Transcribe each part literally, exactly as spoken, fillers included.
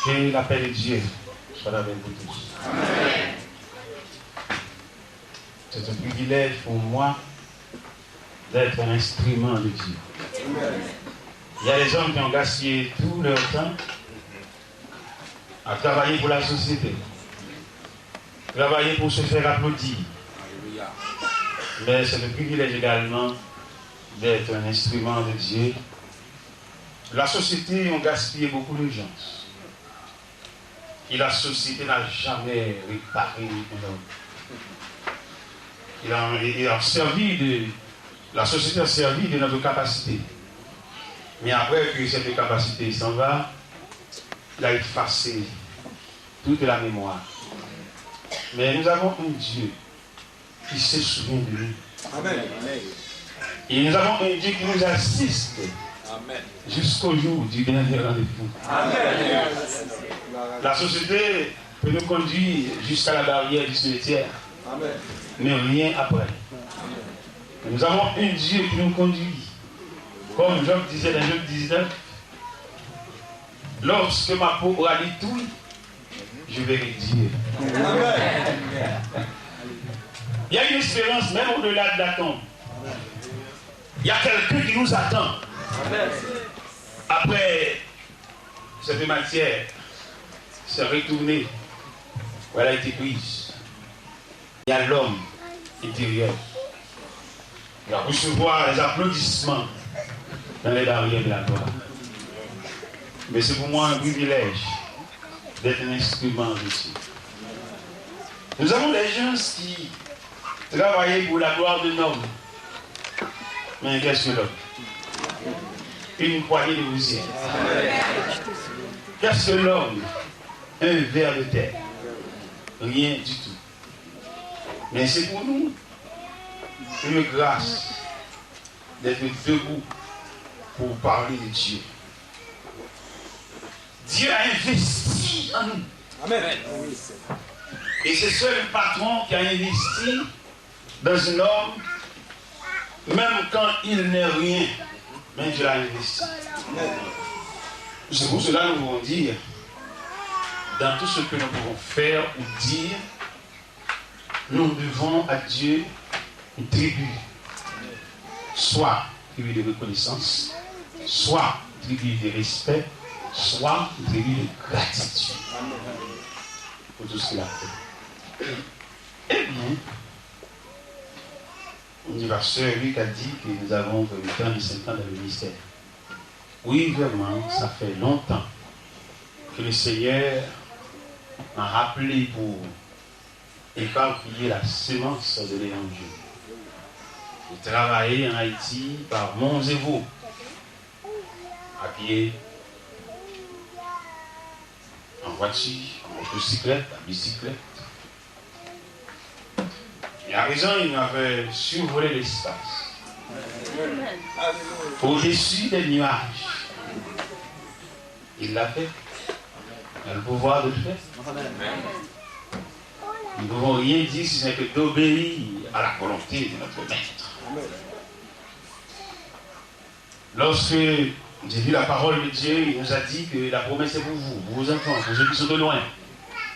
Que la paix de Dieu soit avec vous tous. C'est un privilège pour moi d'être un instrument de Dieu. Il y a des hommes qui ont gaspillé tout leur temps à travailler pour la société, travailler pour se faire applaudir. Mais c'est le privilège également d'être un instrument de Dieu. La société a gaspillé beaucoup de gens. Et la société n'a jamais réparé un homme. Il a, il a servi de, la société a servi de notre capacité. Mais après que cette capacité s'en va, il a effacé toute la mémoire. Mais nous avons un Dieu qui se souvient de nous. Amen. Et nous avons un Dieu qui nous assiste jusqu'au jour du dernier rendez-vous. Amen. La société peut nous conduire jusqu'à la barrière du cimetière, mais rien après. Nous avons un Dieu qui nous conduit. Comme Job disait dans Job dix-neuf, lorsque ma peau aura détruit, je verrai Dieu. Il y a une espérance même au-delà de la tombe. Il y a quelqu'un qui nous attend. Après cette matière, c'est retourner où elle a été prise. Il y a l'homme intérieur. Il va recevoir les applaudissements dans les barrières de la gloire. Mais c'est pour moi un privilège d'être un instrument de Dieu. Nous avons des gens qui travaillent pour la gloire d'un homme. Mais qu'est-ce que l'homme? Une poignée de poussière. Qu'est-ce que l'homme? Un ver de terre. Rien du tout. Mais c'est pour nous une grâce d'être debout pour parler de Dieu. Dieu a investi en nous. Amen. Et c'est seul patron qui a investi dans un homme, même quand il n'est rien, mais Dieu l'a investi. C'est pour cela que nous pouvons dire, dans tout ce que nous pouvons faire ou dire, nous devons à Dieu un tribut, soit tribut de reconnaissance, soit tribut de respect, soit tribut de gratitude pour tout ce qu'il a fait. Eh bien, on dit, pasteur Eric a dit que nous avons vingt ans, vingt-cinq ans dans le ministère. Oui, vraiment, ça fait longtemps que le Seigneur m'a rappelé pour éparpiller la semence de l'évangile et travailler en Haïti par monts et vaux, à pied, en voiture, en motocyclette, à bicyclette. Et à présent, il m'avait survolé l'espace. Au-dessus des nuages. Il l'a fait. Il a le pouvoir de le faire. Nous ne pouvons rien dire si ce n'est que d'obéir à la volonté de notre Maître. Lorsque j'ai lu la parole de Dieu, il nous a dit que la promesse est pour vous, pour vos enfants, pour ceux qui sont de loin,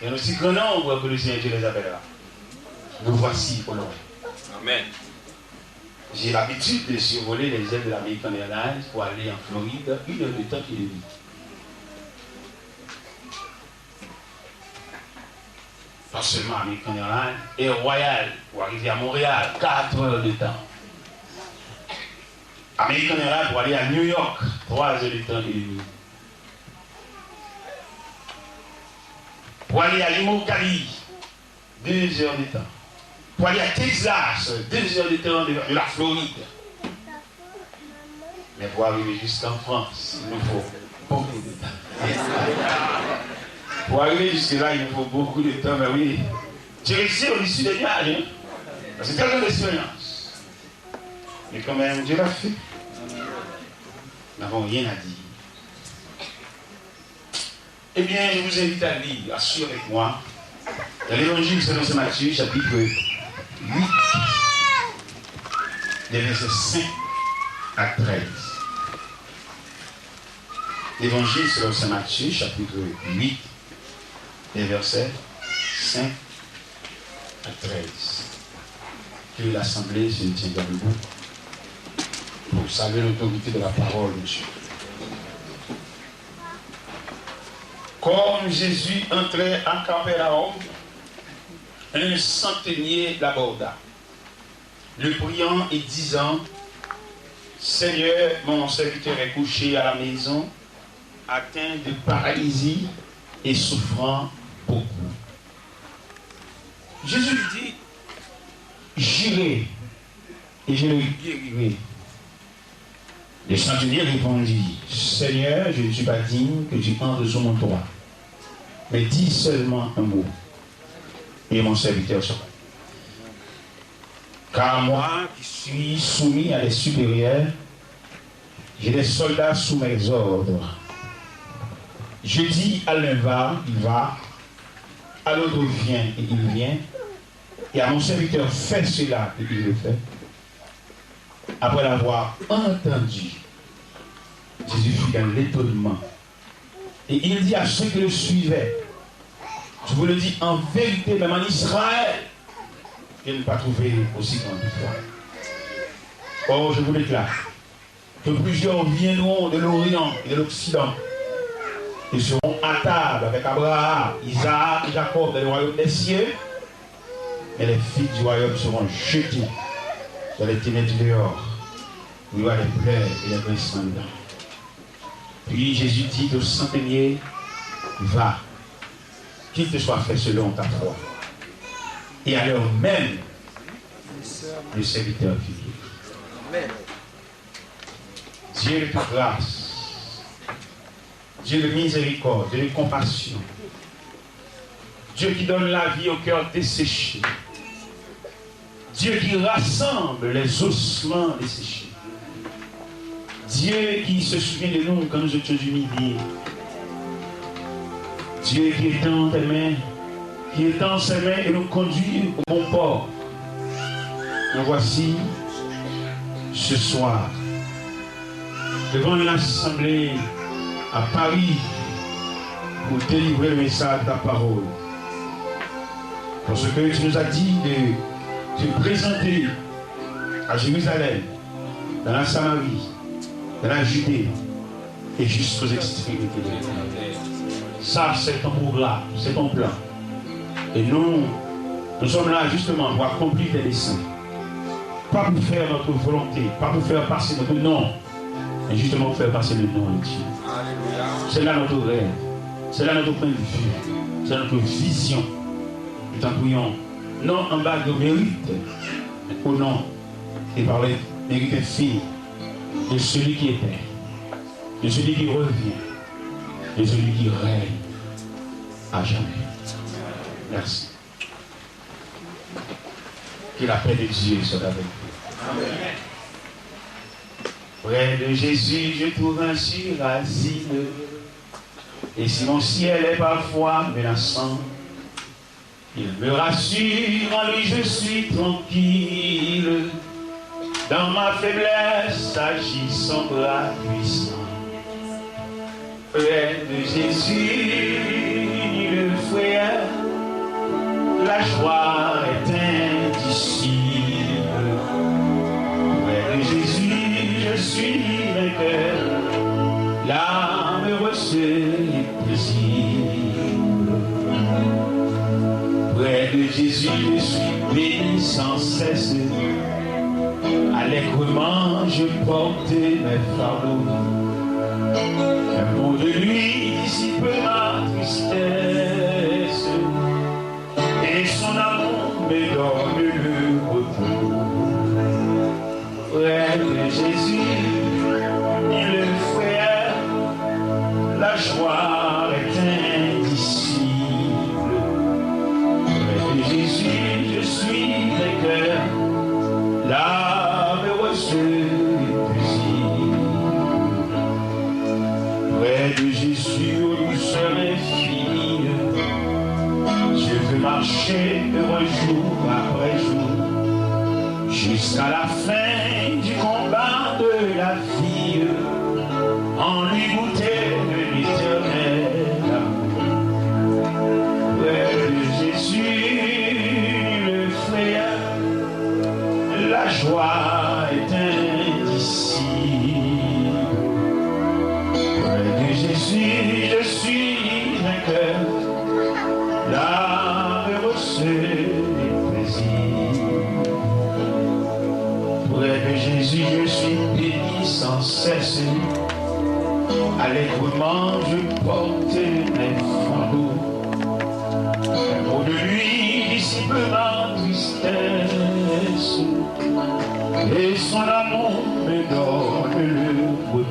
et un aussi grand nombre que le Seigneur Dieu les appellera. Nous voici au loin. Amen. J'ai l'habitude de survoler les ailes de l'American Airlines pour aller en Floride, une heure de temps et demie. Pas seulement American Airlines, Air Royal, pour arriver à Montréal, quatre heures de temps. American Airlines pour aller à New York, trois heures de temps et demie. Pour aller à Immokalee, deux heures de temps. Pour aller à Texas, deux heures de temps de, de la Floride. Mais pour arriver jusqu'en France, il nous faut beaucoup de temps. Pour arriver jusque-là, il nous faut beaucoup de temps, mais oui. Dieu est au-dessus des nuages, hein. Parce que telle est l'expérience. Mais quand même, Dieu l'a fait. Nous n'avons rien à dire. Eh bien, je vous invite à lire, à suivre avec moi, dans l'Évangile selon saint Matthieu, chapitre huit, les versets cinq à treize. L'évangile selon saint Matthieu, chapitre huit, les versets cinq à treize. Que l'assemblée se tienne debout pour saluer l'autorité de la parole de Dieu. Comme Jésus entrait à Capernaum, un centenier l'aborda, le priant et disant, Seigneur, mon serviteur est couché à la maison, atteint de paralysie et souffrant beaucoup. Jésus lui dit, J'irai et je le guérirai. Le centenier répondit, Seigneur, je ne suis pas digne que tu entres sous mon toit, mais dis seulement un mot, et mon serviteur sera. Car moi, qui suis soumis à des supérieurs, j'ai des soldats sous mes ordres. Je dis à l'un va, il va, à l'autre viens, et il vient, et à mon serviteur fais cela, et il le fait. Après l'avoir entendu, Jésus fut dans l'étonnement. Et il dit à ceux qui le suivaient, Je vous le dis en vérité, même en Israël, je n'ai pas trouvé aussi grande foi. Or, je vous déclare que plusieurs viendront de l'Orient et de l'Occident et seront à table avec Abraham, Isaac et Jacob dans le royaume des cieux, mais les fils du royaume seront jetés dans les ténèbres du dehors, où il y aura des pleurs et des grincements de dents. Puis Jésus dit au centenier, Va, qu'il te soit fait selon ta foi. Et à l'heure même, le serviteur vit. Dieu de toute grâce, Dieu de miséricorde, Dieu de compassion, Dieu qui donne la vie au cœur desséché, Dieu qui rassemble les ossements desséchés, Dieu qui se souvient de nous quand nous étions humiliés, Dieu qui étend tes mains, qui étend ses mains et nous conduit au bon port. Nous voici ce soir devant une assemblée à Paris pour délivrer le message de ta parole. Parce que tu nous as dit de te présenter à Jérusalem, dans la Samarie, dans la Judée et jusqu'aux extrémités de la terre. Ça, c'est ton programme, c'est ton plan. Et nous, nous sommes là justement pour accomplir tes desseins. Pas pour faire notre volonté, pas pour faire passer notre nom, mais justement pour faire passer le nom de Dieu. C'est là notre rêve, c'est là notre point de vue, c'est notre vision. Nous t'en prions, non en bas de nos mérites, mais au nom et par les mérites infinis de celui qui était, de celui qui revient, de celui qui règne à jamais. Merci. Que la paix de Dieu soit avec vous. Près de Jésus, je trouve un sûr asile. Et si mon ciel est parfois menaçant, il me rassure, en lui je suis tranquille. Dans ma faiblesse agit son bras puissant. Près de Jésus, ni le frère, la joie est indicible. Près de Jésus, je suis vainqueur, l'âme heureuse et paisible. Près de Jésus, je suis béni sans cesse. Allègrement, je porte mes fardeaux. Un mot de lui dissipe ma tristesse. Et son amour me donne le repos. Près de Jésus, ni le frère, la joie est indicible. Près de Jésus, je suis vainqueur, l'âme heureuse et paisible. Près de Jésus, aux douceurs infinies, je veux marcher heureux jour après jour, jusqu'à la fin du combat de la vie. En lui goûter ne Si je suis vainqueur, l'âme heureuse et paisible. Près de Jésus, je suis béni sans cesse. Allègrement, je porte mes fardeaux. Un mot de lui dissipe ma tristesse. Et son amour me donne le repos.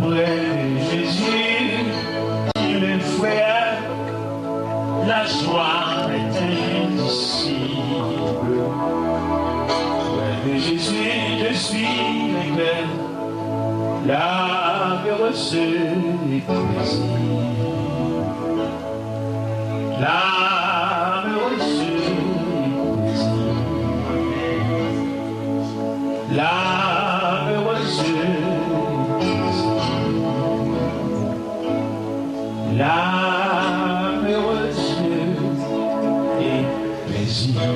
Près de Jésus, le frère, la joie est indicible. Près de Jésus, je suis vainqueur, l'âme heureuse et paisible. L'âme heureuse et paisible. L'âme heureuse et paisible. L'âme heureuse et paisible.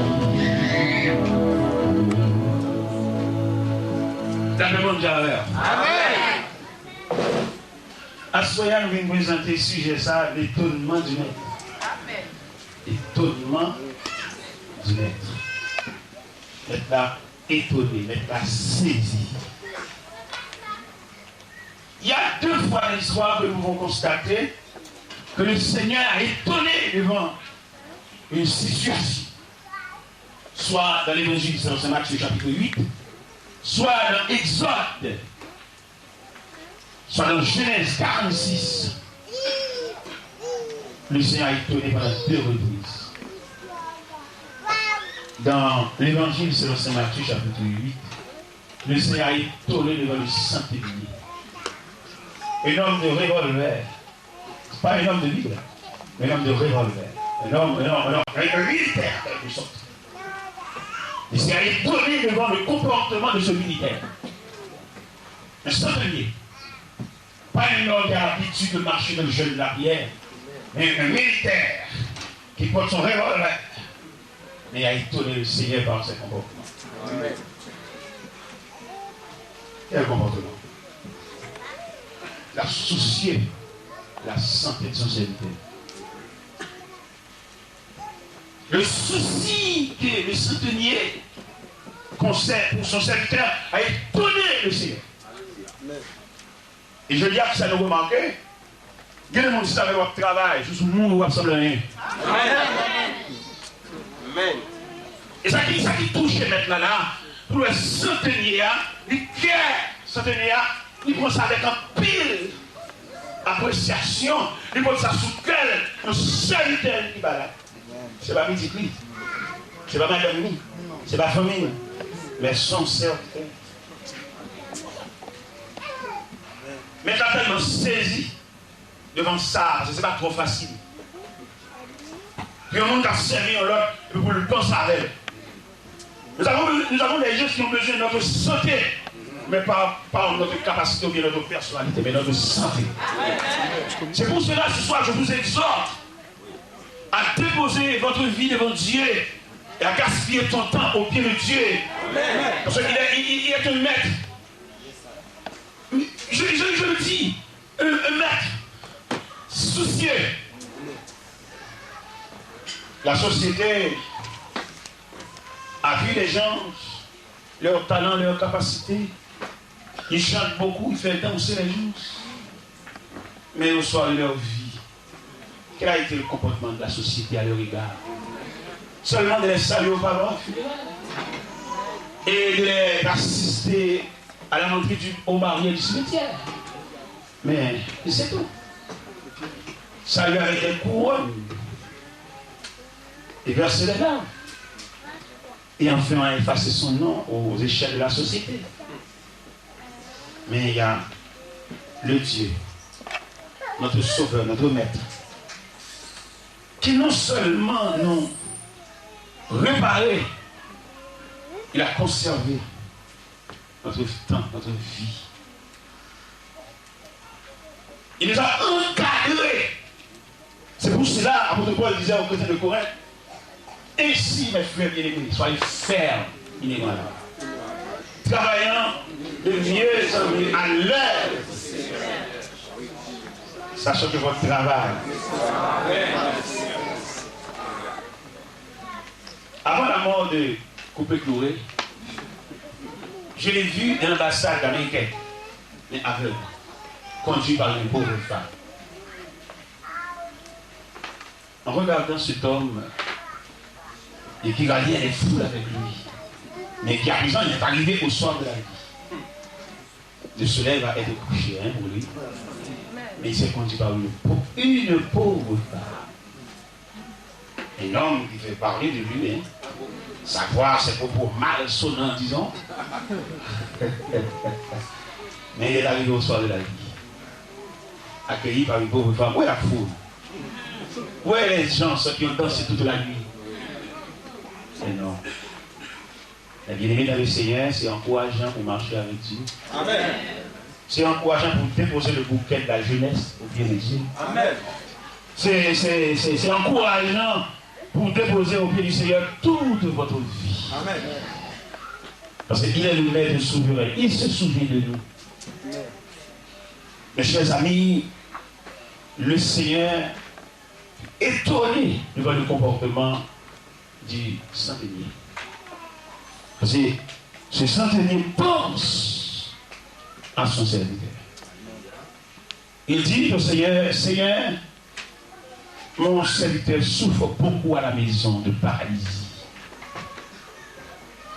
Tape Bondye avè m. Amèn. Aswè a, nou vin prezante sijè sa a, letonman di Mèt. Amèn. Letonman di Mèt. Mèt la etone, Mèt la sezi. Il y a deux fois dans l'histoire que nous pouvons constater que le Seigneur a étonné devant une situation. Soit dans l'Évangile selon saint Matthieu chapitre huit, soit dans Exode, soit dans Genèse quarante-six. Le Seigneur a étonné pendant deux reprises. Dans l'Évangile selon saint Matthieu chapitre huit, le Seigneur a étonné devant le centenier. Un homme de revolver. C'est pas un homme de Bible, mais un homme de revolver. Un homme, un homme, un homme, un, un militaire, en quelque sorte. Le Seigneur a étonné devant le comportement de ce militaire. Un centenier. Pas un homme qui a l'habitude de marcher dans le jeûne de la prière, mais un militaire qui porte son revolver. Mais il a étonné le Seigneur par ses comportements. Amen. Quel comportement? Il a soucié la santé de son serviteur. Le souci que le centenier conserve pour son serviteur a étonné le Seigneur. Amen. E jodi a, kisa nou remake? Gen de moun, si sa fè w ap travay, jis ou mouri, w ap sanble anyen. Amèn. Amèn. E sa ki, sa ki touche mèt la la, pou l wè santenye a, li kè santenye a, li pran sa avèk anpil apresyasyon, li pote sa sou kè l, yon sèvitè li ki ba la. Se pa pitit li. Se pa madanm li. Se pa fanmi li. Men se yon sèvitè. Mèt la tèlman sezi devan sa, paske se pa twò fasil pou yon moun k ap sèvi yon lòt, epi pou l panse avè l. Nous avons, nous avons des gens qui ont besoin de notre santé, mais pas, pas notre capacité ou bien notre personnalité, mais notre santé. C'est pour cela, ce soir, je vous exhorte à déposer votre vie devant Dieu et à gaspiller ton temps au pied de Dieu. Parce qu'il est, il, il est un maître. Je, je, je le dis, un, un maître soucieux. La société a vu les gens, leurs talents, leurs capacités. Ils chantent beaucoup, ils font danser les gens. Mais au soir de leur vie, quel a été le comportement de la société à leur égard? Seulement de les saluer au pavillon funéraire et de les assister à la rentrée du, au mariage du cimetière. Mais, et c'est tout. Saluer avec des couronnes et verser des larmes. Et enfin, à effacer son nom aux échelles de la société. Mais il y a le Dieu, notre Sauveur, notre Maître, qui non seulement nous réparait, il a conservé notre temps, notre vie. Il nous a encadrés. C'est pour cela, apôtre Paul disait aux chrétiens de Corinthe, ainsi, mes frères bien-aimés, soyez fermes inébranlables, travaillant de mieux en mieux à l'œuvre Sachant que votre travail. Avant la mort de Coupé Cloué, je l'ai vu dans l'ambassade américaine, mais aveugle, conduit par une pauvre femme. En regardant cet homme, et qui ralliait les foules avec lui, mais qui à présent est arrivé au soir de la vie. Le soleil va être couché, hein, pour lui. Mais il s'est conduit par une, pau- une pauvre femme. Un homme qui fait parler de lui, hein. Savoir ses propos malsonnants, disons. Mais il est arrivé au soir de la vie. Accueilli par une pauvre femme. Où est la foule? Où est les gens, ceux qui ont dansé toute la nuit? Mais non. Mes bien-aimés dans le Seigneur, c'est encourageant pour marcher avec Dieu. Amen. C'est encourageant pour déposer le bouquet de la jeunesse au pied de Dieu. Amen. C'est, c'est, c'est, c'est encourageant pour déposer au pied du Seigneur toute votre vie. Amen. Parce qu'il est le maître souverain. Il se souvient de nous. Mes chers amis, le Seigneur étonné devant le comportement du centenier. Parce que ce centenier pense à son serviteur. Il dit au Seigneur, Seigneur, mon serviteur souffre beaucoup à la maison de paralysie.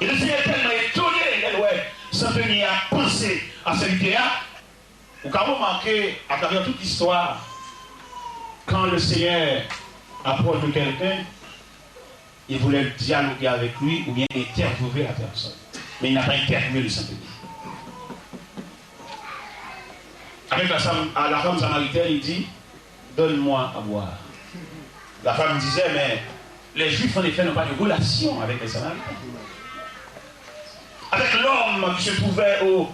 Et le Seigneur est tellement étonné, lè l wè centenier a panse a sèvitè a, ou ka remake, atravè tout istwa, quand le Seigneur approche de quelqu'un, il voulait dialoguer avec lui ou bien interviewer la personne. Mais il n'a pas interviewé le centenier. Avec la, sam- la femme samaritaine, il dit, donne-moi à boire. La femme disait, mais les Juifs, en effet, n'ont pas de relation avec les Samaritains. Avec l'homme qui se trouvait aux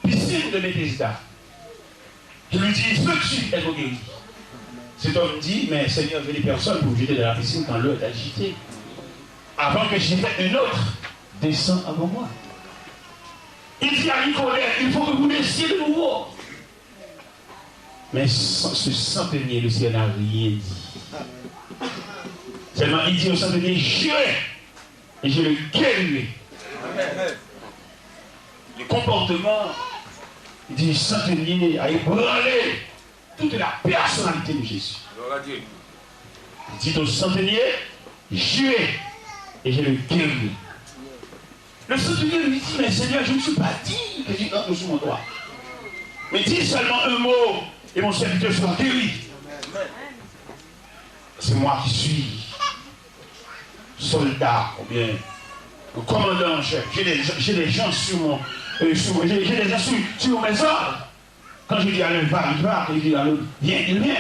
piscines de Bethesda, il lui dit, veux-tu être guéri? Cet homme dit, mais Seigneur, je n'ai personne pour me jeter dans la piscine quand l'eau est agitée. Avant que j'y mette un autre, descends avant moi. Il dit à Nicodème, il faut que vous naissiez de nouveau. Mais ce centenier, le Seigneur n'a rien dit. Seulement, il dit au centenier, j'irai et je le guérirai. Le comportement du centenier a ébranlé toute la personnalité de Jésus. Il dit au centenier, j'irai et je le guérirai. Le centenier lui dit, mais Seigneur, je ne suis pas digne que tu entres sous mon toit. Mais dis seulement un mot et mon serviteur sera guéri. C'est moi qui suis soldat ou bien commandant en chef. J'ai des, j'ai des gens sous mon, euh, sous, j'ai, j'ai des gens sous, sous mes ordres. Quand je dis à l'un, va, il va. Quand je dis à l'autre, viens, il vient.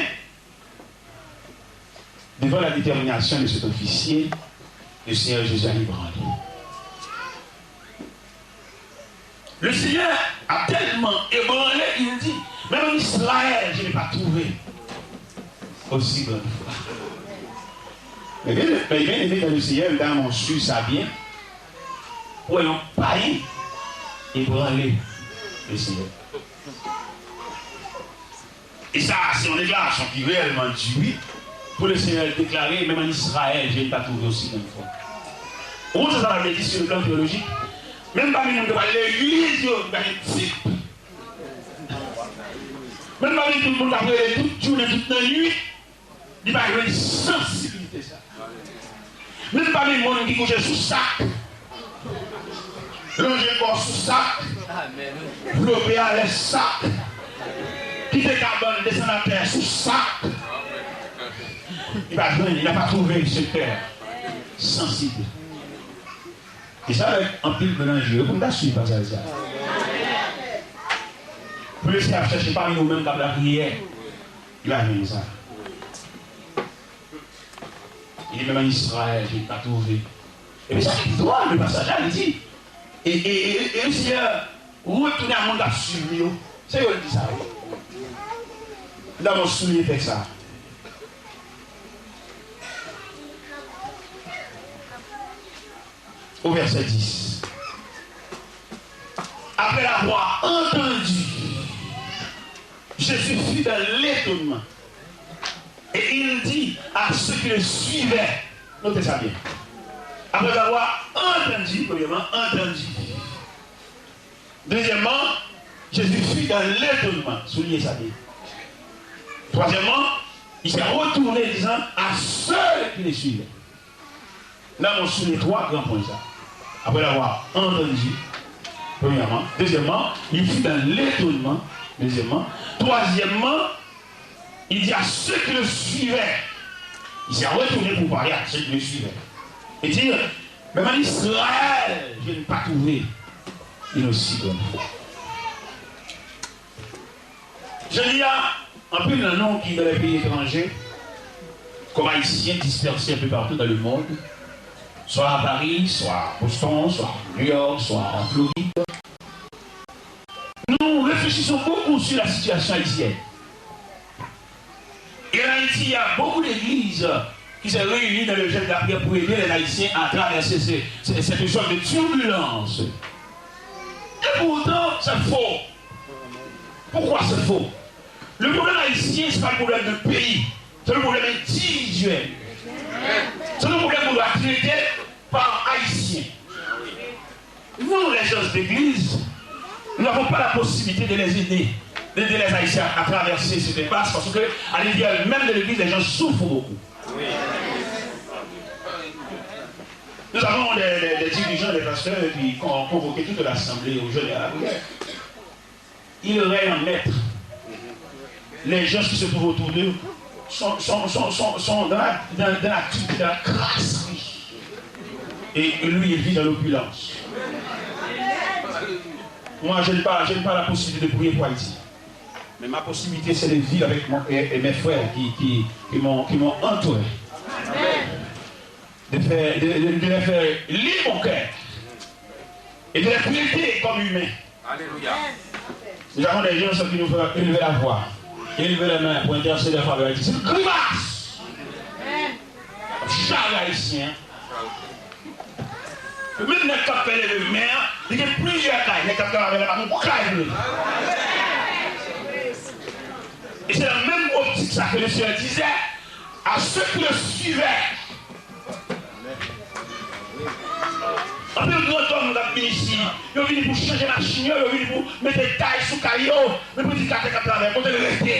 Devant la détermination de cet officier, le Seigneur Jésus a ébranlé. Le Seigneur a tellement ébranlé, il dit, même en Israël, je n'ai pas trouvé aussi grande foi. Mes bien, mes bien-aimés dans le Seigneur, mesdames, on suit ça bien. Pou wè yon payen ébranlé le Seigneur. Et ça, c'est une déclaration qui réellement dit oui. Pour le Seigneur déclarer, même en Israël, je n'ai pas trouvé aussi grande foi. Ou konn sa sa vle di sur le plan théologique? Menm pami moun ki pa legliz yo, ki pa gen tip. Menm pami tout moun k ap rele tout jounen, tout nan nuit, li pa jwenn sansiblite sa. Menm pami moun ki kouche sou sak, lonje kò sou sak, vlope alèz sak, kite kabann desann atè sou sak, li pa jwenn, il n'a pas trouvé ce cœur sensible. E sa fè anpil gran je pou n ta swiv pasaj sa. Pou Leseyè ap chèche pami nou menm k ap lapriyè, li pa jwenn sa. Il dit, même en Israël, je n'ai pas trouvé. Epi sa ki dwòl de pasaj la, li di, e, e, e, e Leseyè retounen a moun k ap swiv li yo. Se yo l di sa, wi. N ta bon souliye tèks sa. Au verset dix. Après l'avoir entendu, Jésus fut dans l'étonnement. Et il dit à ceux qui le suivaient, notez ça bien, après avoir entendu, premièrement, entendu, deuxièmement, Jésus fut dans l'étonnement, soulignez ça bien. Troisièmement, il s'est retourné disant à ceux qui le suivaient. Nous avons souligné trois grands points, ça. Après l'avoir entendu, premièrement. Deuxièmement, il fut dans l'étonnement. Deuxièmement. Troisièmement, il dit à ceux qui le suivaient. Il s'est retourné pour parler à ceux qui le suivaient. Et dire, même en Israël, je n'ai pas trouvé une aussi bonne foi. Jodi a, anpil nan nou ki dans les pays étrangers, comme Haïtiens dispersés un peu partout dans le monde, soit à Paris, soit à Boston, soit à New York, soit en Floride, nous réfléchissons beaucoup sur la situation haïtienne. Et en Haïti, il y a beaucoup d'églises qui se réunissent dans le jeûne de la prière pour aider les Haïtiens à traverser ces, ces, cette zone de turbulence. Et pourtant, c'est faux. Pourquoi c'est faux? Le problème haïtien, c'est pas le problème de pays, c'est le problème individuel. C'est le problème qu'on doit traiter par Haïtien. Nous, les gens d'église, nous n'avons pas la possibilité de les aider, d'aider les Haïtiens à traverser cette impasse, parce que à l'intérieur même de l'église, les gens souffrent beaucoup. Nous avons des, des, des dirigeants, des pasteurs qui ont convoqué toute l'assemblée au jeûne et à la prière. Il règne en maître. Les gens qui se trouvent autour d'eux sont, sont, sont, sont, sont dans la, dans, dans la, dans la crasserie. Et lui, il vit dans l'opulence. Moi, je n'ai pas, je n'ai pas la possibilité de prier pour Haïti. Mais ma possibilité, c'est de vivre avec mon, et, et mes frères qui, qui, qui m'ont, qui m'ont entouré. De faire, de, de, de les faire lire mon cœur. Et de les traiter comme humains. Alléluia. Nous avons des gens qui nous font élever la voix, élever les mains pour intercéder en faveur d'Haïti. C'est une grimace. Chak ayisyen. Menm nèg k ap fè leve men an, li gen plizyè kay. Nèg k ap travay la pa gon kay vre. Et c'est la même optique ça que le Seigneur disait à ceux qui le suivaient. Anpil grandòm k ap vin isi, yo vini pou chanje machin yo, yo vini pou mete tay sou kay yo, men predikatè k ap travay, kote l rete?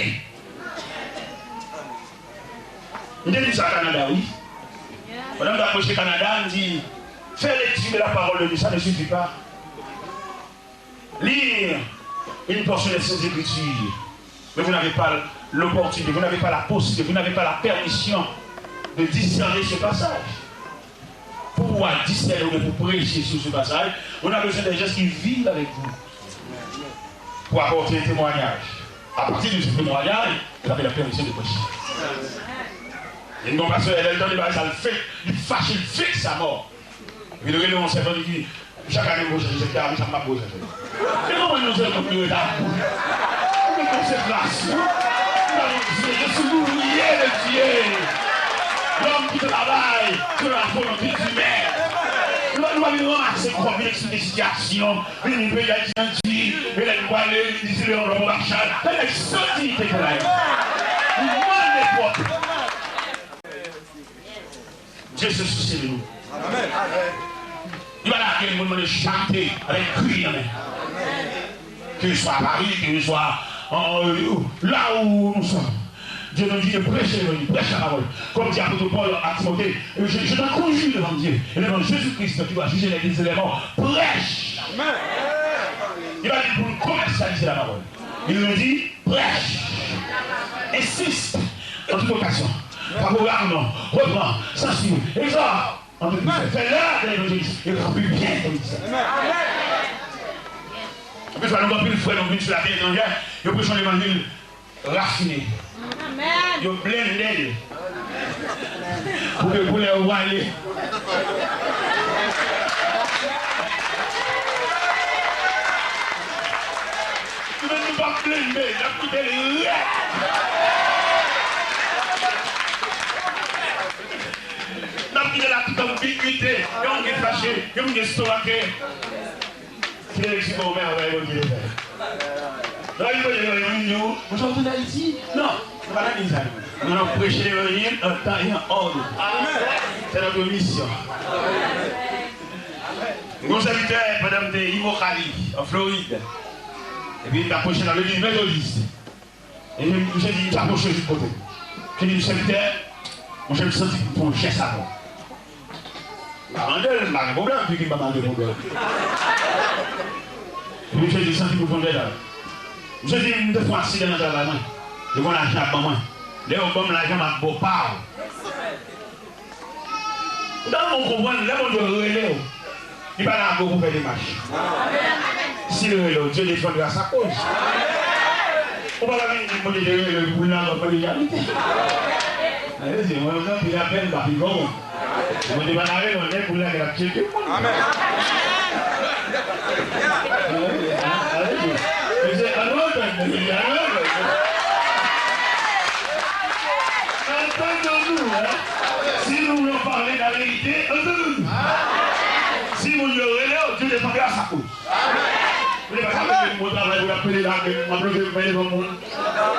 M te di sa Kanada, wi. Pandan m t ap preche Kanada, m di, faire lecture de la parole de Dieu, ça ne suffit pas. Lire une portion des Saintes Écritures, mais vous n'avez pas l'opportunité, vous n'avez pas la possibilité, vous n'avez pas la permission de discerner ce passage. Pour pouvoir discerner ou bien pour prêcher sur ce passage, on a besoin des gens qui vivent avec vous pour apporter un témoignage. À partir de ce témoignage, vous avez la permission de prêcher. E yon pastè, lè l tande bagay sa, l fenk, li fache, l fenk sa mò. Epi l rele yon sèvant, li di, chak ane m vo chache sèvant, a, sa m p ap vo chache. E kòman nou sèvant nou rete ap vo? Ou gen konsekrasyon. Nous allons dire, je suis l'ouvrier de Dieu. L'homme qui travaille selon la volonté du maître. Nou, nou pa vin ranmase kòb, vin eksplike sitiyasyon. Vin peyi Ayiti an di, e lè nou prale, li di se le yon lòm bachal. Lè nèg san diyite pou la. Li mande pwòp. Dye se sousye de nou. Li pa lage moun mande charite avèk kri nan men. Que ce soit à Paris, que ce soit en, en, là où nous sommes. Dieu nous dit de prêcher l'évangile, prêche la parole. Comme dit apôtre Paul à Timothée, je, je t'en conjure devant Dieu et devant Jésus-Christ, tu dois juger les éléments. Prêche. Li pa di pou nou commercialiser la parole. Il nous dit, prêche. Insiste en toute occasion. Favorablement, reprends, censure, exhorte. En toute puissance. Fais l'œuvre de l'évangéliste et remplis bien ton ministère. Anpil fwa, nou gen anpil frè nou vin sou latè etranjè, yo preche yon levanjil rafine. Yo blende l. Pou ke pou lè ou ale. Nou menm nou p ap blende, n ap kite l rèd. N ap kite l ak tout anbigite. Yon moun gen fache, yon moun gen estomake. Kite l eksprime w men anba yon kite fè. Lè w rive nan reyinyon, bonjou, w tounen Ayiti? Non, nou pa nan legliz la, nou. Nou nan preche levanjil an tan e an èr. Amèn. Se notre mission. M gen yon sèvitè, pandan m te Immokalee, an Florid, epi m t ap preche nan legliz metodis. E misye di, m t ap pwoche sou kote. Misye di, sèvitè, monchè, m santi m pran yon jès avè w. M pa mande l, m pa gen pwoblèm, pikim pa mande pwoblèm. Epi misye di, santi pou fè yon jès avè l. Misye di, m te fè yon aksidan nan travay mwen. Yo gen yon lajan ap ban mwen. Lè yo ban m lajan, m ap ba w pa w. Donk, ou konprann, lè Bondye rele w, li pa lage w pou fè demach. Si l rele w, Dieu défendra sa cause. Ou pa ka vin di Bondye te rele w pou l lage w fè demach. Sa vle di, mwen menm, anpil apèl, m pa fin konprann. Bondye pa ka rele w, nèg pou l lage l ap tcheke moun. Amèn. Sa vle di, mesye, ann antann, mesye, ann antann. Entendons-nous, hein? Si nous voulons parler la vérité, entendons-nous. Si Bondye rele w, Dieu défendra sa cause. Ou pa ka mete moun travay pou l ap pede la, men m ap leve men devan moun.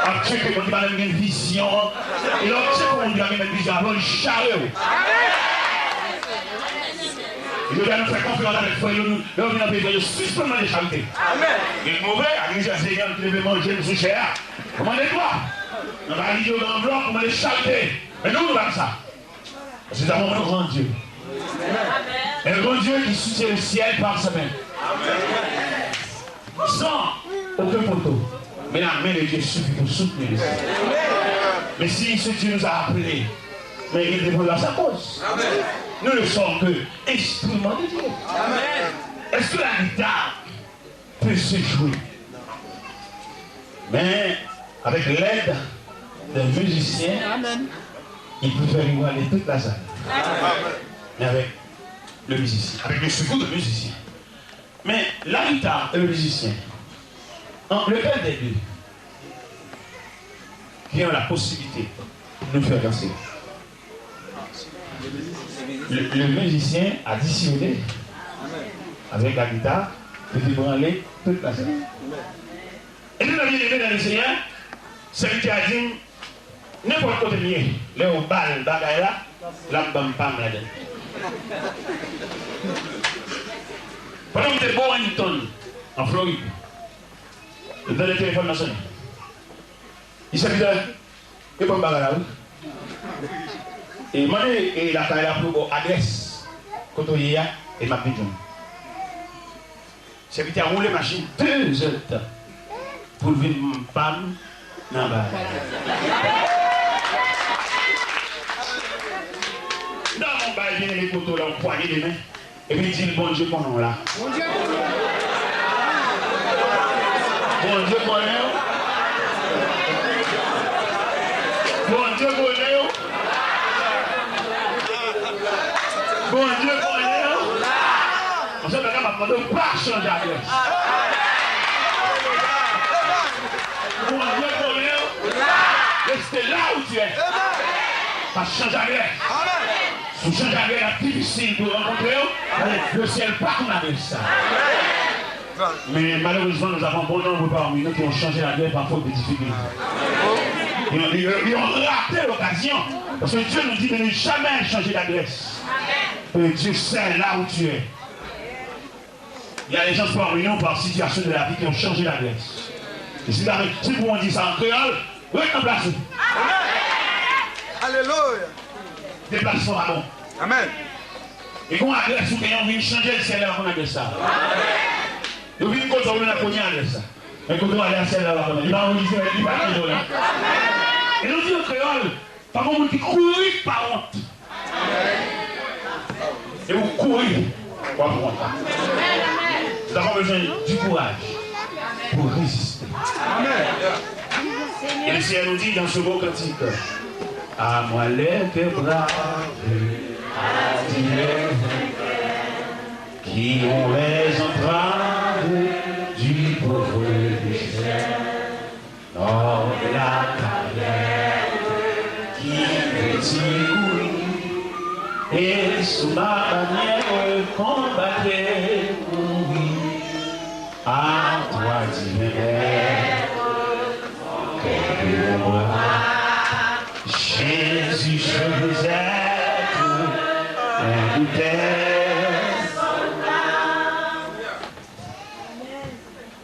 Ap tcheke moun ki pa menm gen vizyon. E lè w tcheke moun ki pa gen menm vizyon avè w, li chare w. E jodi a nou fè konferans avèk frè yo, nou, lè yo vin nan peyi yo, sispann mande charite. Gen move, administratè yo ki leve manje nou sou chè a. Ou mande dwa. Nan pa lide yo nan anvlòp, ou mande charite. Men nou, nou pa sa. Parce que nous avons un grand Dieu. Un grand Dieu qui soutient le ciel par sa main. Sans aucun poteau. Mais la main de Dieu suffit pour soutenir le ciel. Mais si ce Dieu nous a appelés, mais il défendra sa cause. Nous ne sommes que instruments de Dieu. Est-ce que la guitare peut se jouer. Mais avec l'aide d'un musicien, il peut faire ébranler toute la salle. Mais avec le musicien, avec le secours de musicien. Mais la guitare et le musicien, en- lequel des deux qui ont la possibilité de nous faire danser. Le, le musicien a dissimulé avec la guitare, li te branle tout la sal. E nou, byeneme nan Lesenyè, sèvitè a di m, nenpòt kote m ye, lè yo ba l bagay la, l ap ban m pa m ladan l. Pandan m te Burlington, an Florid, m tande telefòn nan sonnen. Li sèvitè, e ban m bagay la, wi. E mande, e lakay la pou yo ba w adrès kote w ye a, e m ap vin jwenn ou. Sèvitè a woule machin de zè tan pou l vin ban m nan bagay la. Nan yon bagay byeneme kote w la, yon pwanye de men. Epi di l, Bondye konnen w la. Bondye konnen w. Bondye konnen w. Bondye konnen w. Monchè, bagay m ap mande w, pa chanje adrès. Bondye konnen w. Reste là où tu es. Pa chanje adrès. Si w chanje adrès, l ap difisil pou yo rankontre w. Le ciel pa konn adrès sa. Mais malheureusement, nous avons bon nombre parmi nous qui ont changé d'adresse par faute de difficultés. Ils ont, ils ont- ils ont raté l'occasion. Parce que Dieu nous dit de ne jamais changer d'adresse. Que Dieu sait là où tu es. Il y a des gens parmi nous, par situation de la vie, qui ont changé d'adresse. Et si la, si pou mwen di sa an kreyòl, ret nan plas ou. Alelouya. Deplasman pa bon. Amèn. E gon adrès ou genyen, ou vin chanje l, syèl la pa konn adrès sa. Yo vin kote w, yo la konnen adrès sa. Men kote w ale a, syèl la pa konnen. Li pa anrejistre, li pa kenbe w la. E nou di an kreyòl, pa gon moun ki kouri k pa wont. E ou kouri, w ap wont. Nous avons besoin du courage pour résister. Amèn. Et le Seigneur nous dit dans ce beau cantique, à moi les cœurs braves, à dire les vainqueurs, qui ont les entraves du pauvre pécheur. Hors de la carrière qui veut courir, et sous ma bannière combattre pour mourir. À toi, divin Père, Jezi, je veux être un goûter.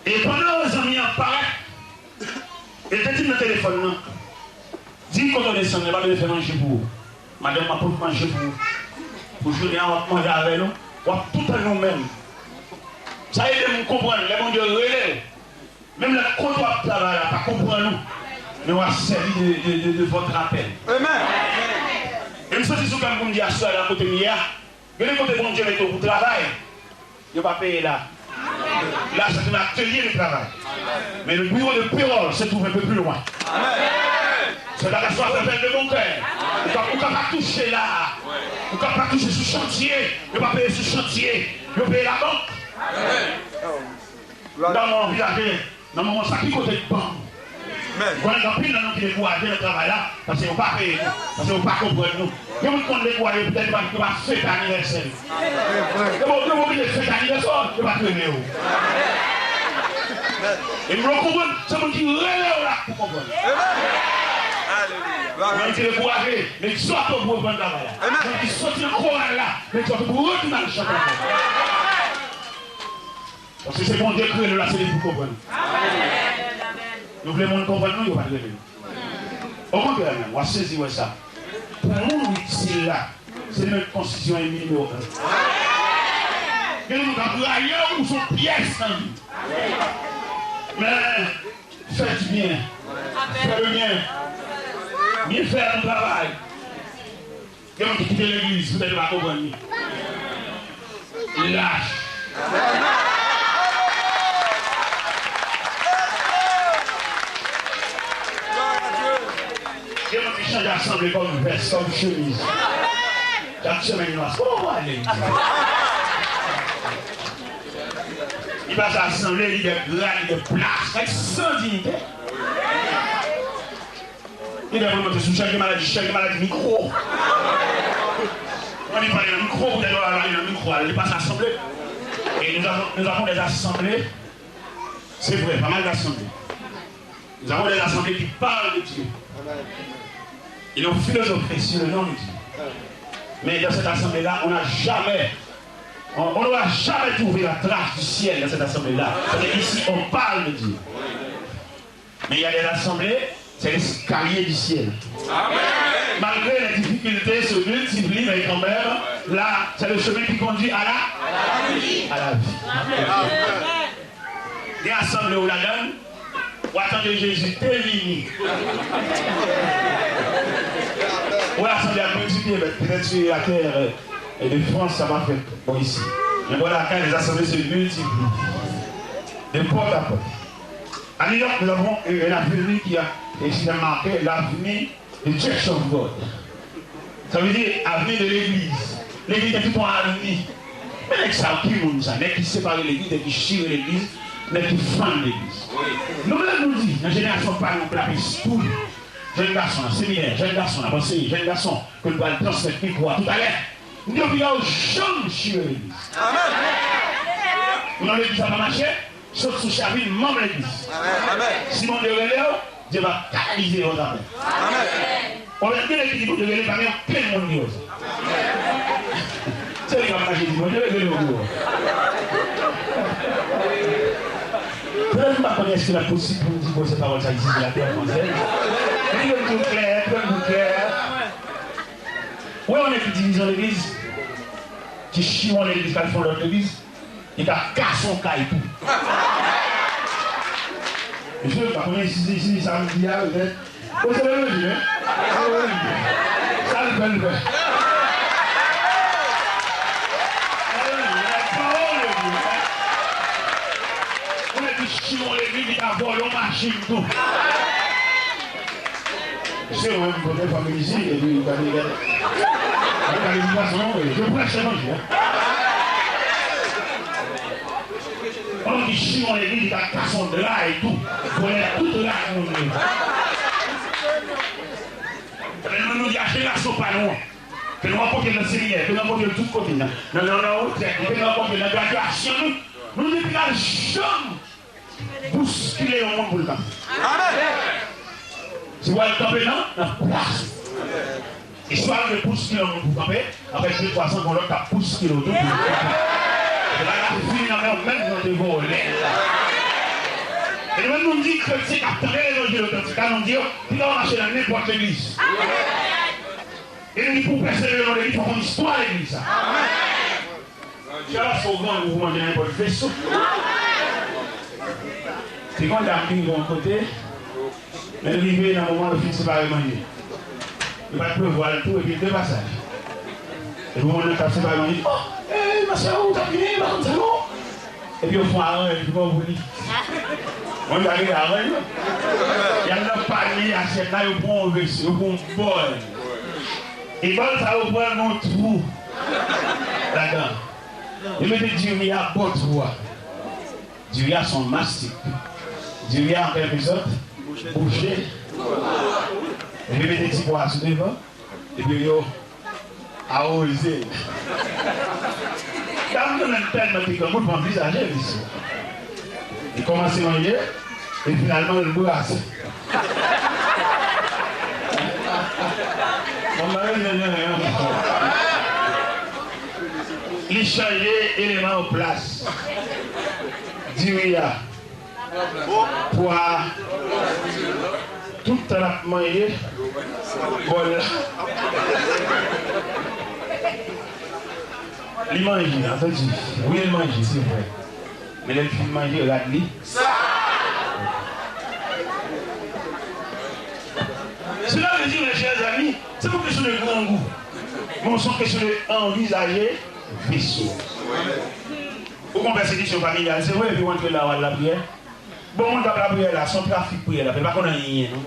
E pandan zanmi an parèt, e te di m nan telefòn nan, di kote w desann, li pa bezwen fè manje pou ou. Madanm, m ap pot manje pou ou. Pou jounen an, w ap manje avè nou. W ap tout an nou menm. Sa ede m konprann lè Bondye rele w. Menm lè kote w ap travay la pa konprann ou, men w ap sèvi de, de, de, de votre appel. Amen. E m santi sou kè m pou m di aswè a la kote m ye a, gen de kote Bondye mete w pou travay, yo pa peye la. Là, c'est un atelier de travail. Mais le bureau de Pérol se trouve un peu plus loin. C'est la façon à faire de mon cœur. Ou ka, ou ka pa touche la. Ou ka pa touche sou chantye. Yo pa peye sou chantye. Yo peye labank. Nan mwen anvizaje, nan moman sa, ki kote k ban m? Amen. Konnen gen anpil nan nou ki dekouraje nan travay la, paske yo pa peye nou, paske yo pa konprann nou. Gen moun ki konn dekouraje, petèt yo pa, yo pa fete anivèsè yo. Yo pa, yo pa oblije fete anivèsè w, yo pa t rele w. E m vle w konprann, se moun ki rele w la pou konprann. Amen. Alelouya. Moun ki dekouraje, men egzòte w pou reprann travay la. Amen. Moun ki soti nan koral la, men egzòte w pou retounen al chante ankò. Paske se Bondye ki rele w la, se li pou konprann. Nou vle moun konprann nou, yo pa t rele nou. Okontrè menm, w a sezi wè sa. Pou moun itil la, se li menm ki konstitisyon enmi nimewo en. Gen moun k ap rayi w, ou se yon pyès nan vi. Men, fè dibyen. Fè le byen. Byen fè yon travay. Gen moun ki kite legliz, petèt yo pa konprann li. Lach. Gen moun ki chanje asanble kòm vès, kòm chemiz. Chak semèn, yo ap, "Kòman w prale?" Li pase asanble, li gen grad, li gen plas, nèg san diyite. Li lè pou l monte sou chèn, gen maladi chèn, gen maladi mikwo. Ann li pale nan mikwo, poutèt yo al pale nan mikwo a, li pase asanble. Et nous avons, nous avons des assemblées, c'est vrai, pas mal d'assemblées. Nous avons des assemblées qui parlent de Dieu. Et ont philosophé sur le nom de Dieu. Mais dans cette assemblée-là, on n'a jamais, on, on n'aura jamais trouvé la trace du ciel dans cette assemblée-là. C'est-à-dire ici, on parle de Dieu. Mais il y a des assemblées, c'est l'escalier du ciel. Amen. Malgré les difficultés se multiplient, mais quand même, là, c'est le chemin qui conduit à la, à la vie. Amen. Gen asanble ou ladan l, w a tande Jezi te vini. Ou wè asanble a multipliye, petèt si atè, euh, de France, sa pa fèt bon isi. Men bon, la, quand les assemblées se multiplient, de porte à porte. À New York, nous avons eu un avenue qui a été marquée, l'avenue de Church of God. Sa vle di avni de legliz. Legliz gen tout yon avni. Men nèg sa yo ki moun sa? Nèg ki separe legliz, nèg ki chire legliz, nèg ki fann legliz. Nou menm nou di, nan jenerasyon pa nou, pou lape sou jèn gason nan seminè, jèn gason nan ap anseye, jèn gason ke nou pral transmèt mikwo a toutalè. Nou di yo, piga yo janm chire legliz. Amen. Ou nan legliz sa pa mache, sot sou chè a vin manm legliz. Amen. Si Bondye rele w, Dye va kanalize yo travay. Amen. Ou wè, gen nèg ki di Bondye rele, pa gen anpil moun ki wè sa. Se li k ap mache di Bondye rele w pou ou. Petèt m pa konnen èske l ap posib pou m di poze pawòl sa isi sou latè an fransè. Men li vle m di w klè, li vle m di w klè. Ou wè yon nèg ki divize yon legliz, ki chiwe yon legliz, k al fè yon lòt legliz, li ka kase yon kay tou. Mesye, m pa konnen si, si, si sa m di a, petèt. Bon, se lè yo di, hein? Sa l fè, l fè. Ou mèt chiwe yon legliz, li ka vòlè yon machin tou. Se ou menm kote fanmi isi, epi ou gade, gade. Gade, gade ti gason an, wi. Yo preche evanjil, hein. Pandan ki chiwe yon legliz, li ka kase yon dra etou. Vòlè tout dra moun yo. Men nou, nou di a jenerasyon pa nou an. Ke nou rankontre l nan seminè, ke nou rankontre l tout kote, nan, nan, nan, nan retrèt, ke nou rankontre l nan gradyasyon nou. Nou di piga l janm bouskile yon moun pou l kanpe. Amen. Ou pral kanpe nan, nan plas ou. E swa gen pous ki nan moun pou kanpe, apre de twa san, gen lòt k ap pous ki nan ou tou pou kanpe. Epi la, la fini nan men w, menm jan w te vòlè l la. E nou menm, nou di kretyen k ap tande levanjil otantik la, nou di yo, piga w mache nan nenpòt legliz. E nou di pou w pèsevere nan legliz, fò w konn istwa legliz sa. Se pa paske w grangou pou w manje nan nenpòt veso. Te gen yon dam ki rive yon kote, men l rive nan moman yo fin separe manje. Yo pa t prevwa l tou, epi l de pasaj. Epi moun nan k ap separe manje di, "Oh, eh, mesye, ou t ap vini, pa konn sa non." Epi yo fè yon aranj pou li. Mwen pa gen aranj non. Y al nan panye asyèt la, yo pran yon veso, yo pran yon bòl. E bòl sa yo pran yon twou ladan. Yo mete diri a bò twou a. Diri a se yon mastik. Diri a, an kèlkesòt, bouche. Epi yo mete ti pwa a sou devan. Epi yo awoze l. Dam nan tèlman te grangou, l pa anvizaje misye. Li kòmanse manje, e finalman, l brase. Mwen pa renmen jan l ankò. Li chanje eleman yo plas. Diri a. Pwa. Tout tan l ap manje bòl la. Li manje, antann di. Wi, li manje, se vre. Men lè l fin manje, rad li. Cela veut dire, mes chers amis, c'est pas question de grangou, mais c'est une question de envisager veso. Ou gen pèsekisyon familyal, se vre, epi w antre la, w al lapriyè. Bon, moun k ap lapriyè la, se yon trafik priyè l ap fè, li pa konn anyen, non.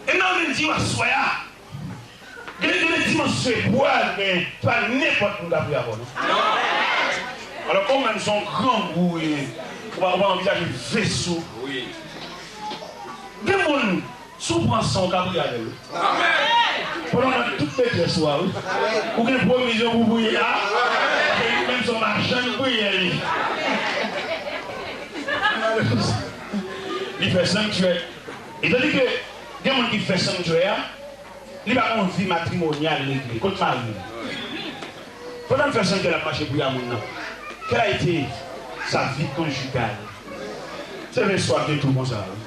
E m nan vin di w aswè a, gen, gen de dimansyon pou al, men se pa nenpòt moun k ap priye avè w, non. Alò, kòm ou menm se yon grangou, ou pa, ou pa anvizaje veso. Gen moun, si w pran san, w ka priye avè l, wi. Pandan w nan tout detrès ou a, wi. Ou gen pwovizyon pou priye a. Paske li menm se yon machann priyè, li. Li fè sanktyè. E tandi ke gen moun ki fè sanktyè a, li pa gen yon vi matrimonyal regle. Kot mari l? Pandan l fè sanktyè, l ap mache pou y a moun nan. Quelle a été sa vie conjugale? Se vre istwa te tou konsa, wi.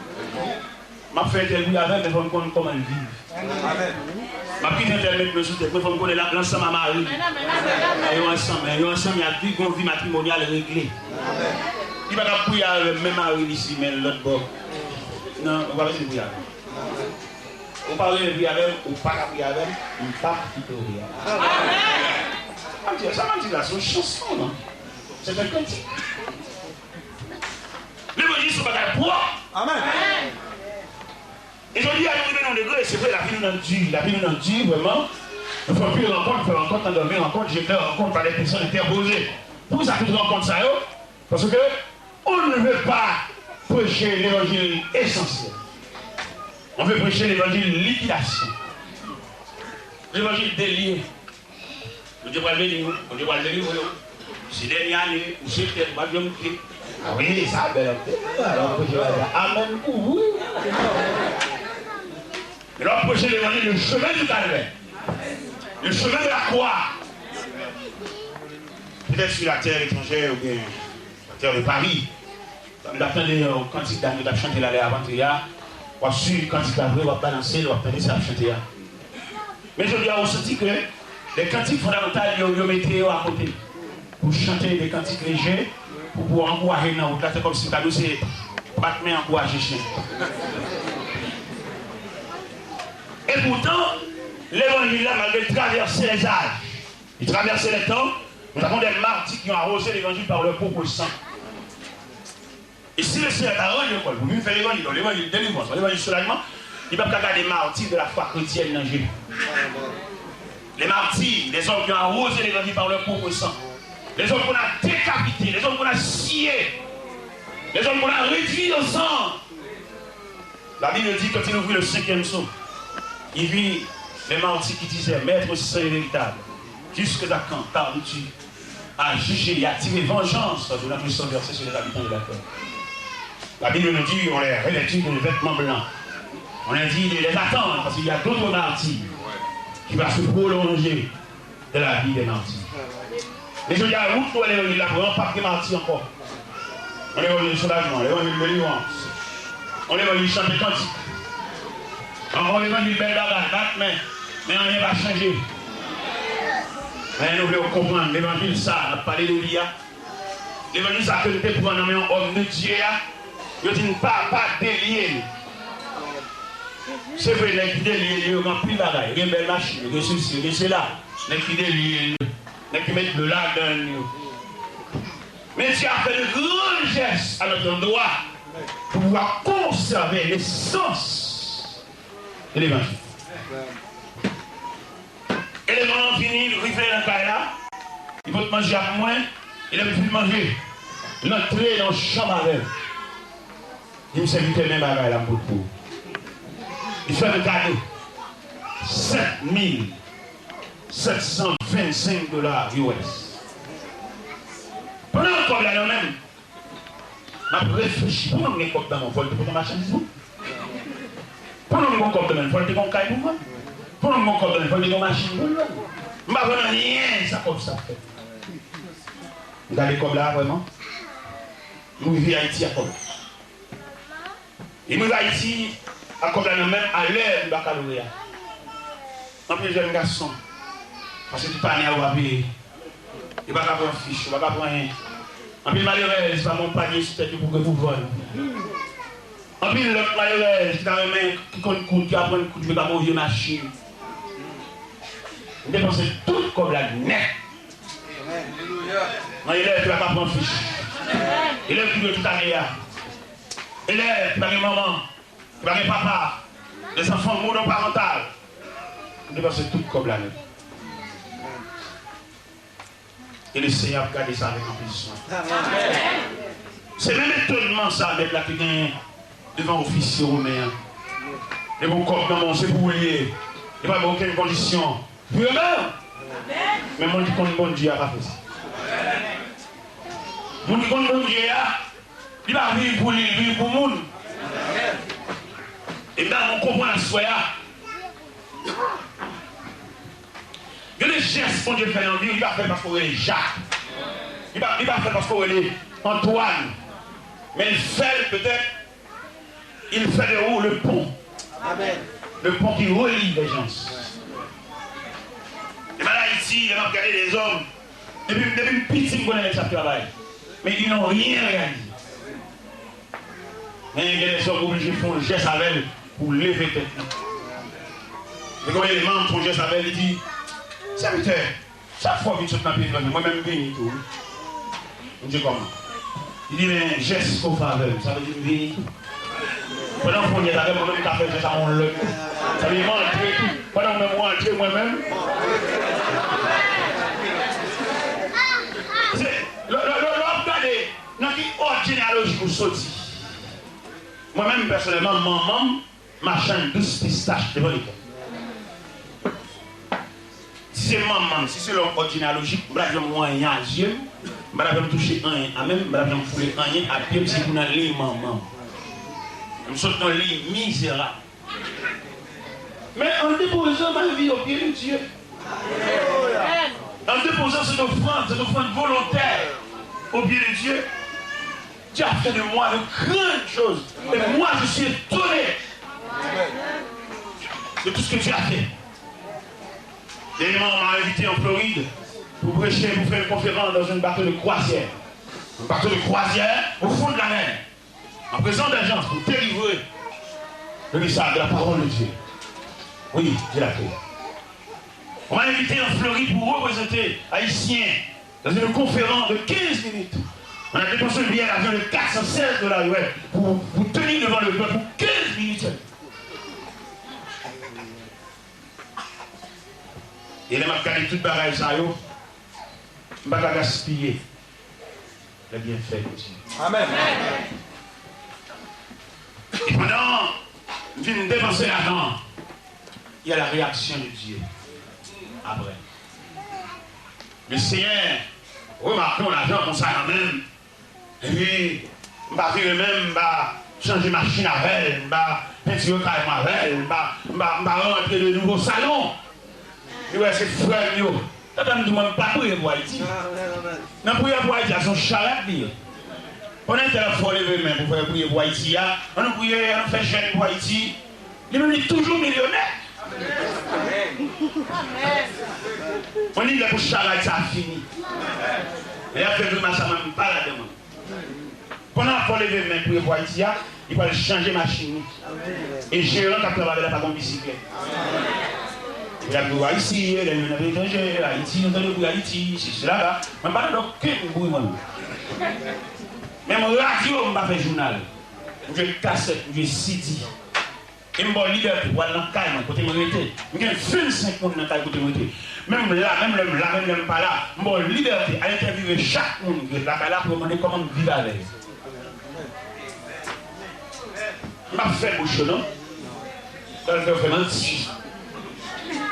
M ap fè entèl wi avè l, men fò m konn kòman l viv. M ap kite entèl met men sou tèt mwen, fò m konnen l ap ansanm a mari l. E yo ansanm, e yo ansanm, y ap viv yon vi matrimonyal regle. Li pa t ap priye avè m, men mari l isi, men lòt bò. Non, ou pa bezwen priye avè m. Ou pa vle priye avè m, ou pa ka priye avè m, m p ap kite w priye avè m. Sa m di, sa m di la, se yon chanson, non? Se yon kantik. Levanjil se yon bagay pwòp. Amèn. E jodi a, nou rive nan yon degre, se vre, lavi nou nan di, lavi nou nan di, vrèman. Nou fè anpil rankont, fè rankont nan dòmi, rankont je klè, rankont pa de pèsòn entèpoze. Poukisa tout rankont sa yo? Paske on ne veut pas prêcher l'évangile essentiel. On veut prêcher l'évangile liquidation. Levanjil delye. Bondye pral beni w. Bondye pral delivre w. Se dènye ane, ou se tèt, ou pa janm moute. A wi, sa bèl anpil. Alò, preche bagay la. Amèn pou ou. Men lè w ap preche levanjil, le chemin du calvaire, le chemin de la croix, peut-être sur la terre étrangère ou bien la terre de Paris. M t ap tande yon kantik dam yo t ap chante la lè avan te a. W ap swiv kantik la vre, w ap balanse l, w ap tande sa y ap chante a. Men jodi a, ou santi ke de kantik fondamantal yo, yo mete yo akote. Pou chante de kantik leje, pou, pou ankouraje nan wout la, se kòmsi ta nou se bat men ankouraje chen. E poutan, levanjil la, malgre l travèse lèzaj, li travèse lètan, nou t ap wè de mati ki awoze levanjil pa lè pwòp san. E si Leseyè ta rann yo kò l pou vin fè levanjil, yon levanjil delivrans, yon levanjil soulajman, li p ap ka gade martyrs de la foi chrétienne nan je. Les martyrs, les hommes qui ont arrosé l'évangile par leur propre sang. Les hommes qu'on a décapités, les hommes qu'on a sciés, les hommes qu'on a réduits en cendres. La Bible dit, quand il ouvrit le cinquième sceau, il vit les martyrs qui disaient, Maître saint et véritable, jusqu'à quand tardes-tu à juger et à tirer vengeance de notre sang versé sur les habitants de la terre? La Bible nous dit, on les revêtit de vêtements blancs. On a dit, il y a des attentes, parce qu'il y a d'autres martyrs qui va se prolonger dans la vie des martyrs. Men jodi a, wout nou levanjil la pran, p ap gen mati ankò. On levanjil soulajman, on levanjil delivrans, on levanjil chante kantik, on levanjil bèl bagay, bat men, men anyen pa chanje. Men nou vle w konprann, levanjil sa, n ap pale de li a, levanjil sa ke nou te pran nan men yon òm de Dye a, yo di n pa, pa delye l. Se vre, nèg ki delye l yo gen anpil bagay, yo gen bèl machin, yo gen sesi, yo gen sela. Nèg ki delye l yo, nèg ki met dlo ladan l yo. Men Dye a fè de gran jès à notre endroit pour pouvoir conserver l'essence de l'évangile. Eleman an vini, li rive nan kay la, li pot manje ak mwen, e lè m fin manje, l antre nan chanm avè m. Li di m, sèvitè, men bagay la m pot pou ou. Li fè m kado sèt mil sèt san vennsenk dola U S. Pandan kòb la nan men m, m ap reflechi, pou nonm gen kòb nan men w, fò l te pran machandiz pou ou. Pou nonm gen kòb nan men l, fò l te gen yon kay pou vann. Pou nonm gen kòb nan men l, fò l te gen yon machin pou l lwe. M pa vann anyen sa kòb sa fè. M gade kòb la vrèman. M rive Ayiti ak kòb la. E m rive Ayiti ak kòb la nan men m alè m bakaloreya. Anpil jèn gason, paske tout ane a yo pa peye. Yo pa ka pran fich, yo pa ka pran anyen. Anpil malerèz pa gen yon panye sou tèt yo pou, pou vann. Anpil lòt malerèz ki ta renmen, ki konn koud, ki aprann koud, yo pa gen yon vye machin. M depanse tout kòb la nèt. Nan elèv ki pa ka pran fich. Elèv ki dwe tout ane a. Elèv ki pa gen manman, ki pa gen papa. Les enfants monoparentales. M depanse tout kòb la nèt. E le Senyè ap gade sa avèk anpil swen. Se menm etonman sa mèt la te genyen devan ofisye women an. Depi w kòb nan men w, se pou w li ye. Li pa gen okenn kondisyon. Vrèman! Men moun ki konn Bondye a pa fè sa. Moun ki konn Bondye a, li pa viv pou li, li viv pou moun. E m ta renmen w konprann aswè a. Gen de jès Bondye fè nan vi w, li pa fè l paske w rele Jak. Li pa, li pa fè l paske w rele Antwàn. Men l fè l petèt, il fait de vous le pont. Amen. Le pont qui relie les gens. E pa Ayiti, lè m ap gade lèzòm, depi, depi m piti, m konnen nèg sa ap travay. Men ils n'ont rien réalisé. Men gen lèzòm oblije fè yon jès avè l pou leve tèt li. E konbyen de manm fè yon jès avè l, li di, sèvitè, chak fwa w vin sot nan peyi etranje, mwen menm m vini tou, wi. M di, kòman? Li di, men jès ke w fè avè m, sa vle di m vini tou. Pandan w fè yon jès avè m, mwen menm m ka fè jès a yon lòt. Sa vle di m antre tou. Pandan w menm w antre, mwen menm. Se, lè, lè, lè, lè w ap gade nan ki òd jeneyalojik ou soti. Mwen menm, pèsonèlman, manman m, machann dous pistach devan lekòl. Si se manman m, si se lòm òd jeneyalojik, m pa t ap janm wè anyen a zye m, m pa t ap janm touche anyen a men m, m pa t ap janm foule anyen a pye m, se pou nan liy manman m. M sot nan liy mizerab. Men en déposant ma vie aux pieds de Dieu, en déposant cette offrande, cette offrande volontaire aux pieds de Dieu, Dieu a fait de moi de grandes choses. Et moi, je suis étonné de tout ce que Dieu a fait. Dernièrement, on m'a invité en Floride pour prêcher, pour faire une conférence dans un bateau de croisière. Un bateau de croisière au fond de la mer. En présence des gens pour délivrer le message de la parole de Dieu. Oui, Dieu l'a fait. On m'a invité en Floride pour représenter Haïtiens dans une conférence de quinze minutes. On a dépensé un billet d'avion de quatre cent seize dollars U S pour, pour tenir devant le peuple pour quinze minutes seulement. E lè m ap gade tout bagay sa yo, m pa ka gaspiye le bienfait de Dieu. Amen. E pandan m fin depanse lajan an, il y a la réaction de Dieu après. Le Seigneur remake yon lajan konsa nan men m. Epi, m pa vire men m, m pa chanje machin avè l, m pa, pentire kay mwen avè l, m pa, m pa, m pa rantre de nouvo salon. Li wè se frè m yo. Tande m di mwen m pa priye pou Ayiti. Nan priyè pou Ayiti a, se yon charad li ye. Pandan entèl ap fè w leve men pou fè priye pou Ayiti a, ann nou priye, ann nou fè jèn pou Ayiti. Li menm li toujou milyonè. Mwen li lè pou charad sa fini. Lè y ap fè grimas sa mwen m pa ladan mwen. Pandan ap fè w leve men priye pou Ayiti a, li pral chanje machin li. E jeran k ap travay avè l la pa gen yon bisiklèt. Epi l ap di w Ayiti, lè nou nan peyi etranje, Ayiti, nou tande bri Ayiti, sesi, sela, la. Mwen pa tande okenn bri mwen menm. Menm radyo, m pa fè jounal. M jwe kasèt, m jwe C D. E m ba w libète pou w al nan kay mwen, kote mwen rete. M gen vennsenk moun nan kay kote mwen rete. Menm la, menm lè m la, menm lè m pa la, m ba w libète al entèvyouve chak moun ki ret lakay la pou yo mande kòman m viv avè yo. M p ap fè bouch yo non. Sa l fè yo fè manti.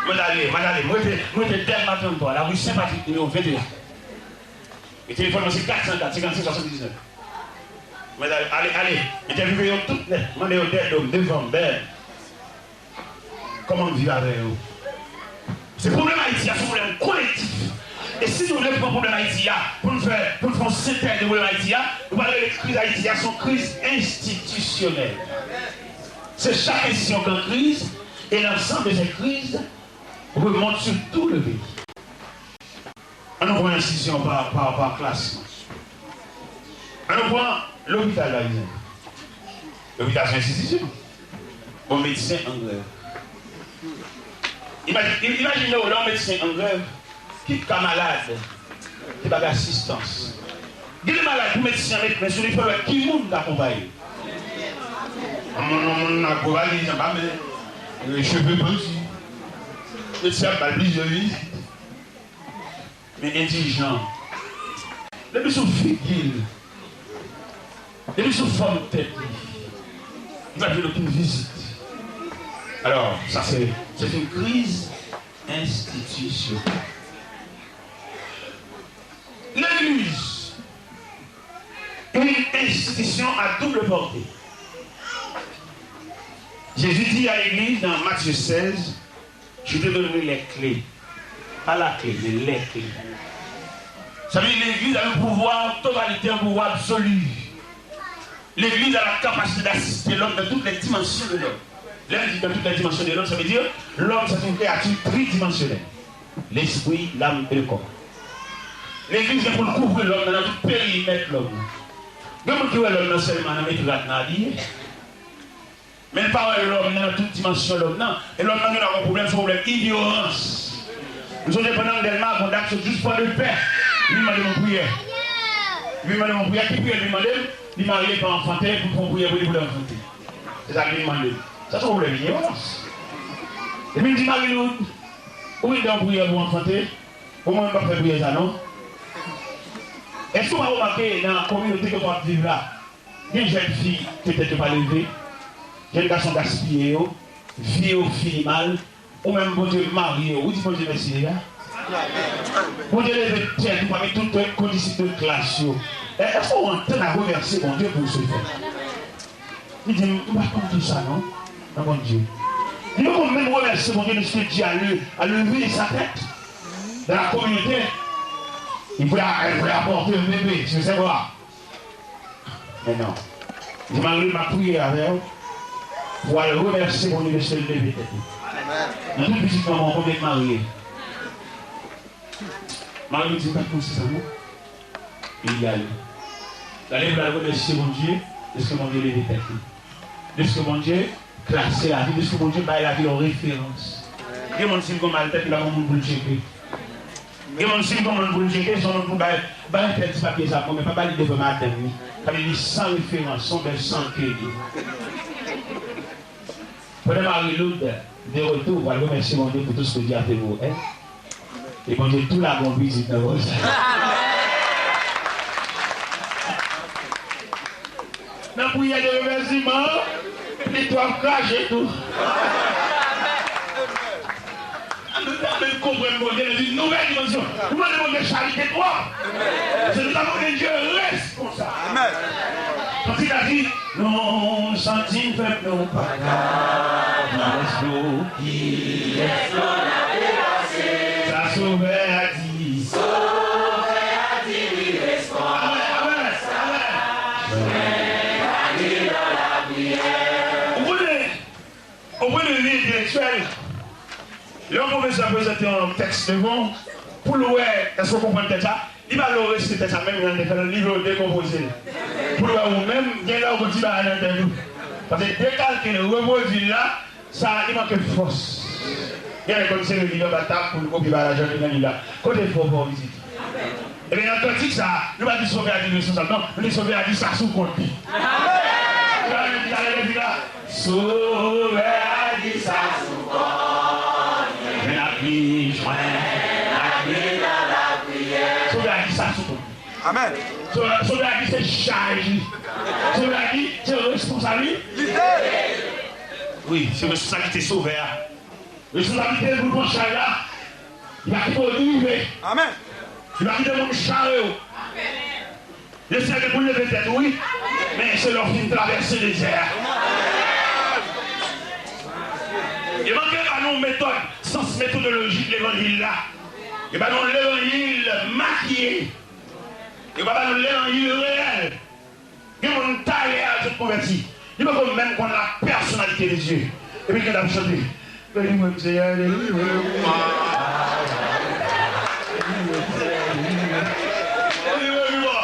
Mwen ale, mwen ale, mwen rete, mwen rete Dèlma trannntwa, lari Sen Patrik, nimewo venteyen. E telefòn mwen se kat san kat, senkannsenk, swasanndiznèf. Mwen ale, ale, ale, entèvyouve yo tout nèt, mande yo dèyè do m, devan m, dèyè m. Kòman m viv avè yo? Se pwoblèm Ayiti a, se yon pwoblèm kolektif. E si nou vle pran pwoblèm Ayiti a, pou n fè, pou n fè yon sentèz de pwoblèm Ayiti a, nou pral rele kriz Ayiti a, se yon kriz enstitisyonèl. Se chak enstitisyon ki an kriz, e l'ensemble de ces crises remonte sur tout le pays. Ann nou pran enstitisyon pa, pa, pa klasman. Ann nou pran lopital, pa egzanp. Lopital se enstitisyon. Bon, medsen an grèv. Imaj-, im-, imajine w, lè yon medsen an grèv, ki ka malad, ki pa gen asistans. Gen de malad, pou medsen an met men sou li, fò l wè ki moun k akonpaye l. Yon moun, yon moun nan gwo valiz anba men, e cheve panti. Medsen ap ba l plizyè vizit. Men endilijan. Depi sou figi l, depi sou fòm tèt li, li pa jwenn okenn vizit. Alò, sa se, se yon kriz enstitisyonèl. Legliz, yon enstitisyon a double pòte. Jezi di a legliz nan Matye sèz, Je te donnerai les clés. Pas la clé, mais les clés. Sa vle di legliz a yon pouvwa totalitè, yon pouvwa absoli. Legliz a la capacité d'assister l'homme dans toutes les dimensions de l'homme. Lè m di dans toutes les dimensions de l'homme, sa vle di lòm se yon kreyati tridimansyonèl. Lespri, lam e kò. Legliz gen pou l kouvri lòm nan, nan tout perimèt lòm nan. Gen moun ki wè lòm nan sèlman nan met rad nan abiye. Men l pa wè lòm nan, nan tout dimansyon lòm nan. E lòm nan gen dwa gen pwoblèm, se pwoblèm inyorans. M sonje pandan m Dèlma, gon dam sot jis pran de pè. Li mande m yon priyè. Li mande m yon priyè. Ki priyè li mande m? Li marye, pa anfante, pou m fè yon priyè pou li, pou l anfante. Se sa li mande m. Sa se yon pwoblèm inyorans. Epi m di, Marie-Lourdes, ou vin gen yon priyè pou anfante? Bon, mwen, m p ap fè priyè sa, non. Èske w pa remake nan kominote kote w ap viv la, gen jèn fi, petèt yo pa leve, jèn gason gaspiye yo, vi yo fini mal, ou menm Bondye marye w, ou di Bondye mèsi deja? Bondye leve tèt ou pami tout kondisip de klas yo. È, èske w antann a remèsye Bondye pou ce fait? Li di, m pa konn di sa non, nan Bondye. Li pa konn menm remèsye Bondye de ce que Dieu a le-, a levé sa tête dans la communauté. Il voulait, elle voulait apporter un bébé sur ses bras. Men non. Li di, Marie, m ap priye avè w pou w al remèsye Bondye de ce que l leve tèt ou. Nan tout pitit manman w, konbyen k marye? Marie di, m pa t konn se sa non. Epi li ale. L ale pou l al remèsye Bondye, dèske Bondye leve tèt li. Dèske Bondye klase lavi, dèske Bondye bay lavi yon referans. Gen moun, si l gen mal tèt, li pa gen moun pou l tcheke. Gen moun, si l gen moun pou l tcheke, se yon moun pou bay, bay tèl ti papye sa pou mwen, men pa ba li devan madanm li. Sa vle di li san referans, se yon bèl san l te ye. Frè Marie-Lourdes, de retour, w al remèsye Bondye pou tout ce que Dieu a fait pour elle. E Bondye tou la gon pitit nan vòl sa. Nan priyè de remèsiman, li tou ap krache tou. An nou ta menm konprann Bondye nan yon nouvèl dimansyon. Nou mande Bondye charite twòp. Se nou ta mande Dye responsab. Kantik la di, non, Santi n fèb, nou pa ka nan lespri w. Kiyès nou ap depase? Sa Sovè a di. Sovè a di li responn. Amèn, amèn, amèn. Jwenn ak li nan lapriyè. Ou konnen, o pwen de vi entelektyèl, lè yon pwofesè prezante yon tèks devan w, pou l wè èske w konprann tèks la, li pa vle w resite tèks la menm jan l te fè l, li vle w dekonpoze l. Pou l wè ou menm, gen lè w gon ti bagay nan tèt ou. Paske dekalke l, repwodui l la, sa li manke fòs. Gen lè konn sere liv anba tab pou l kopye bagay la jan l te nan liv la. Kote fò fò vizit? Ebyen, nan kantik sa a, nou pa di Sovè a di l responsab, non. Nou di Sovè a di sa sou kont li. Talè, talè, lè di la, Sovè a di sa sou kont li. Jwenn ak li, jwenn ak li nan lapriyè. Sovè a di sa sou kont li. Amèn. Sovè, Sovè a di se chaj li. Sovè a di se responsab li. Li te. Wi, se responsablite Sovè a. Responsablite pou l pran chay la. Li pa kite w drive. Amèn. Li pa kite moun chare w. Lesyèl gen pou l leve tèt ou, wi. Men se lè w fin travèse dezè a. Yo manke ba nou metòd, sans metodolojik levanjil la. Yo ba nou levanjil makiye. Yo pa ba nou levanjil reyèl. Gen moun talè a sot konvèti. Li poko menm konn la pèsonalite de Dye. Epi l gentan ap chante. Delivre m, Seyè, delivre m. Delivre m, Seyè, delivre m. Delivre m, bon.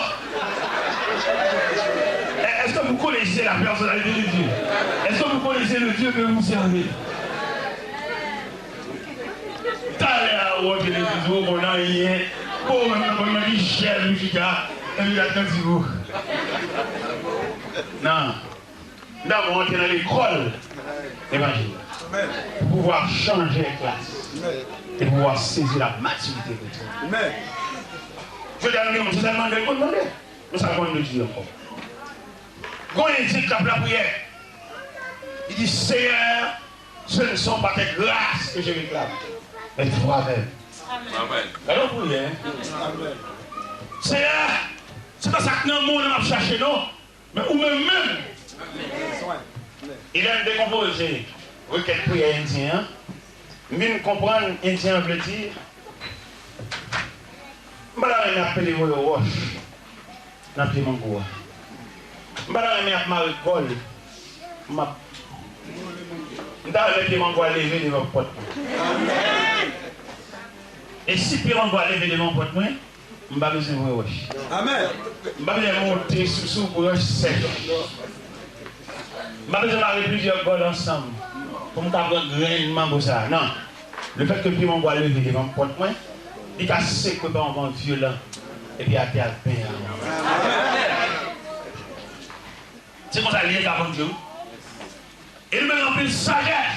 Est-ce que vous connaissez la personnalité de Dieu? Est-ce que vous connaissez le Dieu que vous servez? Talè a ou antre legliz ou, ou konn anyen. Bon, ou menm nan konn nan ki chèz ou chita, epi gad kantik ou. Non. N ap antre nan lekòl levanjil la. Pou pouvwa chanje klas. E pouvwa sezi la matirite kretyen. Jodi a nou gen moun, se sèlman de l konn mande. Nou sa konn nou di ankò. Gon endyen k ap lapriyè. Li di, Seyè, ce ne sont pas tes grâces que je réclame, mais toi-même. Amèn. Gade yon priyè, hein? Seyè, se pa sa k nan men w m ap chache, non, men ou menm menm. E lè m dekonpoze rekèt priyè endyen an, m vin konprann endyen an vle di, m pa ta renmen ap pede voye wòch nan pye mango a. M pa ta renmen ap mare kò l. M ap, m ta renmen pye mango a leve devan pòt mwen. E si pye mango a leve devan pòt mwen, m pa bezwen voye wòch. Amèn. M pa bezwen monte sou, sou branch sèch. M pa bezwen mare plizyè kòd ansanm pou m ka pran grenn mango sa a. Non. Lefètke pye mango a leve devan pòt mwen, li ka sekwe pa yon van vyolan, epi atè a benyen. Se konsa l ye ka Bondye, wi. E nou bezwen anpil sajès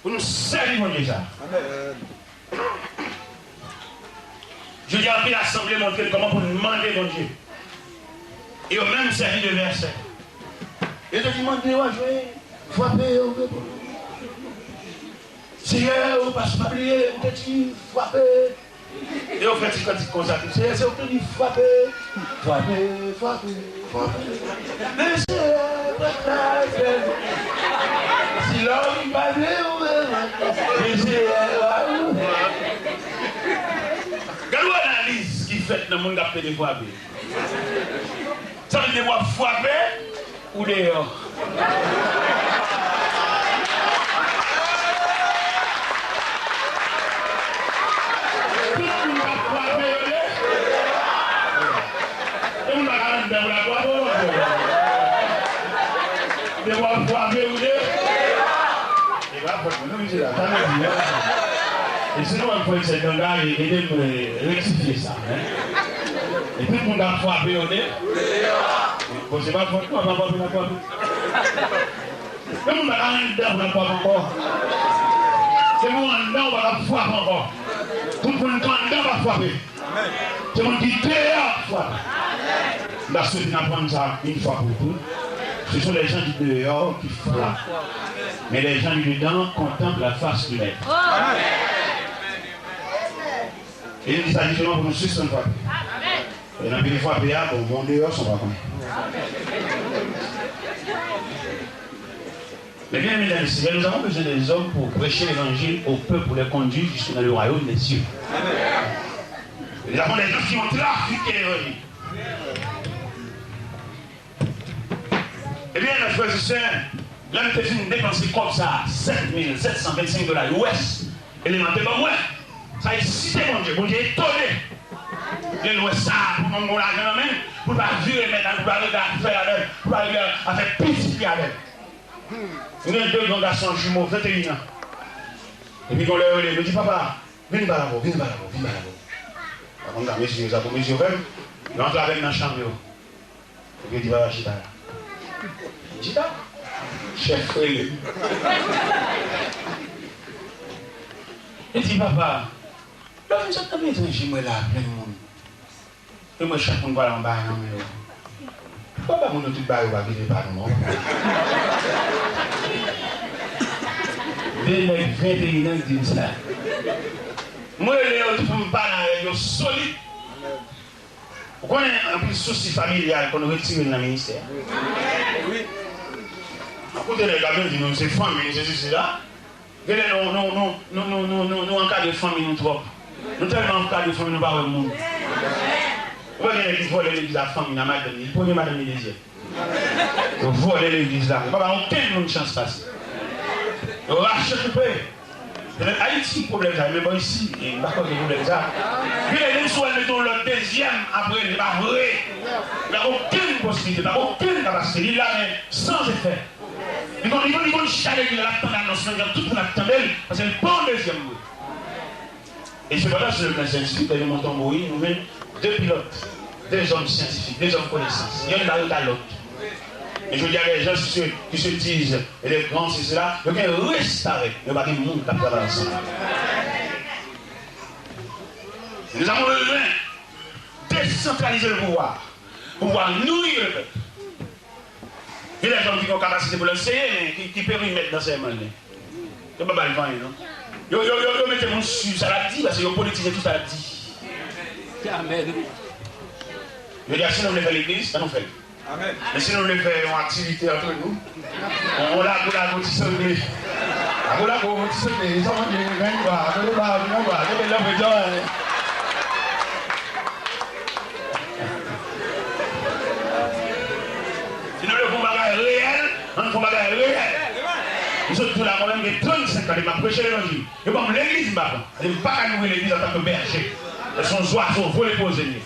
pou nou sèvi Bondye sa. Jodi a, anpil asanble montre n kòman pou n mande Bondye. E yo menm sèvi de vèsè. Yo te di, mande, w a jwenn, frape, yo reponn. Seyè, ou pa, pa bliye, ou te di, frape. E yo fè ti kantik konsa tou. Seyè, se ou ki te di, frape, frape, frape, frape. Men Seyè, pèp la fè. Si lòm pa vle, ou vle, men Seyè, ou. Gade yon analiz ki fèt nan moun k ap pede frape. Sa vle di w ap frape, ou deyò. Tout moun k ap frape yo de. Tout moun pa ka anndan pou l ap frape w ankò. Depi w ap frape, ou de. E pa fòt mwen, non, mesye la, sa nou di, hein. E si nou wè m fè eksè ganga, e, ede m, e, rektifye sa, hein. E tout moun k ap frape yo de. Bon, se pa fòt nou, pa frape, pa frape. Gen moun pa ka anndan pou l ap frape ankò. Gen moun anndan ou pa ka frape ankò. Tout moun k anndan pa frape. Se moun ki deyò k frape. M ta swete n aprann sa une fois pour toutes. Ce sont les gens du dehors qui frappent, mais les gens du dedans contemplent la face du Maître. E li di sa jisteman pou nou sispann frape. E nan pede frape a, bon, moun deyò son pa konn. Eh bien, mesdames et messieurs, nous avons besoin des hommes pour prêcher l'évangile au peuple, pour les conduire jusque dans le royaume des cieux. Nous avons des gens qui ont trafiqué l'évangile. Eh bien, mes frères et sœurs, lè m te fin depanse kòb sa, sèt mil sèt san vennsenk dola U S, eleman te ban mwen. Sa eksite Bondye. Bondye etone. Lè l wè sa, pou moun gen lajan nan men l, pou l pa vire men l, pou l pa regle afè avè l, pou l pa regle afè pitit li avè l. M gen de gran gason jimo, venteyen an. Epi gon lè yo rele m, yo di, "Papa, vin pale avè w, vin pale avè w, vin pale avè w." Papa m ta mezi yo, sa pou mezi yo fè m. Yo antre avè m nan chanm yo. Epi yo di, "Papa, chita la." Chita. Chèf rele m. Li di, "Papa, lè w vin sot nan mezi an, jwenn mwen la, plen moun." E mwen, chak moun pral anba nan men yo. Papa, moun yo tout ba yo pa kite pa nou, non. De nèg venteyen an di m sa. Mwen rele yo tou pou m pale avèk yo solid. Ou konnen, anpil sousi familyal konn retire n nan ministè. Wi. Koute nèg la vin di nou se fanmi, se sesi la. Genlè nou, nou, nou ankadre fanmi nou twòp. Nou tèlman ankadre fanmi nou pa wè moun. Ou wè gen nèg ki vòlè legliz ak fanmi nan madanm li, premye madanm li dezyèm. Yo vòlè legliz la. Yo pa ba okenn moun chans pase. Yo rache koupe. Petèt Ayiti pwoblèm sa, men bò isi, e, m pa kwè gen pwoblèm sa. Genlè menm si w al mete yon lòt dezyèm apre l, se pa vre. Li pa gen okenn posiblite, li pa gen okenn kapasite. Li la, men san efè. Li konn, li konn, li konn chale, li la, l ap tann anons lan, jan tout moun ap tande l, paske l pa yon dezyèm vre. E sepandan, sou le plan syantifik, lè nou monte yon Boeing, nou jwenn de pilòt, de zòm syantifik, de zòm konesans. Yonn pa rete a lòt. E jodi a, les gens qui se, qui se disent les grands, ceci, cela, yo gen restarèt, yo pa gen moun k ap travay ansanm. Nous avons besoin décentraliser le pouvoir, pouvoir nourrir le peuple. Gen de jèn ki gen yon kapasite pou l anseye, men ki, ki perimèt ansèyman l ye. Yo pa ba l vanyen, non. Yo, yo, yo, yo mete moun swiv sa l ap di, paske yo politize tout sa l ap di. Amèn. Yo di, "A, si nou vle fè legliz, ann nou fè l." Amèn. Men si nou vle fè yon aktivite antre nou, yon, yon lago, lago ti sangle. Lago, lago ti sangle. Sa mwen di, men, ba, men, ba, men, ba, men, ba, men, ba. Si nou vle fè yon bagay reyèl, ann fè yon bagay reyèl. M sot tou la, mwen menm gen trannsenk an depi m ap preche levanjil. Yo ban m legliz, m pa pran. Paske m pa ka nouri legliz antanke bèje. Se yon zwazo vole poze m ye.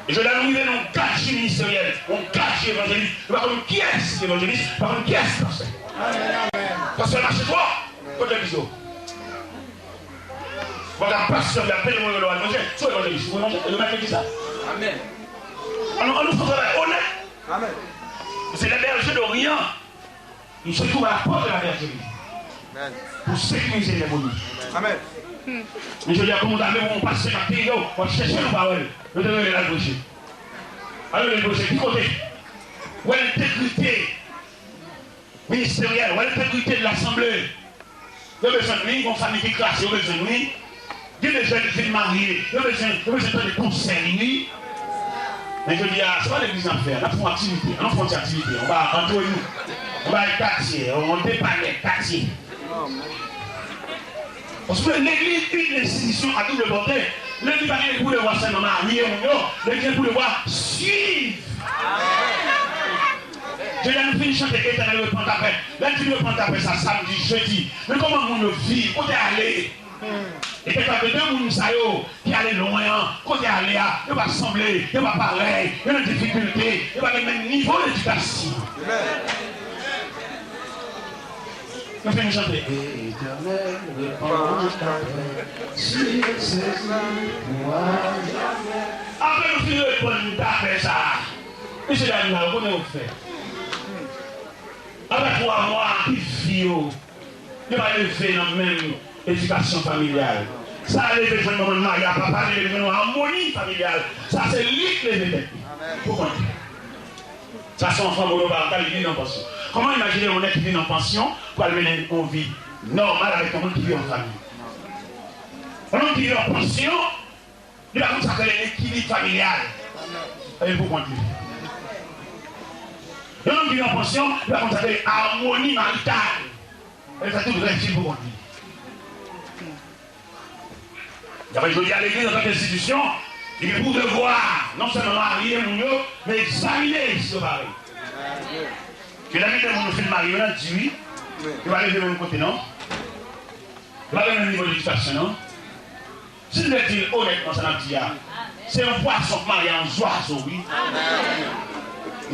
E jodi a nou rive nan yon gachi ministeryèl, yon gachi evanjelis. Nou pa konn kiyès ki evanjelis, nou pa konn kiyès ki pastè. Pastè mache twò. Kote legliz yo? Ou pa ka pastè, y ap peye mwen, yo lè w al manje. Se yon evanjelis, ou evanjelis, yo mèt legliz la. Amèn. Ann nou, ann nou fè yon travay onèt. Amèn. Se les bergers d'Orient. Ils se trouvent à la porte de la bergerie. Amèn. Pou sekirize lèbri. Amèn. Men jodi a, kòm ou ta vle yon pastè k ap peye w, w ap chèche yon pawòl. Yo te rele l al preche. Al rele l preche, ki kote? Ou wè entegrite ministeryèl, ou wè entegrite de lasanble. Yo bezwen nou wi, gon fanmi ki kraze, yo bezwen nou wi. Gen de jèn ki vin marye, yo bezwen, yo bezwen tande konsèy li wi. Men jodi a, se pa legliz n ap fè, n ap fè yon aktivite, ann fè yon ti aktivite, anba, antre nou, anba katye, yon depanè katye. Paske legliz, une institution à double portée. Legliz pa gen pou devwa sèlman marye moun yo, legliz gen pou devwa swiv. Jodi a nou fin chante Etènèl, reprann ta pè. Lè n fin reprann ta pè sa, samdi, jedi, men kòman moun yo viv, kote y ale? E kèk de moun sa yo ki ale lwen an, kote y ale a, yo pa sanble, yo pa parèy, yo nan difikilte, yo pa gen menm nivo ledikasyon. Nou fin chante. Etènèl, repann ta pè, si sezi pou a jamè. Apre nou fin repann ta pè sa a, mesye dam la, ou konnen yo fè. Apre twa mwa, ki vi yo, yo pa leve nan menm edikasyon familyal. Sa a leve jwenn manman l marye a papa li, leve jwenn yon amoni familyal. Sa se li k leve tèt li. Pou kont li. Sa se yon fanm monoparantal, li vin an pansyon. Kòman imajine yon nèg ki vin an pansyon pou al mennen yon vi nòmal avèk yon moun ki viv an fanmi? Yon moun ki viv an pansyon, li pa konn sa k rele ekilib familyal. Sa vin pou kont li. Yon nonm ki nan pansyon, li pa konn sa k rele amoni marital. Li fè tout rèv li pou kont li. Daprè jodi a, legliz antanke enstitisyon, li gen pou devwa non sèlman marye moun yo, men egzamine si yo pare. Ke lè gen de moun yo fin marye yo nan di wi, yo pa leve menm kote non. Yo pa gen menm nivo de edikasyon non. Si n te di l onètman sa n ap di a, se yon pwason k marye a yon zwazo wi.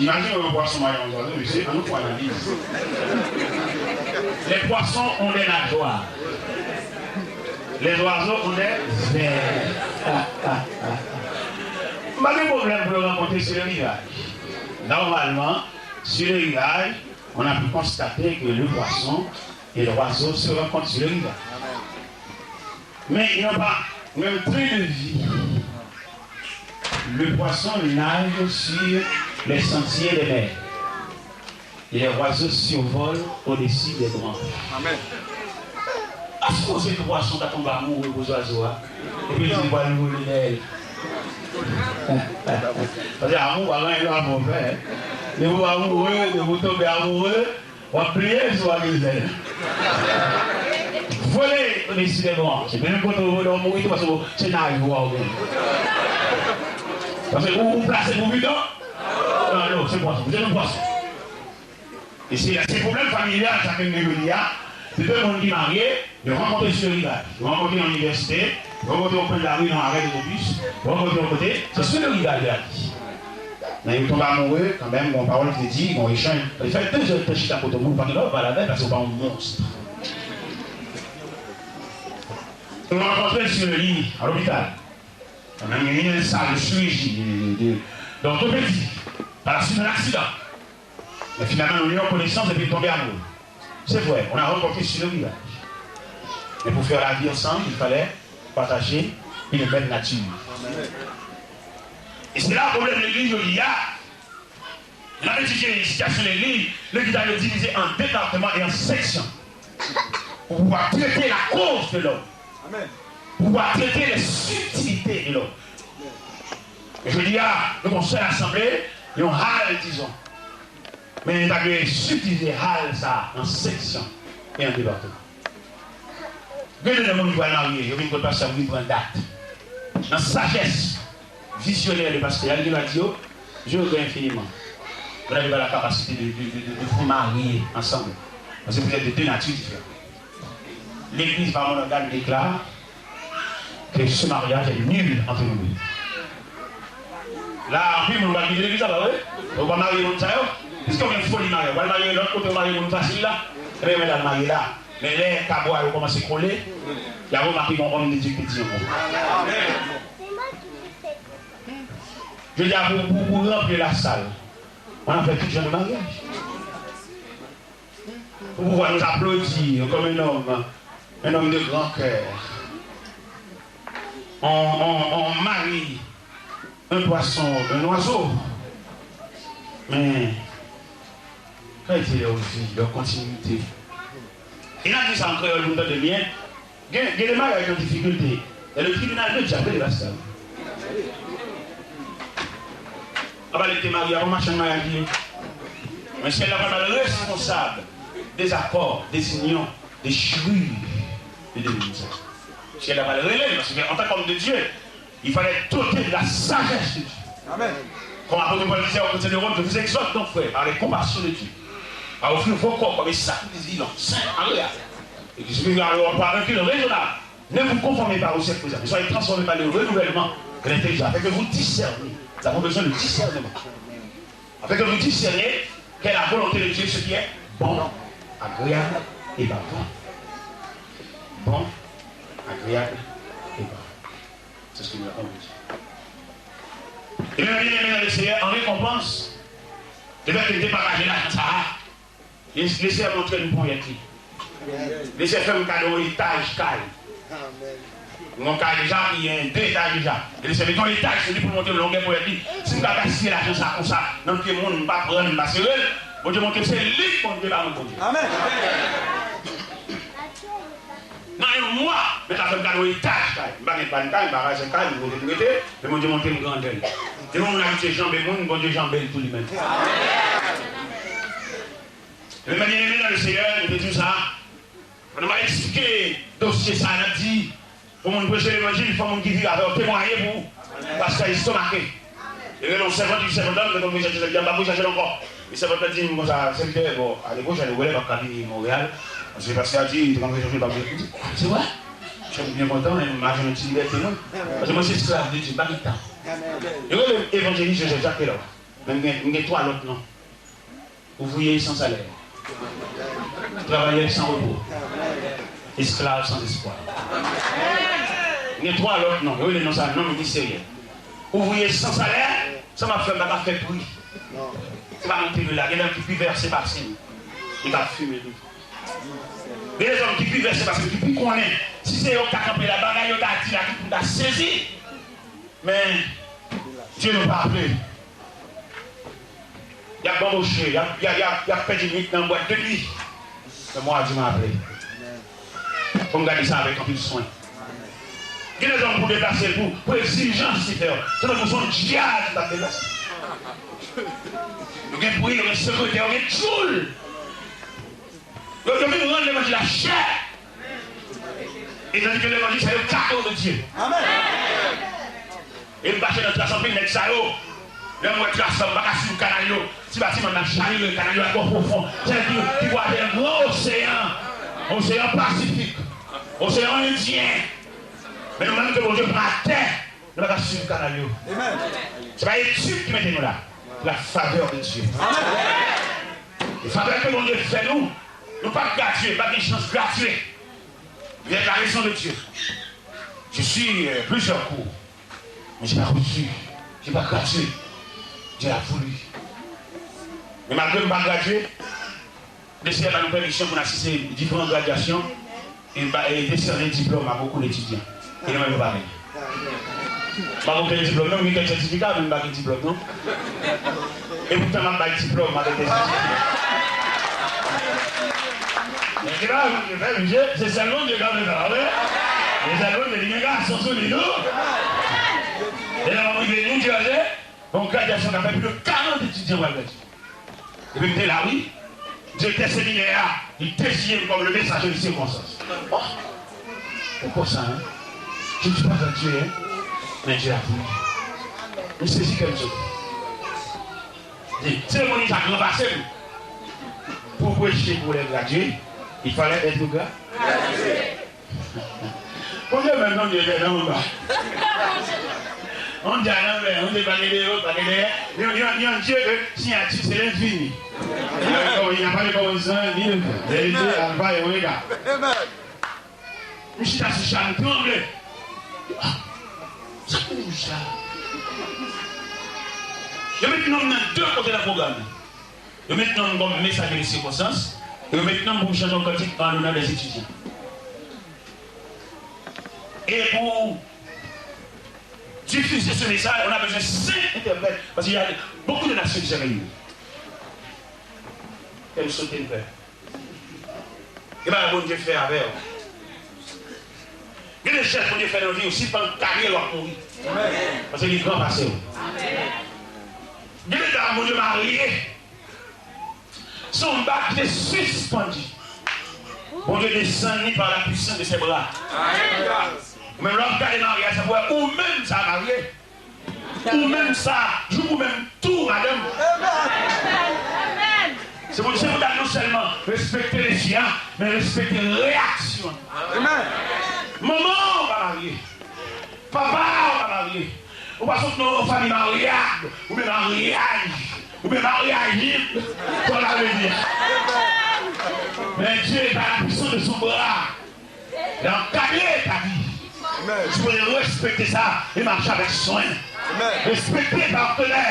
Imajine w yon pwason marye a yon zwazo, mesye, ann nou fè analiz. Les poissons ont des nageoires. Les oiseaux ont des ailes. M pa gen pwoblèm pou yo rankontre sur le rivage. Normalman, sur le rivage, on a pu constater que le poisson et l'oiseau se rencontrent sur le rivage. Mais ils n'ont pas le même train de vie. Le poisson nage sur les sentiers des mers. Et les oiseaux survolent au-dessus des branches. Amen. Èske w se pwason ka tonbe amoure pou zwazo a? Epi l di l pral vole dèyè l. Paske amou pa gen anyen lòt pou fè. Depi w amoure, depi w tonbe amoure, w ap bliye si w pa gen zèl. Vole au-dessus des branches. Menm kote w vole, w mouri tou, paske se naje w ap gen. Paske ou, ou plase pou pito. Non, non, se pwason. Ou se yon pwason. E se, se pwoblèm familyal sa ke n gen jodi a. Se de moun ki marye, yo rankontre sou rivaj, yo rankontre nan inivèsite, yo rankontre o kwen de lari nan arè de otobis, yo rankontre yon kote, se sou le rivaj yo ap di. Men yo tonbe amoure kanmenm, gon pawòl ki te di, gon echanj. Li fè de zè tan chita kote moun, pa gen lòt pale avè l, paske se pa yon mons. Nou rankontre l sou le li, a lopital. Kanmenm, li vin nan sal de chiriji, de, de, de, de òtopedi, pa la suite de laksidan. Men finalman, nou li yon konesans epi l tonbe amoure. Se vre, on a rencontré sur le rivage. Mais pour faire la vie ensemble, il fallait partager une même nature. E se la pwoblèm legliz jodi a. Lè n ap etidye sitiyasyon legliz, legliz la yo divize an depatman e an seksyon. Pou pouvwa trete la koz de lòm. Amen. Pou pouvwa trete les subtilités de lòm. Men jodi a, nou gon sèl asanble, yon hal, dizon. Men yo ta dwe sibdivize hal sa a an seksyon e an depatman. Gen de moun ki pral marye, yo vin kot pastè pou vin pran dat. Nan sajès vizyonè de pastè a, li te va di yo, je regrette infiniment. Vous n'avez pas la capacité de, de, de, de, de vous marier ensemble. Parce que vous êtes de deux natures différentes. Legliz pa monogam, déclare que ce mariage est nul entre nous deux. La, anpil moun pa kite legliz la, pa vre? Ou pa marye moun sa yo? Piske ou gen foli marye, ou al marye lòt kote, ou marye moun fasil la. Ebyen, men al marye la. Men lè kabwa yo kòmanse kole, y a remake gon òm de Dye ki te di yon mo. Jodi a, pou, pou, pou ranpli lasal, on a fait tout genre de mariage. Pou pouvwa nou applaudir comme un homme, un homme de grand cœur. On, on, on marie un poisson, un oiseau. Men, kalite lè w viv, lè w kontinite. E n ap di sa an kreyòl pou n tande byen. Gen, gen de maryaj nan difikilte. E le tribunal de Dieu a plede la sa. Apa li te marye avan machann maryaj li ye. Men syèl la pral ba l responsab dezakò, dezinyon, dechirure de de moun sa. Syèl la pral rele l, paske antanke homme de Dieu, il fallait être doté de la sagesse de Dieu. Amen. Comme apôtre Paul disait aux chrétiens de Rome, je vous exhorte donc, frères, par les compassions de Dieu, à offrir vos corps comme un sacrifice vivant, saint, agréable, et qui se livre à votre part raisonnable. Ne vous conformez pas au siècle présent, mais soyez transformés par le renouvellement de l'intelligence, afin que vous discerniez. Nous avons besoin de discernement. Afin que vous discerniez quelle est la volonté de Dieu, ce qui est bon, agréable et parfait. Bon, agréable et parfait. C'est ce que nous avons dit. E byen, byeneme nan Lesenyè, an rekonpans, lefètke n te pataje lajan sa a, Lesenyè montre m ponyèt li. Lesenyè fè m kado yon etaj kay. Yon kay deja, ki gen de etaj deja. E Lesenyè mete yon etaj sou li pou l montre m longè ponyèt li. Si m ka gaspiye lajan sa a konsa, nan pye moun, m pa pran l, m pa sere l, Bondye montre m se li k Bondye, pa mwen k Bondye. Amen. Nan yon mwa, mèt la fè m kado etaj kay. M pa gen bann kay, m pa raje kay, m rete, m rete, men Bondye montre m grandè l. Depi yon moun abitye janbe moun, Bondye janbe l tou li menm. Ebyen, mwen byeneme nan le Seyè, nou te di w sa. Pandan m ap eksplike dosye sa a, n ap di, pou moun preche levanjil, fò moun ki viv avè w temwaye pou ou. Pastè estomake. Li rele yon sèvant, li di, "Sèvant lan, mwen konn rechache sèvant lan, m p ap rechache l ankò." E sèvant lan di m konsa, "Sèvitè, bon, ane pwochèn, ou wè, m ap ka vini Monreyal." Paske pastè a di, "Li te konn rechache, l p ap vini." M di, "Ah, se vre?" Chè, m byen kontan, men m a jwenn yon ti libète mwen. Paske mwen se esklav de Dye, m pa gen tan. Yo rele m evanjelis Joseph Jacques Taylor. Men m gen, m gen twa lòt non. Ouvriye san salè. Travayè san repo. Esklav san espwa. M gen twa lòt non. Yo rele non sa non misterye. Ouvriye san salè, sa m ap fè, m pa ka fè pri. Se pa monte yo la. Gen lè ki pi vèse pase m. Li pa fime tou. Gen lè zòm ki pi vèse pase m, ki pi konnen. Si se yo k ta kanpe la, bagay yo ta di la, ki pou ta sezi. Men, Dye nou pa aple. Y ap banboche, y ap, y ap, y ap, y ap pèdi nwit nan bwat de nwi. Men mwen a di m aple. Fò m gade sa avèk anpil swen. Gen de zòm pou deplase l pou, pou egzijans li fè yo. Se tankou se yon djaz li t ap deplase. Yo gen pri, yo gen sekretè, yo gen tchoul. Yo, yo vin rann levanjil la chè. E tandike levanjil, se yon kado de Dye. Amèn. E m mache nan tras anpil nèg sa yo. Lè m wè tras la, m pa ka swiv kanal yo. Ti batiman nan chalire, kanal yo la twò pwofon. Se nèg ki, ki pou achte yon gran oseyan. Oseyan Pasifik. Oseyan Endyen. Men nou menm ke Bondye pran atè. Nou pa ka swiv kanal yo. Amen. Se pa etid ki mete nou la. La favè de Dye. Amen. E favè ke Bondye fè nou, nou pa gradye, pa gen chans gradye. Vous êtes la raison de Dieu. Je suis euh, plusieurs cours, mais j'ai pas reçu, j'ai pas gradué. Dieu a voulu. Men malgre m pa gradye, Lesyèl ba nou pèmisyon pou n asiste diferan gradyasyon e ba, e desène diplòm a bokou de etidyan. E nou menm nou pa gen. M pa gen okenn diplòm, non, m gen kèk sètifika, men m pa gen diplòm, non. E poutan, m ap bay diplòm avèk de sètifika. Men se pa Bondye fè, mesye, se sèl Bondye k ap fè sa, wi. Se sèl Bondye, li gen gason sou li, non. E lè m ap rive, nou di, bon, gradyasyon k ap fè plis de karant etidyan pral gradye. Epi m te la, wi. Direktè seminè a, li deziye m kòm le messager de circonstance. Oh! Poukisa sa, hein? Je ne suis pas gradué, hein? Men Dye a voulu. M sezi kè m sote. Seremoni sa gran pase m. Pou preche pou lè gradye, il fallait être gra-, Bondye menm non, Dye nan anba. On Dye nan anba, on Dye pa gen deyò, pa gen dèyè. Yon, yon, yon Dye ke siyati se lenfini. Il n'y a pas de commencement, ni de fin. Verite, alfa e omega. M chita sou cha, m tranble. Ah, sa ki wouj sa? Yo met non m nan de kote nan pwogram nan. Yo met non m kòm mesaje de sikonstans, e yo met non m pou m chante yon kantik an onè dèzetidyan. E pou difize se mesaj, on a bezwen senk entèprèt, paske y a bokou de nasyon ki se reyini. Kè m sote m fè. E bagay Bondye fè avè w. Gen de chèf Bondye fè nan vi w, si l pa antanyen w ap mouri. Paske li gran pase w. Gen de dam Bondye marye. Se yon bag ki te sispann. Bondye desann li par la puissance de ses bras. Ou menm lè w ap gade maryaj sa pou wè ou menm sa marye. Ou menm sa, jouk ou menm tou madanm. Se pou, se pou ta non sèlman respekte lespri a, men respekte reyaksyon. Manman w pa marye. Papa w pa marye. Ou pa sot nan yon fanmi maryab, oubyen maryaj, oubyen maryajib, sa w ta vle di. Men Dye, par la puissance de son bras, il a encadré ta vie. Ou sipoze respekte sa e mache avèk swen. Respekte patnè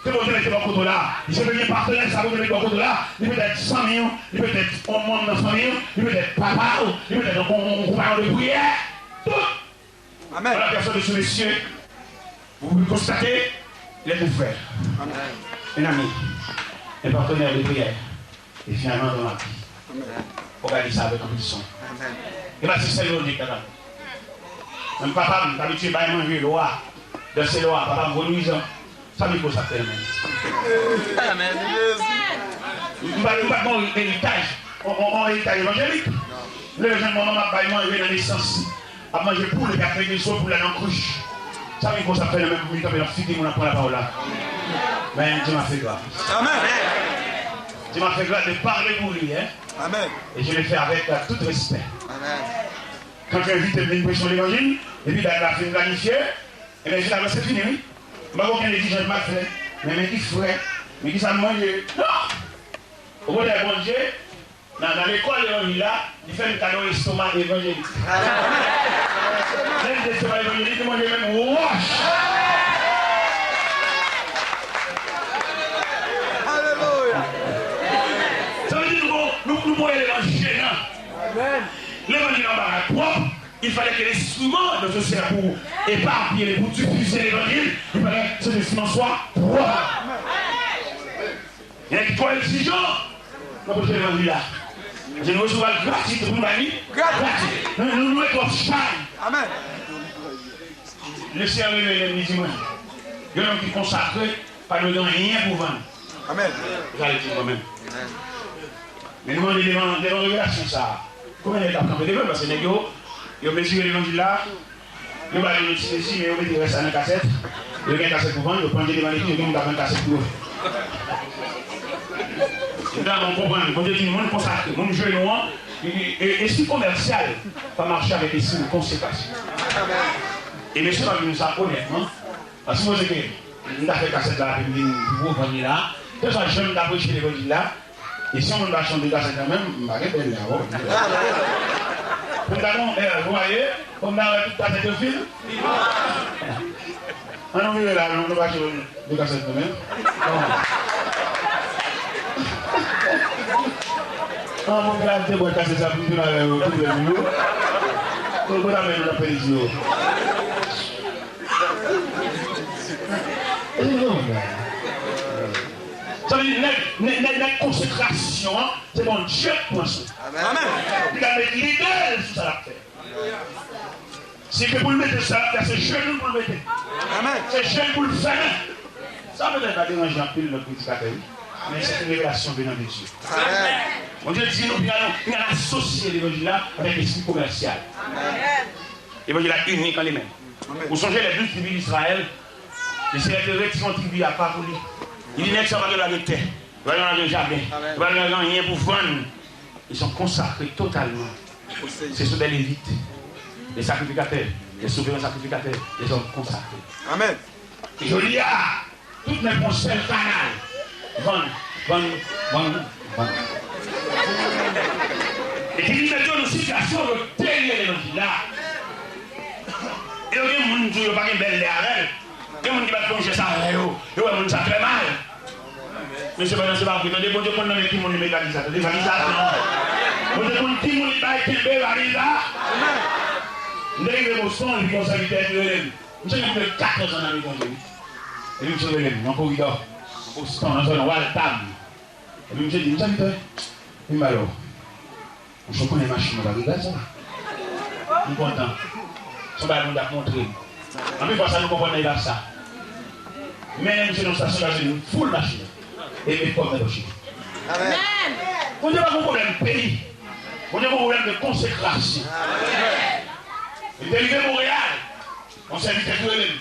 ke Bondye mete bò kote w la. Li sipoze gen patnè sa Bondye mete bò kote w la. Li petèt zanmi w, li petèt yon manm nan fanmi w, li petèt papa w, li petèt yon, yon, yon konpayon de priyè. Tout. Amen. Voilà, personne de ce monsieur, vous pouvez constater, il est mon frère, un ami, un partenaire de prière, et finalement dans la vie. Amen. Fò gade sa avèk anpil swen. Amen. E pa se sèl Bondye ki kapab. Menm papa m, t abitye bay manje lwa, danse lwa, papa m, Relouizan. Sa mikwo sa fè menm? Amen. M pa, m pa t gen yon eritaj, yon, yon, yon eritaj evanjelik. M leve jwenn manman m ap bay manje nan nesans. Ap manje poul epi ap mete zo poul la nan krich. Sa vin konsa ap fè nan men pou li kanpe l ap figi moun ap pran lapawòl la. Men Dieu m'a fait grâce. Amen. Dieu m'a fait grâce de parler pour lui, hein. Amen. Et je le fais avec, euh, tout respect. Amen. Kan yo envite m vin preche levanjil, epi dat la fin planifye, ebyen finalman se fini wi. M pa gen okenn egzijans m ap fè. Men, men ki frè, men ki sa m manje. Non! Okontrè, Bondye, nan, nan lekòl levanjil la, li fè m kado estoma evanjelik. Lè m di estoma evanjelik, li manje menm wòch. Alelouya. Sa vle di nou, nou, nou manje levanjil la. Levanjil an bagay pwòp. Il fallait que l'instrument dont on sert pour éparpiller, pour diffuser l'évangile, il fallait que cet instrument soit propre. Gen nèg ki twò egzijan nan preche levanjil la. Di nou resevwa l gratis, pou nou bay li gratis. Nou, nou, nou twò chay. Amen. Le Seyè revele m, li di mwen, yon nonm ki konsakre pa dwe gen anyen pou vann. Amen. Sa li di mwen menm. Men nou mande devan, devan revelasyon sa a. Konbyen nèg k ap kanpe devan? Paske nèg yo, yo mezire levanjil la, yo ba yo ti mezi, men yo mete rès la nan kasèt. Yo gen kasèt pou vann, yo pran devan legliz, yo gen moun k ap vann kasèt pou yo. Donk, nou konprann, Bondye di moun konsakre, moun jenou an, e, e, e, espri komèsyal pa mache avèk espri konsekrasyon. E mesye, m ap di nou sa onètman, paske sipoze ke m ta fè kasèt la, epi m vin pou vann li la, kèlkeswa jan m ta preche levanjil la, e si yon moun pa achte yon de kasèt kanmenm, m pa gen pèl la, oh. Pou m ta bon, eh, ou pa ye, pou m ta wè tout kasèt yo fil. An nou vire la, nou, nou pa achte yon de kasèt kanmenm. Bon. An, mwen vle achte bwat kasèt sa pou m tounen avè yo, tout lè nou yo. Pou, pou ta men nou nan pèdi yo. Sa vle di nèg, nèg, nèg, nèg konsekrasyon an, se Bondye k pran swen. Amen. Li ka met lide l sou sa l ap fè. Si se pou l mete sa l ap fè, se jenou l pou l mete. Amen. Se je l pou l fèmen. Sa petèt va deranje anpil lòt predikatè, wi. Men se yon revelasyon venan de Dye. Amen. Bondye di nou, pinga nou, pinga n asosye levanjil la avèk lespri komèsyal. Amen. Levanjil la inik an li menm. Amen. Ou sonje lè douz tribi Izrayèl, Lesenyè te retire yon tribi apa pou li. Li di, nèg sa yo pa gen dwa gen tè, yo pa gen dwa gen jaden, yo pa gen dwa gen anyen pou vann. Ils sont consacrés totalement. Se sou dè Levit, les sacrificateurs, les souverains sacrificateurs, les hommes consacrés. Amen. Jodi a, tout nèg pran sèl kanal. Vann, vann, vann, vann. E ki vin mete yo nan sitiyasyon yo terye levanjil la. E yo gen moun tou, yo pa gen bèl lè avè l. Gen moun ki pa t fè yon jès avè yo. Yo wè moun sa trè mal. Men sepandan, se pa vre. Tande, Bondye konn nan men ki moun li met valiz la. Tande, valiz la la. Bondye konn ki moun li bay kenbe valiz la. M te rive Boston, epi yon sèvitè ki rele m. Misye gen plis de katòz an nan levanjil, wi. Epi misye rele m nan koridò, nan Boston, nan zòn Waltham. Epi misye di m, sèvitè, vin ba yo. Misye konnen machin mwen pa gen gaz, sa. M kontan. Se yon bagay Bondye ap montre m. Anpil fwa, sa nou konprann nan, e pa sa. Mennen misye nan stasyon gazoline, foul machin nan. E met kòb nan pòch li. Amen. Bondye pa gen pwoblèm peyi. Bondye gen pwoblèm de konsekrasyon. Li te rive Monreyal. Yon sèvitè ki rele m.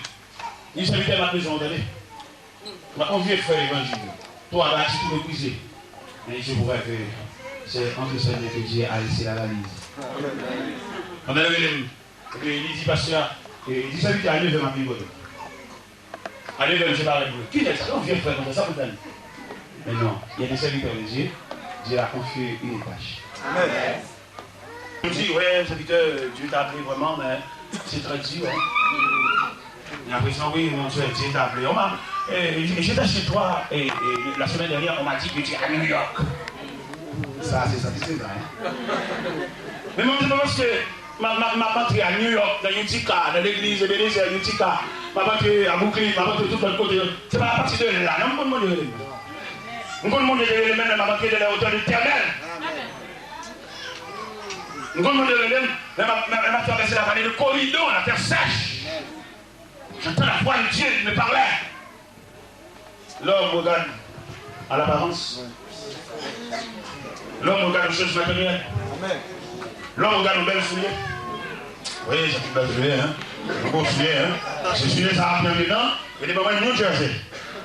Li di, sèvitè, m ap bezwen w, tande. M ap yon vye frè levanjil. Twa bati tou meprize. Men je vous révèle, c'est entre ces mains que Dieu a laissé la valise. Pandan l rele m, epi li di pastè a, e, li di sèvitè a, leve, m ap vin kote w. A nèf è, misye parèt vre. Ki nèg sa? Yon vye frè konsa, sa pou l fè l? Men non, il est un serviteur de Dieu. Dieu l'a confié une tâche. Amen. M di, wè, sèvitè, Dieu t'a appelé vraiment, mais c'est très dur, hein. J'ai l'impression, oui, mon Dieu, Dieu t'a appelé. On m'a, eh, j'étais chez toi, eh, eh, la semaine dernière, on m'a dit que tu es à New York. Sa, se sa ki se la, hein. Men mwen, se pa paske m ap, m ap, m ap antre a New York, nan Utica, nan legliz Ebenezer Utica. M ap antre a Brooklyn, m ap antre tout lòt kote. Se pa apati de la, non, m konn moun yo rele m. M konn moun yo rele m, menm lè m ap antre dans les hauteurs de l'Éternel. M konn moun yo rele m, lè m ap, lè m ap travèse la vallée de Coridon, la terre sèche. J'entends la voix de Dieu qui me parlait. L'homme regarde à l'apparence. Lòm, ou gade yon chèz materyèl. Lòm, ou gade yon bèl soulye. Wi, se te bèl soulye, en. Yon bon soulye, en. Se soulye sa a pran dedan, yo te ban mwen New Jersey.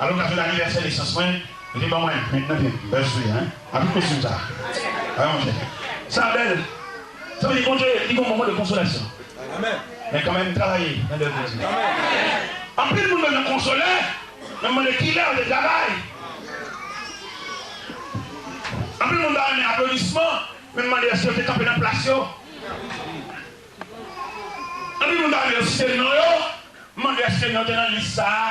A lokazyon anivèsè nesans mwen, yo te ban mwen, men nan pye m, bèl soulye, en. Anpil kostim sa. Wi, monchè. Sa bèl. Sa vle di Bondye, li gon moman de konsolasyon. Men kanmenm, travay nan lèv de Dye. Anpil moun bezwen konsole, men mande kilè w te travay. Anpil moun ta renmen aplodisman, men mande èske yo te kanpe nan plas yo. Anpil moun ta renmen yo site non yo, mande èske non te nan lis sa a.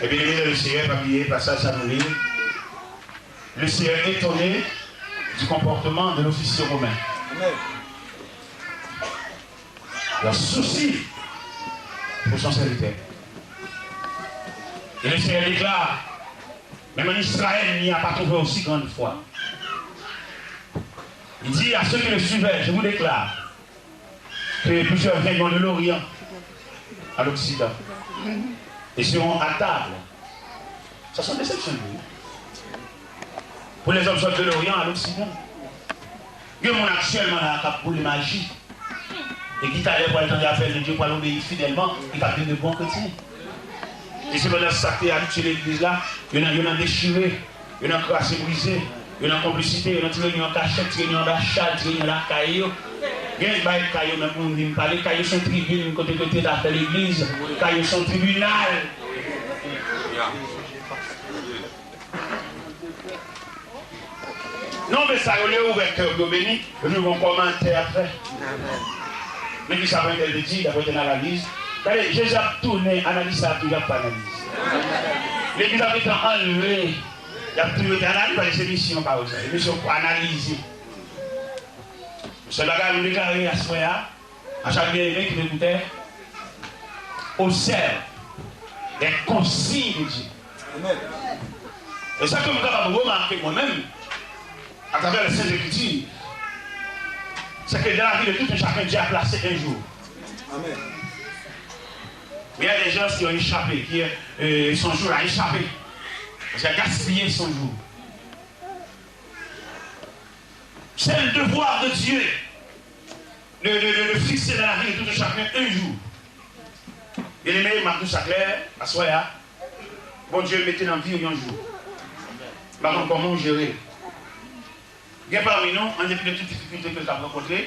Epi, le Seigneur, pa bliye pasaj sa nou li. Le Seigneur est étonné du comportement de l'officier romain. Amen. Il a souci pour son serviteur. Et le Seigneur déclare, même en Israël, il n'y a pas trouvé aussi grande foi. Il dit à ceux qui le suivaient, je vous déclare, que plusieurs viendront de l'Orient à l'Occident et seront à table. Ça, c'est une déception, oui. Pour les hommes sortent de l'Orient à l'Occident. Il y a un monde actuellement là qui a pour magie. E ki talè pral tande apèl de Dye, pral obeyi fidèlman, e k ap vin de bon kretyen. E se pandan sa k te abitye legliz la, yo nan, yo nan dechire, yo nan kraze brize, yo nan konplisite, yo nan ti reyinyon an kachèt, ti reyinyon anba chal, ti reyinyon lakay yo. Gen bay kay yo menm pou moun vin pale, kay yo se yon tribin kote yo te trete afè legliz, kay yo se yon tribinal. Non, men sa yo, lè yo ouvè kè yo pou yo beni, yo jwenn yon kòmantè apre. Men kisa Pwentèl te di, dapre tèl analiz. Gade, Jezi ap tounen, analiz sa ap toujou ap fè analiz. Legliz ap gentan anle, y ap toujou te analiz, paske se misyon pa yo sa. Se misyon pou analize. Sèl bagay nou deklare aswè a, à chaque bien-aimé qui m'écoutait, observe les consignes de Dieu. Amen. E sa ke m kapab remake mwen menm, atravè Lèsent Ekriti, se ke dans la vie de tout un chacun, Dieu a placé un jour. Amen. Mais il y a des gens qui ont échappé, qui, euh, son jour a échappé. Parce qu'il a gaspillé son jour. C'est le devoir de Dieu de, de, de, de fixer dans la vie de tout un chacun un jour. Byeneme, m ap di w sa klè, aswè a, Bondye mete nan vi w yon jou. M pa konn kòman w jere l. Gen pami nou, an depi de tout difikilte ke l t ap rankontre,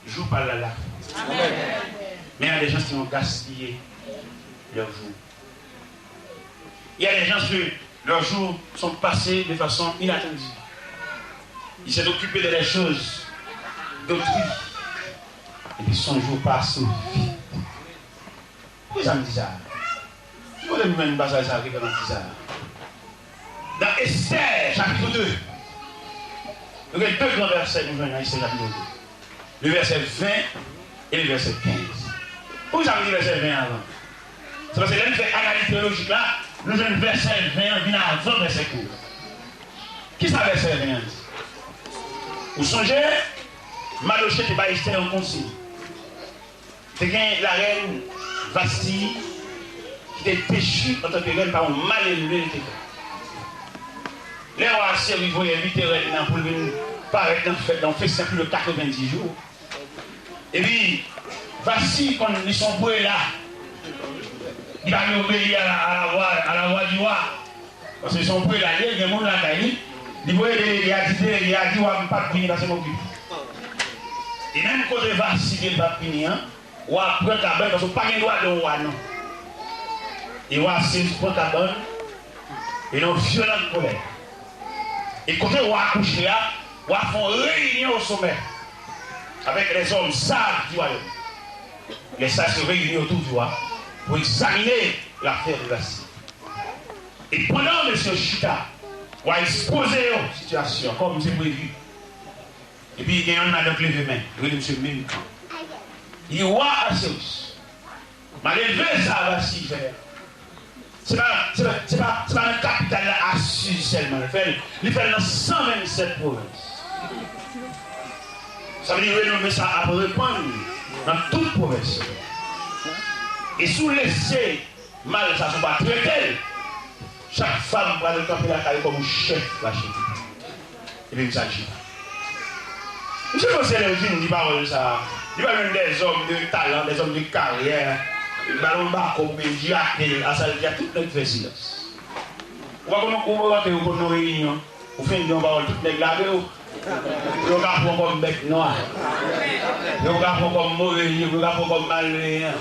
jou pa l la la. Amen. Mais il y a des gens qui ont gaspillé leur jour. Il y a des gens que leurs jours sont passés de façon inattendue. Il s'est occupé de les choses d'autrui. Et puis son jour passe vite. Poukisa m di sa? Ki kote m jwenn pasaj sa ki fè m ap di sa? Dans Esther, chapitre deux, nou gen de gran vèsè nou jwenn nan Esther chapitre deux. Le vèsè ven e le vèsè kenz. Poukisa m di vèsè ven an avan? Se paske lè n fè analiz teyolojik la, nou jwenn vèsè ven an vin avan vèsè kenz. Kisa vèsè ven an di? Ou sonje, Madoche te bay Estè yon konsiy. Te gen larèn Vasti ki te dechi antanke rèn pa yon malelve li te fè. Lè wa Asiri voye envite rèn nan pou l vin parèt nan fèt, nan yon festen plis de katrevenndis jou, epi Vasti konn li se yon prela, li pa vle obeyi a la, a la vwa, a la vwa di wa. Paske se yon prela li ye, gen moun lakay li. Li voye delege a di, delege a di wa m p ap vini paske m okipe. E menm kote Vasti di l p ap vini an, wa pran kabann paske w pa gen dwa de yon wa non. E wa Siris pran kabann e nan yon vyolan kolè. E kote wa kouche a, wa fè yon reyinyon o somè avèk lèzòm saj di wayòm. Les sages se réunirent autour du roi pour examiner l'affaire de Vasti. E pandan mesye yo chita, wa ekspoze yo sitiyasyon kòm se previ. Epi gen yonn ladan k leve men, yo rele misye Memkan. Li di, wa Asiris, malelve sa Vasti fè a, se pa, se pa, se pa, se pa nan kapital la Asiz sèlman l fè l, li fè l nan san vennsèt pwovens. Sa vle di renome sa ap repann nan tout pwovens yo. E si w lese mal sa, si w pa trete l, Chak fwa m pral kanpe lakay ou kòm yon chèf mache. Epi m sal chita. Misye panse lè l vin di pawòl sa a, li pral jwenn dèzòm de talan, dèzòm de karyè. Li pral yon bako oubyen di atè a, sa l di a, tout nèg fè silans. Ou pa konn, ou rantre, ou konn nan reyinyon, ou fin di yon pawòl, tout nèg lage w. Yo ka pran w kòm bèt nwa. Yo ka pran w kòm move je, yo ka pran w kòm malveyan.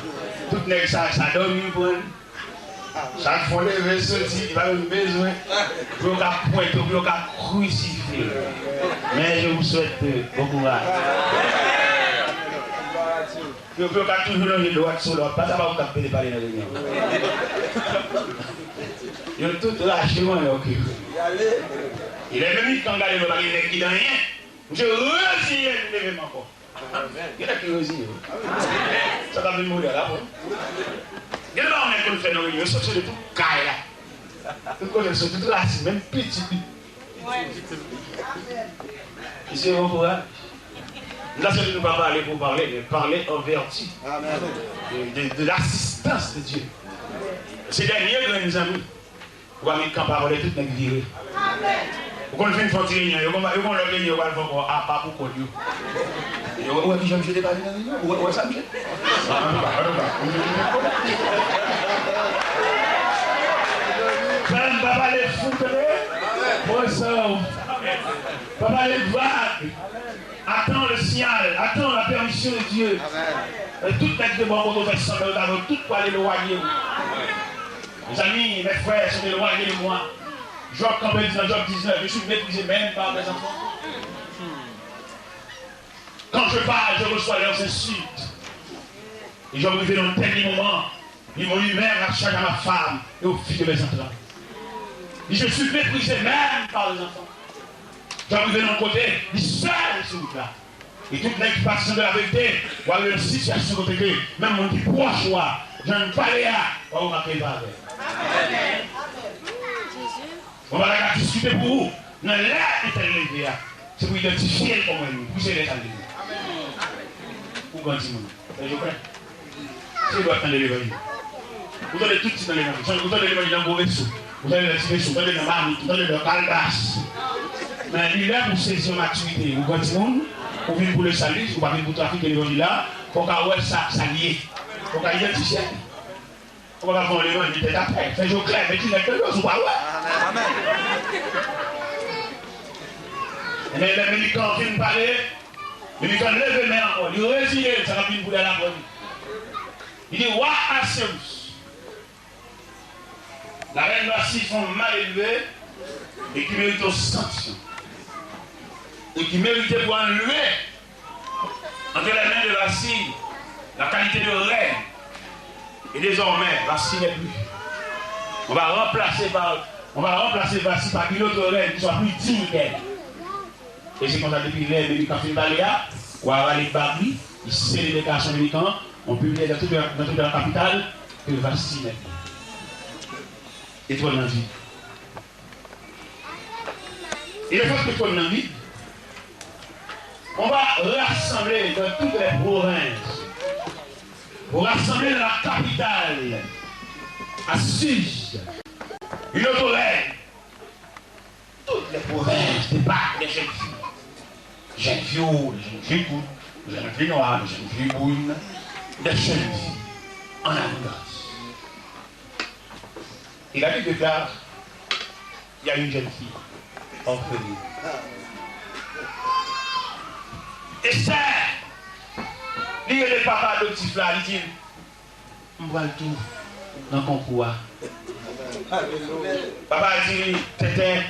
Tout nèg sa, sa dòmi pran. Chak fwa w leve soti, li pa menm bezwen. Pou yo ka pwente w, pou yo ka krisifye w. Men je vous souhaite bon courage. Pou yo, pou yo ka toujou lonje dwat sou lòt. Pa sa pa ou k ap pede pale nan reyinyon. Yo tout rache mannyòk yo. E lè menm li kan gade nou pa gen nèg ki nan anyen. Misye reziye l, li leve m ankò. Gen nèg ki reziye wi. Sa t ap vin modèl apre. Gen de bagay nèg konn fè nan reyinyon, yo soti de tout kay la. Tout kote l soti, tout rasin, menm pitit li. Misye bon kouraj. M ta swete nou pa pale pou pale, men pale an vèti de, de, de lasistans de Dye. Se dènye grenn zanmi. Ou pa met kan pawòl e tout nèg vire. Ou konn fin fè yon ti reyinyon, yo konn, yo konn lòt reyinyon yo pral fè ankò apa pou kòd yo. Yo, ou wè kijan misye te pale nan reyinyon? Ou wè, ou wè sa misye? Antouka, antouka, misye te fè kòd. Frè m, pa pale fou, tande? Pran san w. Pa pale vag. Attends le signal, attends la permission de Dieu. E tout nèg ki te bò kote w fè sanble yo ta vle tout pral elwaye w. Mes amis, mes frères sont éloignés de moi. Job kanpe di nan Job diznèf, je suis méprisé même par mes enfants. Quand je parle, je reçois leurs insultes. E Job rive nan yon tèl moman, li, mon humeur a charge à ma femme et aux filles de mes entrailles. Li, je suis méprisé même par les enfants. Job rive nan yon kote, li sèl sou wout la. E tout nèg ki pati san de laverite, w a rive nan sitiyasyon kote ke menm moun ki pwòch ou a, jan l pale a, w a remake l pa avè l. Bon, bagay la diskite pou ou, nan lè Etènèl leve a, se pou idantifye l kòm ènmi, pou se lè sa l leve. Ou gran timoun, fè jofrè. Se dwa tande levanjil. Ou tande tout ti nan levanjil. Ou tande levanjil nan gwo veso. Ou tande nan ti veso. Ou tande nan mamit. Ou tande nan kalbas. Men li lè pou sezi an matirite. Ou gran timoun, ou vin pou le sali, ou pa vin pou trafike levanjil la. Fò w ka wè sa, sa l ye. Fò w ka idantifye. Ou pa ka fè yon levanjil tèt atè. Fè je w klè, men ti nèg tande w, si w pa wè. Amèn. Ebyen, lè militan fin pale, militan leve men ankò. Li reziye l, sa k ap vin pou li a l apre li. Li di, Wa Asirus, larèn Vasti fè w malelve e ki merite yon sanksyon. E ki merite pou anlve entre les mains de Vasti la qualité de reine. Et désormais, Vasti n'est plus. On va remplacer par, on va remplacer Vasti par une autre reine qui soit plus digne d'elle. E se konsa, depi lè Melikan fin pale a, wa a rale bag li, li sele deklarasyon Melikan an, on pibliye dans toute la, dans toute la capitale que Vasti n'est plus. E twòn nan vid. Et le fait que twòn nan vid, on va rassembler dans toutes les provinces, on va rassembler dans la capitale, à Suse, une autre reine. Toutes les provinces débarquent des jeunes filles. Jeunes filles hauts, des jeunes filles courtes, des jeunes filles noires, des jeunes filles brunes, des jeunes filles en abondance. Et la Bible déclare, il y a une jeune fille orpheline. Esther, li rele papa adoptif la, li di l, M pral tou nan konkou a. Papa a di li, Tenten,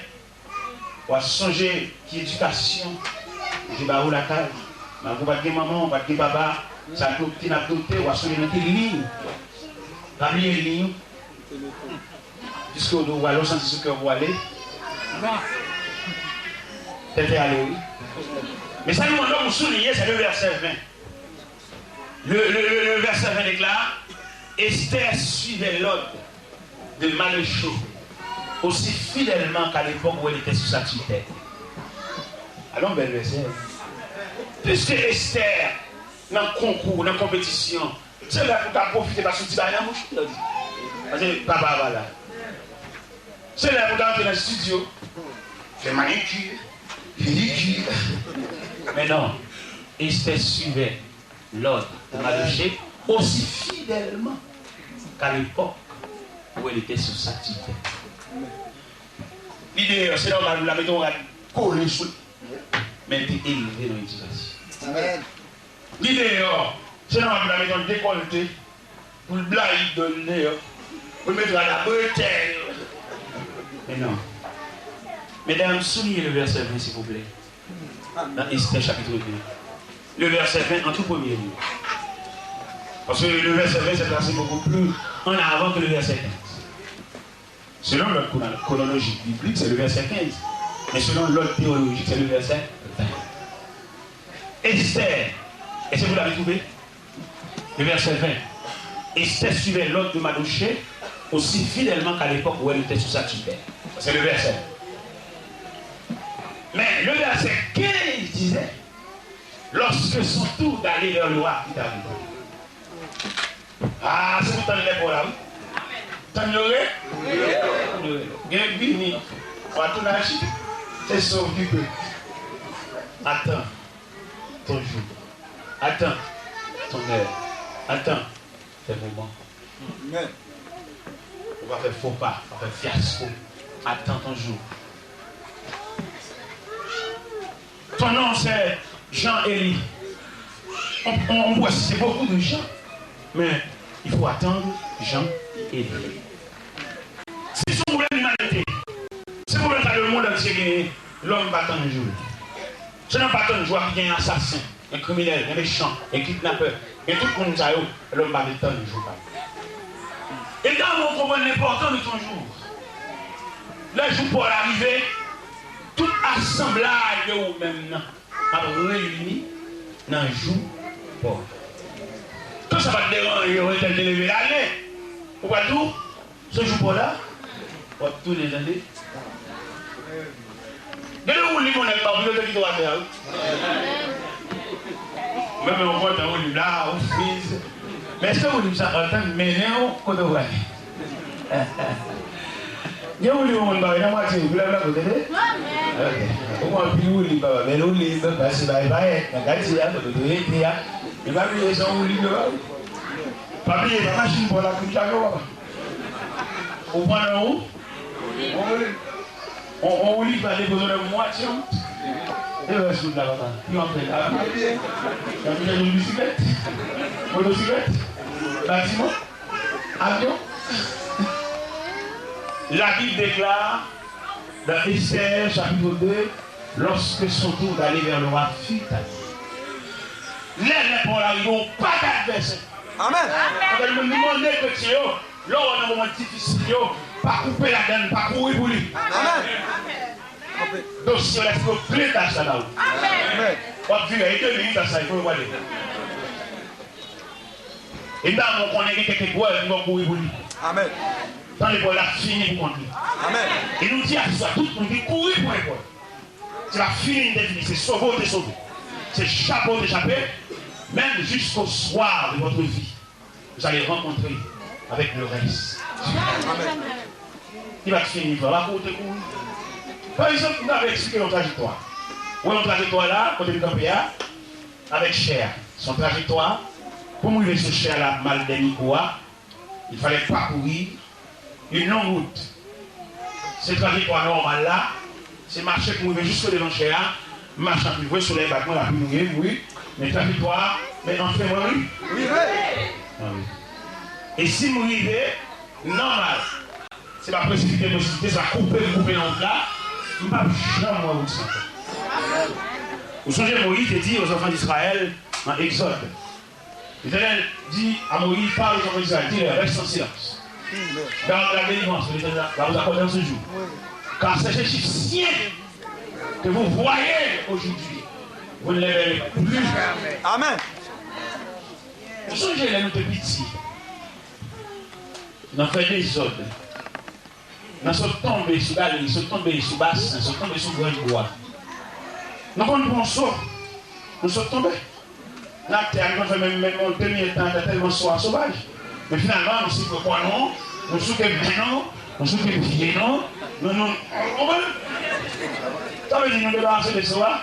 w a sonje ki edikasyon ou te ba ou lakay. Malgre w pa t gen manman, w pa t gen papa, sa tou ki n ap dote, w a sonje nan ki liy. Pa bliye liy ou. Piske w dwe ale, w santi sou kè w pou w ale. Tenten ale, wi. Men sa nou mande w pou souliye, se le vèsè ven. Le, le, le, le verset vingt déclare, Esther suivait l'ordre de Mardochée aussi fidèlement qu'à l'époque où elle était sous sa tutelle. Alon bèl vèsè. Piske Esther, nan konkou, nan konpetisyon, se lè pou ta pwofite pa sou ti bagay nan bouch li, yo di. Paske papa a pa la. Se lè pou ta antre nan estidyo, fè manikir, pedikir. Men non, Esther suivait l'ordre de Mardochée aussi fidèlement qu'à l'époque où elle était sous sa tutelle. Li deyò, se nòmal pou l ta mete yon rad kole sou li, men l te elve nan edikasyon. Amèn. Li deyò, se nòmal pou l ta mete yon dekòlte, pou l blayi do l deyò, pou l mete rad a bretèl. Men non. Medam, souliye le verset vingt, s'il vous plaît. Dans Esther chapitre deux. Le verset vingt, an tou premye li. Parce que le verset vingt s'est placé beaucoup plus en avant que le verset quinze. Selon l'ordre chrono- chronologique biblique, c'est le verset quinze. Mais selon l'ordre théologique, c'est le verset vingt. Esther, est-ce que vous l'avez trouvé? Le verset vingt. Esther suivait l'ordre de Mardochée aussi fidèlement qu'à l'époque où elle était sous sa tutelle. C'est le verset. Mais le verset quinze disait, lorsque son tour d'aller vers le roi fut arrivé. Ah, se pou tann lè pa w la, wi. Tann yo re? Tann yo re. Gen vini. W a tounen al chita. Se sa w ki pe. Attends ton jour. Attends ton heure. Attends tes moments. Amèn. Ou pa fè fo pa, pa fè fyasko. Attends ton jour. Ton nom c'est Jean-Élie. On, on, on pourrait citer beaucoup de Jean, mais il faut attendre Jean-Élie. Si se yon pwoblèm limanite, se pwoblèm sa lemonn antye genyen, lòm pa tann jou l. Se nan pa tann jou a ki gen asasen, gen kriminèl, gen mechan, gen kidnapè, gen tout moun sa yo, lòm pa vle tann jou pa l. E dan nou konprann lenpòtans de ton jou. Lè jou pa w la rive, tout asanblay de ou menm nan ap reyini nan jou pa w. Ke sa pa t deranje w, entèl te leve l ale, ou pa tou, se jou pa w la, w ap tounen, tande. Gen de ou li konnen pa w, yo te kite w atè a, wi. Menm yon kontan ou li la, ou friz. Men èske ou li sa kontan mennen w kote w prale? Gen ou li yon moun ba nan mwatye ou, glè la kote de? Ok. Ou pran pil ou li ba, bèl ou li ba, pase bay payèt, nan katye a, kote w rete a. Men pa bliye se yon ou li ba. Pa bliye, pa machin pa w la kout la non, papa. Ou pran nan ou? On, on, ou li pa depoze nan mwatye ou. E rès moun la, papa. Ki w ap fè la? Y ap fè yon bisiklèt? Motosiklèt? Batiman? Avyon? La Bible déclare dans Esther chapitre deux, lorsque son tour d'aller vers le roi fut arrivé. Lè lè pa w la rive, ou pa ka advèsè. Amèn. Anpil moun mande kretyen yo, lè w nan moman difisil yo, pa koupe ladann, pa kouri pou li. Amèn. Dosye w la, se yo kle tach la ba ou. Amèn. W ap vire, e de minit sa, sa, e pou yo prale. E dan nou konnen gen kèk egwè, nou kouri pou li. Amèn. Tan egwè la fini pou kont li. Amèn. E nou di aswè, tout moun ki kouri pou egwè, se pa fini, li te fini, se sove ou te sove. Se chape ou te chape, même jusqu'au soir de votre vie, vous allez rencontrer avec le reste. Amèn. Li pa t fini, frè, pa kouri, te kouri. Pa egzanp, m ta vle eksplike yon trajektwa. Ou wè yon trajektwa la, kote m kanpe a, avèk chè a. Se yon trajektwa, pou m rive sou chè a la, m al dèyè mikwo a, il fallait parcourir une longue route. Se trajektwa nòmal la, se mache pou m rive jiske devan chè a, m mache anpil vre, solèy bat mwen, lapli mouye m, wi. Men trajektwa a, men anfen mwen, wi. Rive. Ah, wi. E si m rive, nòmal. Se pa presipite, presipite, se pa koupe, m koupe nan wout la, m p ap janm wè wout sa ankò. Ou sonje Moyiz te di aux enfants d'Israël nan Egzòd, L'Éternel dit à Moïse, parle aux enfants d'Israël, dis-leur, reste en silence. Garde la délivrance que l'Éternel va vous accorder en ce jour. Car ces Égyptiens que vous voyez aujourd'hui, vous ne les verrez plus. Amèn. Ou sonje lè nou te piti, nan fè dezòd, nan sot tonbe sou galri, sot tonbe sou basen, sot tonbe sou grenn bwa. Nou konn pran yon so, nou sot tonbe. Nan tè a, nou konn fè menm, menm yon demi tan atè tèlman so a sovaj. Men finalman, nou souke kò nou, nou souke men nou, Nou sote pye nou, nou, nou, ou konprann? Sa vle di nou debarase de so a?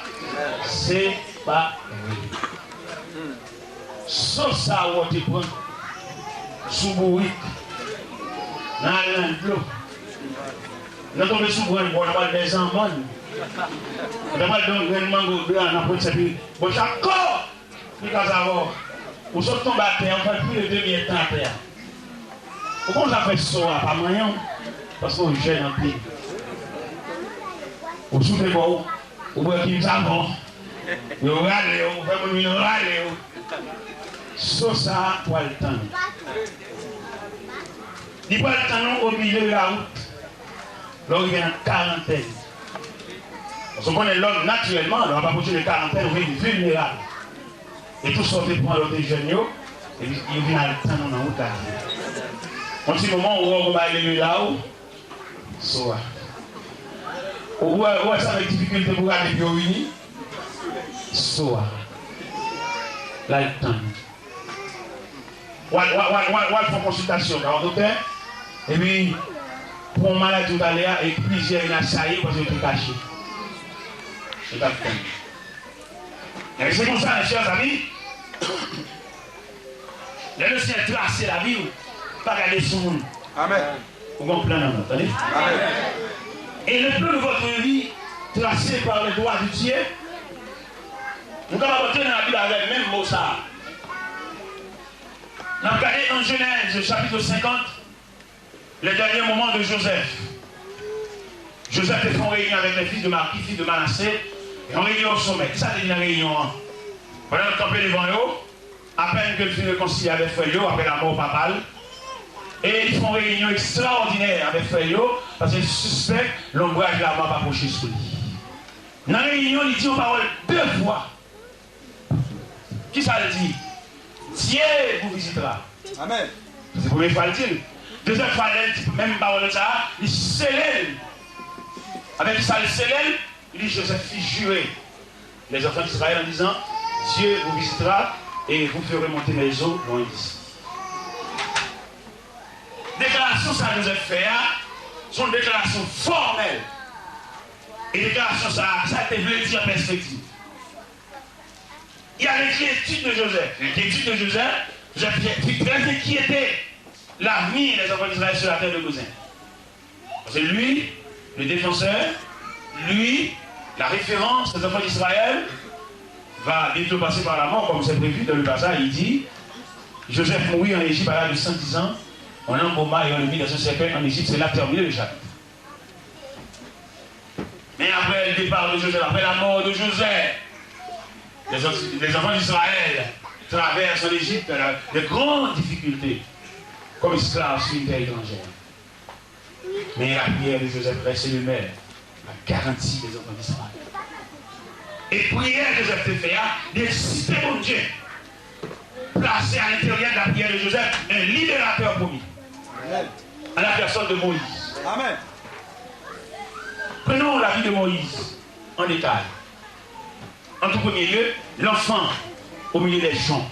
Se pa vre. So sa a ou te pran sou bourik, nan al nan dlo, nan tonbe sou grenn bò, nan pral bèze an mòn, nan pral don grenn mango gran nan pwent sèpi bò chak kò. Li ka sa avè w. Ou sot tonbe atè, ou fè plis de de mèt tan atè a. Ou konn sa fè so a pa manyen w, paske w jèn anpil. Ou soute kò w, ou bwè kim sa bon. Yo rale w, ou fè moun vin rale w. So sa a pral tann ou. Li pral tann ou au milieu de la route. Lè w rive nan karantèn. Paske w konnen lòm natirèlman, lè w ap apwoche de karantèn, ou vin vilnerab. E tout sa w te pran lè w te jèn yo, epi yo vin al tann ou nan wout la. Yon ti moman, ou wè w gon bagay leve la, ou so a. Ou wè, ou wè sa avèk difikilte pou rale pye w vini, so a. L al tann ou. W al, w al, w al, w al, w al fè yon konsiltasyon ak yon doktè, epi pou yon maladi ou t ale a, e plizyè vin asayi w paske yo te kache. Yo t ap tann. E se konsa, mes chers amis, lè le Seigneur trase lavi w, pa gade sou moun. Amen. Ou gen yon plan nan men w, tande? Amen. Et le plan de votre vie tracé par le doigt de Dieu, nou kapab antre nan Labib avèk menm mo sa a. N ap gade an Jenèz, chapit senkant, les derniers moments de Joseph. Joseph te fè yon reyinyon avèk les fils de Machi, fils de Manassé, yon reyinyon o somè. Kisa te di nan reyinyon an? Pandan l kanpe devan yo, apèn ke l fin rekonsilye avèk frè l yo apre lanmò papa l, e li fè yon reyinyon ekstraòdinè avèk frè l yo, paske l sispèk lonbraj lanmò ap apwoche sou li. Nan reyinyon, li di yon pawòl de fwa. Kisa l di? Dieu vous visitera. Amen. Se premye fwa l di l. Dezyèm fwa, lè l di menm pawòl sa a, li sele l. Avèk kisa l sele l? Li, Joseph, fit juré les enfants d'Israël en disant, Dieu vous visitera et vous ferez monter mes os loin d'ici. Deklarasyon sa Joseph fè a, se yon deklarasyon fòmèl. E deklarasyon sa a, sa te vle di an pèspektiv? Il y a l'inquiétude de Joseph. L'inquiétude de Joseph, Joseph fut très inquiété. L'avenir des enfants d'Israël sur la terre de Goshen. Parce que lui, le défenseur, lui, la référence des enfants d'Israël, va bientôt passer par la mort, comme c'est prévu dans le passage. Il dit, Joseph mourut en Égypte à l'âge de cent dix ans. On l'embauма et on le mit dans un cercueil en Égypte. C'est là terminé le chapitre. Mais après le départ de Joseph, après la mort de Joseph, les, les enfants d'Israël traversent en Égypte la, de grandes difficultés, comme esclaves sur une terre étrangère. Mais la prière de Joseph reste le même, la garantie des enfants d'Israël. E priyè Joseph te fè a, li eksite Bondye. Placé à l'intérieur de la prière de Joseph un libérateur promis, à la personne de Moïse. Amen. Prenons la vie de Moïse en détail. En tout premier lieu, l'enfant au milieu des joncs,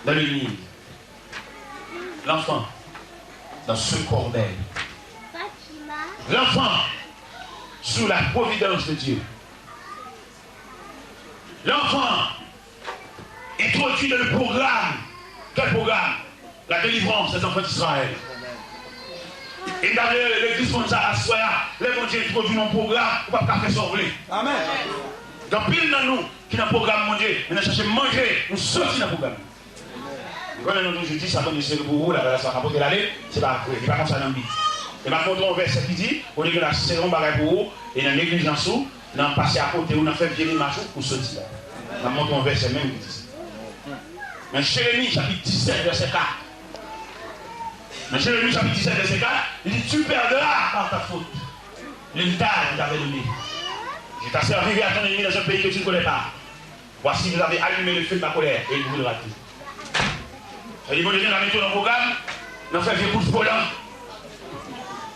dans le Nil. L'enfant dans ce corbeil. L'enfant sous la providence de Dieu. L'enfant introduit dans le programme. Quel programme? La délivrance des enfants d'Israël. E m ta vle legliz konn sa aswè a, lè Bondye entwodui nan pwogram, ou p ap ka fè sa w vle. Amen. Gen anpil nan nou ki nan pwogram Bondye, men n ap chache manje, nou soti nan pwogram. Li konnen nou toujou di, sa Bondye sere pou ou, la, la, sa ka pote l ale, se pa vre, li pa konsa nan Bib. E m ap montre yon vèsè ki di, Bondye gen dwa sere yon bagay pou ou, e nan neglijans ou, nan pase akote ou, nan fè vye demach ou, ou soti la. M ap montre yon vèsè menm ki di sa. Nan Jeremi chapit disèt vèsè kat. Nan Jeremi chapit disèt vèsè kat, li di, tu perdras par ta faute l'héritage que je t'avais donné. Je t'asservirai à ton ennemi dans un pays que tu ne connais pas. Voici, vous avez allumé le feu de ma colère et il brûlera tout. Sa vle di Bondye te nan mete w nan pwogram, nan fè vye kout volan.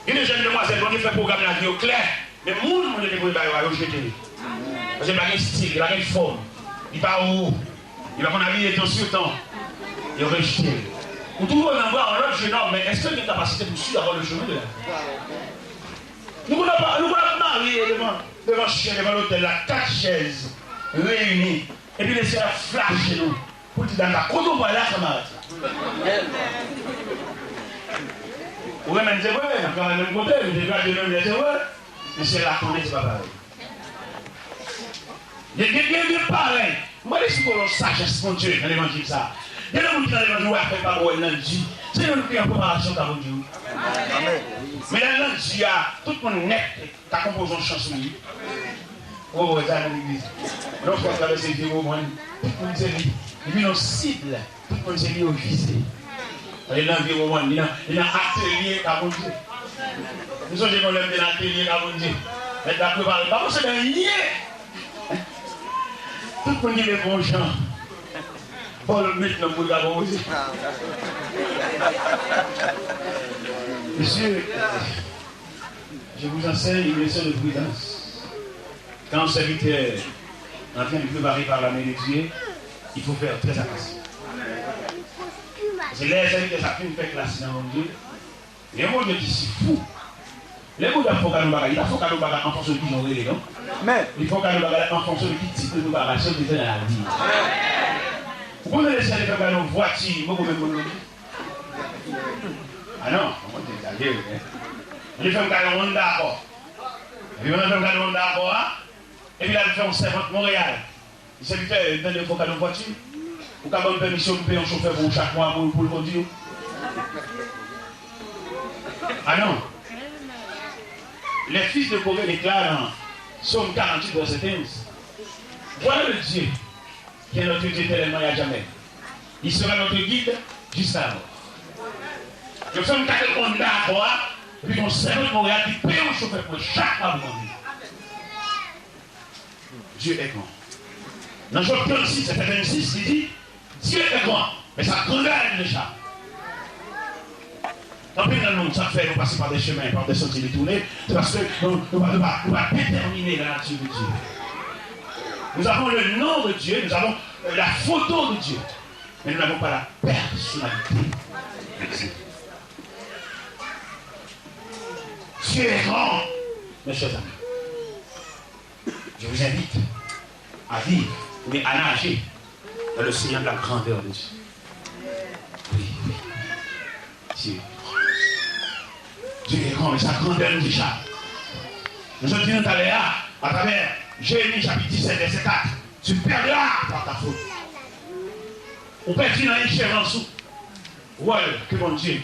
Gen de jèn demwazèl, Bondye fè pwogram lavi yo klè, men moun Bondye te voye ba yo a, yo jete yo. Paske li pa gen estil, li pa gen fòm, li pa wo, li pa konn abiye tan sou tan. Yo rejte l. Ou twouve w nan bra yon lòt jenòm, men èske w gen kapasite pou swiv avè w le chemin de la vie? Nou konn ap, nou konn ap marye devan, devan chen, devan lotèl la, kat chèz reyini, epi Lesyèl ap flache nou pou l di dam la, kote w pral la, kanmarad? Ou renmen l, se vre, n ap travay menm kote, nou te gradye menm lè, se vre, men syèl la konnen se pa parèy. Gen, gen, gen, gen parèy. Mwen resi pou yon sajès Bondye nan levanjil sa. Gen de moun ki nan levanjil, ou wè afè pa bon, wè l nan di. Se yon ki an preparasyon ka Bondye, wi. Men lè l nan di a, tout moun nèt ka konpoze yon chan sou li. Ou wè sa nan legliz. Lè yon frè travèse vye womàn, tout moun se li. Li vin yon sib. Tout moun se li yo vize. Li nan vye womàn, li nan, li nan atelye pa Bondye. M sonje yon lè m te nan atelye pa Bondye. Mèt la prepare m. Pa panse nan anyen. Tout moun ki leve yon jan. Fò l met nan boul ka konpoze. Mesye, je vous enseigne une leçon de prudence. Quand un serviteur est en train de préparer par la main de Dieu, il faut faire très attention. Paske lè sèvitè sa fin fè klas nan Bondye, gen Bondye ki si fou. Lè Bondye ap fè w kado bagay, li pa fè w kado bagay an fonksyon de kijan w rele, non. Men li fè w kado bagay an fonksyon de ki tip de preparasyon w te fè nan lavi. Ou konnen lè sèvitè fè w kado vwati, mwen konn menm moun nan. A non, mwen te egzajere, men. Li fè m kado Honda Accord. Epi pandan l fè m kado Honda Accord a, epi l al fè yon sèvant Monreyal. Li di, sèvitè, m tande yo fè w kado vwati. Ou ka ban m pèmisyon m peye yon chofè pou ou chak mwa pou, pou l kondwi w? A non. Les fils de Koré déclarent dans Psaume quarante-huit, verset quinze, Voilà le Dieu qui est notre Dieu éternellement et à jamais. Il sera notre guide jusqu'à la mort. Yo fè m kado Honda Accord a, epi gon sèvant Monreyal ki peye yon chofè pou mwen chak mwa pou mwen. Dieu est grand. Nan Job trannsis, vèsè vennsis, li di, Dieu est grand, mais sa grandeur nous échappe. Anpil nan nou, sa k fè nou pase pa de chemen, pa de sentier détourné, se paske nou, nou pa, nou pa, nou pa déterminé la nature de Dieu. Nous avons le nom de Dieu, nous avons, euh, la photo de Dieu, mais nous n'avons pas la personnalité de Dieu. Dieu est grand, mes chers amis. Je vous invite à vivre, ou bien à nager dans l'océan de la grandeur de Dieu. Oui, oui. Dieu. Dieu est grand, mais sa grandeur nous échappe. Nou sot di nou talè a, atravè Jeremi chapit disèt, vèsè kat, tu perdras par ta faute. Ou pèdi nan enjerans ou. Wòl ke Bondye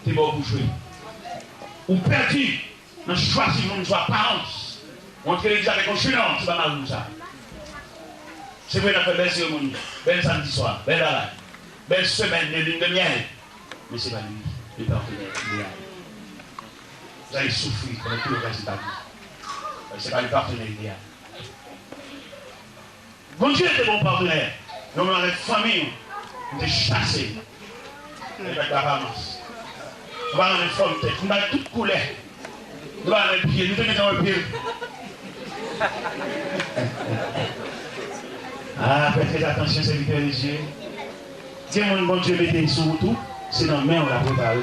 te ba w pou jwe. Ou pèdi nan chwazi moun sou aparans. Ou antre legliz avèk yon jenòm, se pa mari w sa. Se vre, n ap fè bèl seremoni, bèl samdi swa, bèl bagay, bèl semèn de lune de miel. Men se pa li, le partenaire idéal. Vous allez souffrir pendant tout le reste de ta vie. Se pa le partenaire idéal. Bondye te bon patnè. Nou menm avèk fanmi m, nou te chase. Avèk Bahamas. Nou pa renmen fòm tèt. Nou bay tout koulè. Nou pa renmen pye. Nou te gentan wè pye l. Ah, fè trè atansyon, sèvitè de Dye. Gen moun Bondye mete sou wout ou, se nan men w l ap repare.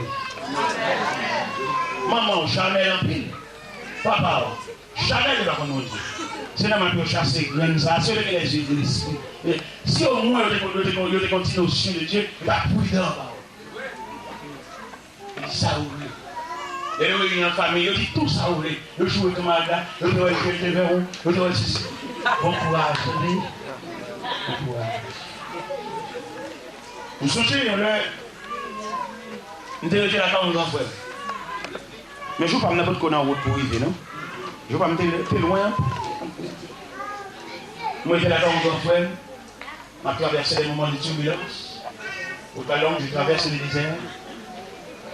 Manman w chanèl anpil. Papa w. Chanèl yo pa konn Bondye. Se nòmal pou yo chase grenn sa a. Si yo te gen lèzye de lespri. E si omwen yo te konn, yo te konn, yo te konn ti nosyon de Dye, yo t ap pridan anba w. Yo di sa yo vle. Lè yo reyini an fanmi, yo di tou sa yo vle. Yo joure kanmarad la, yo te wè l te vè ou, yo te wè l sesi. Bon kouraj, tande. Bon kouraj. M sonje yon lè, m te rete lakay yon gran frè m. Men jou pa m nan potko nan wout pou rive, non. Jou pa m te, te lwen anpil. Mwen te la kay yon gran frè m, m ap travèse de moman de tibilans. Wout la long, je traverse le désert.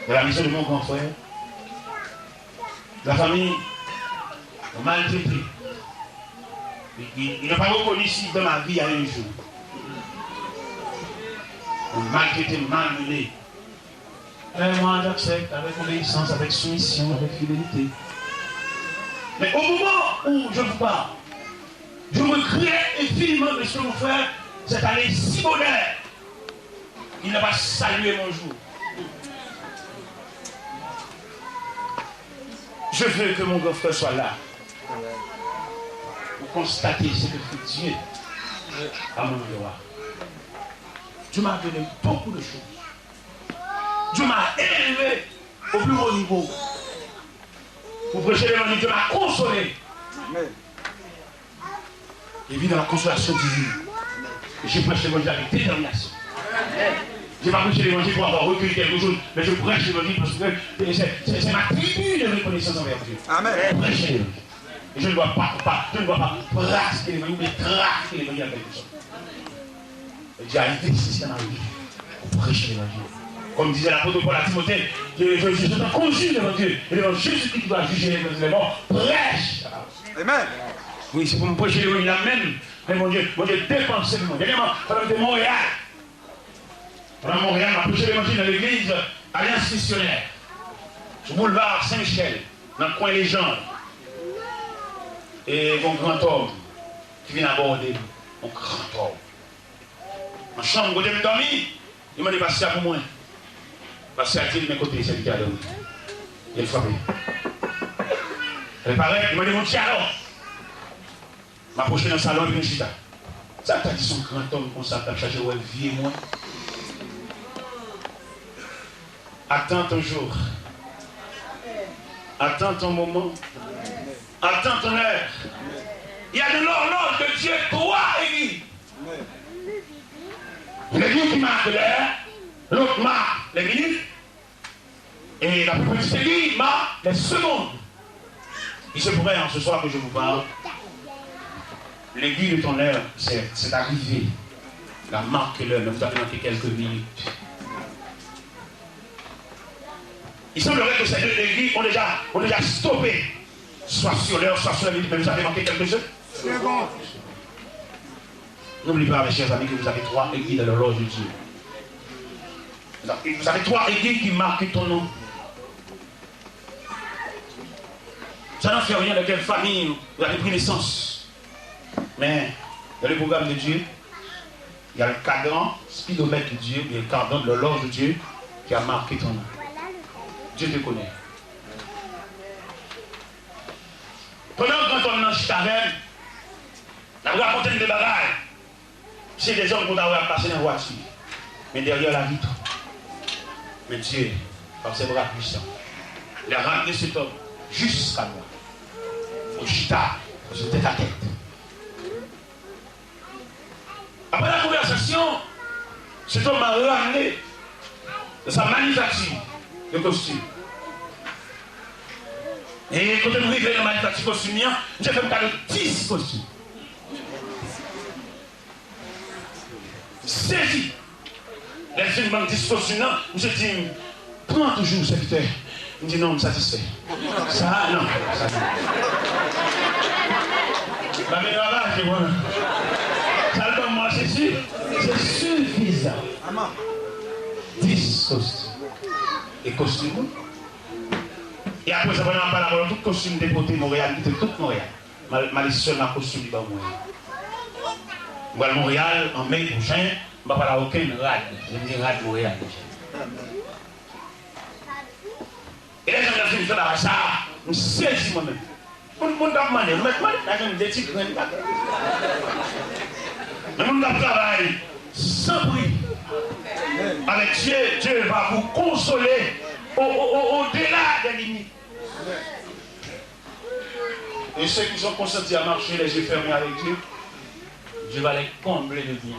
Dans la maison de mon grand frère. La famille m'a maltraité. Ils, ils, ils n'ont pas reconnu si dans ma vie il y a un jour. Ils m'ont maltraité, malmené. Fè mwen, j'accepte avec obéissance, avec soumission, avec fidélité. Mais au moment où je vous parle, je regrette infiniment de ce que mon frère s'est allé si bonheur. Il n'a pas salué mon jour. Je veux que mon grand frère soit là pour constater ce que fait Dieu à mon endroit. Dieu m'a donné beaucoup de choses. Dieu m'a élevé au plus haut niveau. Pour prêcher l'évangile, Dieu m'a consolé. Et vit dans la consolation divine. Je prêche l'évangile avec détermination. Je ne vais pas prêcher l'évangile pour avoir recueilli quelque chose, mais je prêche l'évangile parce que c'est, c'est, c'est ma tribune de reconnaissance envers Dieu. Amen. Je prêche l'évangile. Et je ne dois pas, pas, je ne dois pas pratiquer l'évangile, mais trafiquer l'évangile avec les autres. J'ai investi dans ma vie pour prêcher l'évangile. Comme disait l'apôtre Paul à Timothée, je, je, je suis un consul devant Dieu et devant Jésus-Christ qui doit juger les vivants et les morts. Prêche la parole. Amen. Oui, c'est pour me prêcher l'évangile là même. Mais mon Dieu, mon Dieu, dépensé pour moi. Dernièrement, pendant que j'étais à Montréal, pendant Montréal, m'a prêché l'évangile dans l'église Alliance Missionnaire, sur boulevard Saint-Michel, dans le coin Légende. Et mon grand homme qui vient aborder, mon grand homme. Nan chanm kote m dòmi, li mande pastè a pou mwen. Pastè a di l, men kote sèvitè a dòmi. Li frape. Lè l parèt, li mande moun ki alò. M apwoche nan salon epi nou chita. Sa ta di se yon gran tòm konsa k ap chache wè vye mwen. Attends ton jour. Attends ton moment. Attends ton heure. Il y a de l'horloge de Dieu, trois aiguilles. Une aiguille qui marque l'heure, l'autre marque les minutes, et la plus petite aiguille marque les secondes. Il se pourrait, en ce soir que je vous parle, l'aiguille de ton heure, c'est, c'est arrivé. La marque l'heure, mais vous avez manqué quelques minutes. Il semblerait que ces deux aiguilles ont déjà, ont déjà stoppé, soit sur l'heure, soit sur la minute, mais vous avez manqué quelques secondes. N'oublie pas, mes chers amis, que vous avez trois aiguilles dans l'horloge de Dieu. Vous avez, vous avez trois aiguilles qui marquent ton nom. Ça n'en fait rien de quelle famille vous avez pris naissance. Mais dans le programme de Dieu, il y a le cadran, speedomètre de Dieu, il y a le cadran de l'horloge de Dieu qui a marqué ton nom. Dieu te connaît. Pandan gran tòm nan chita avè m, n ap rakonte m de bagay. Se de zòm pou ta wè ap pase nan vwati. Men dèyè la vitwa. Men Dye, par ses bras puissants, il a ramené cet homme jusqu'à moi. On chita, on se tête à tête. Après la conversation, cet homme m'a ramené dans sa manufacture de costumes. E kote m rive nan manifakti kostim li an, misye fè m kado dis kostim. Sezi! Lè l fin ban m dis kostim nan, misye di m, "Pran toujou, sèvitè." M di, "Non, m satisfè." Sa a, non. Sa a, non. Ba men yo avanse, bon. Sa l ban mwen, se si, se sifizan. Dis kostim. E kostim, wi. E apre sa, pandan m ap pale avè w, tout kostim m te pote Monreyal, m kite tout Monreyal. M al, m ale sèlman ak kostim li ban mwen. M pral Monreyal an me pwochen, m pa pale ak okenn rad. Lè m di rad Monreyal, mesye. E lè zanmi an fin fè bagay sa a, m sezi mwen menm. Moun, moun k ap mande, nou mèt mande, pa janm de ti grenn pa gen. Men moun k ap travay san pri avèk Dye, Dye va vous consoler au, au, au, au-delà des limites. Et ceux qui sont consentis à marcher les yeux fermés avec Dieu, Dieu va les combler de bien.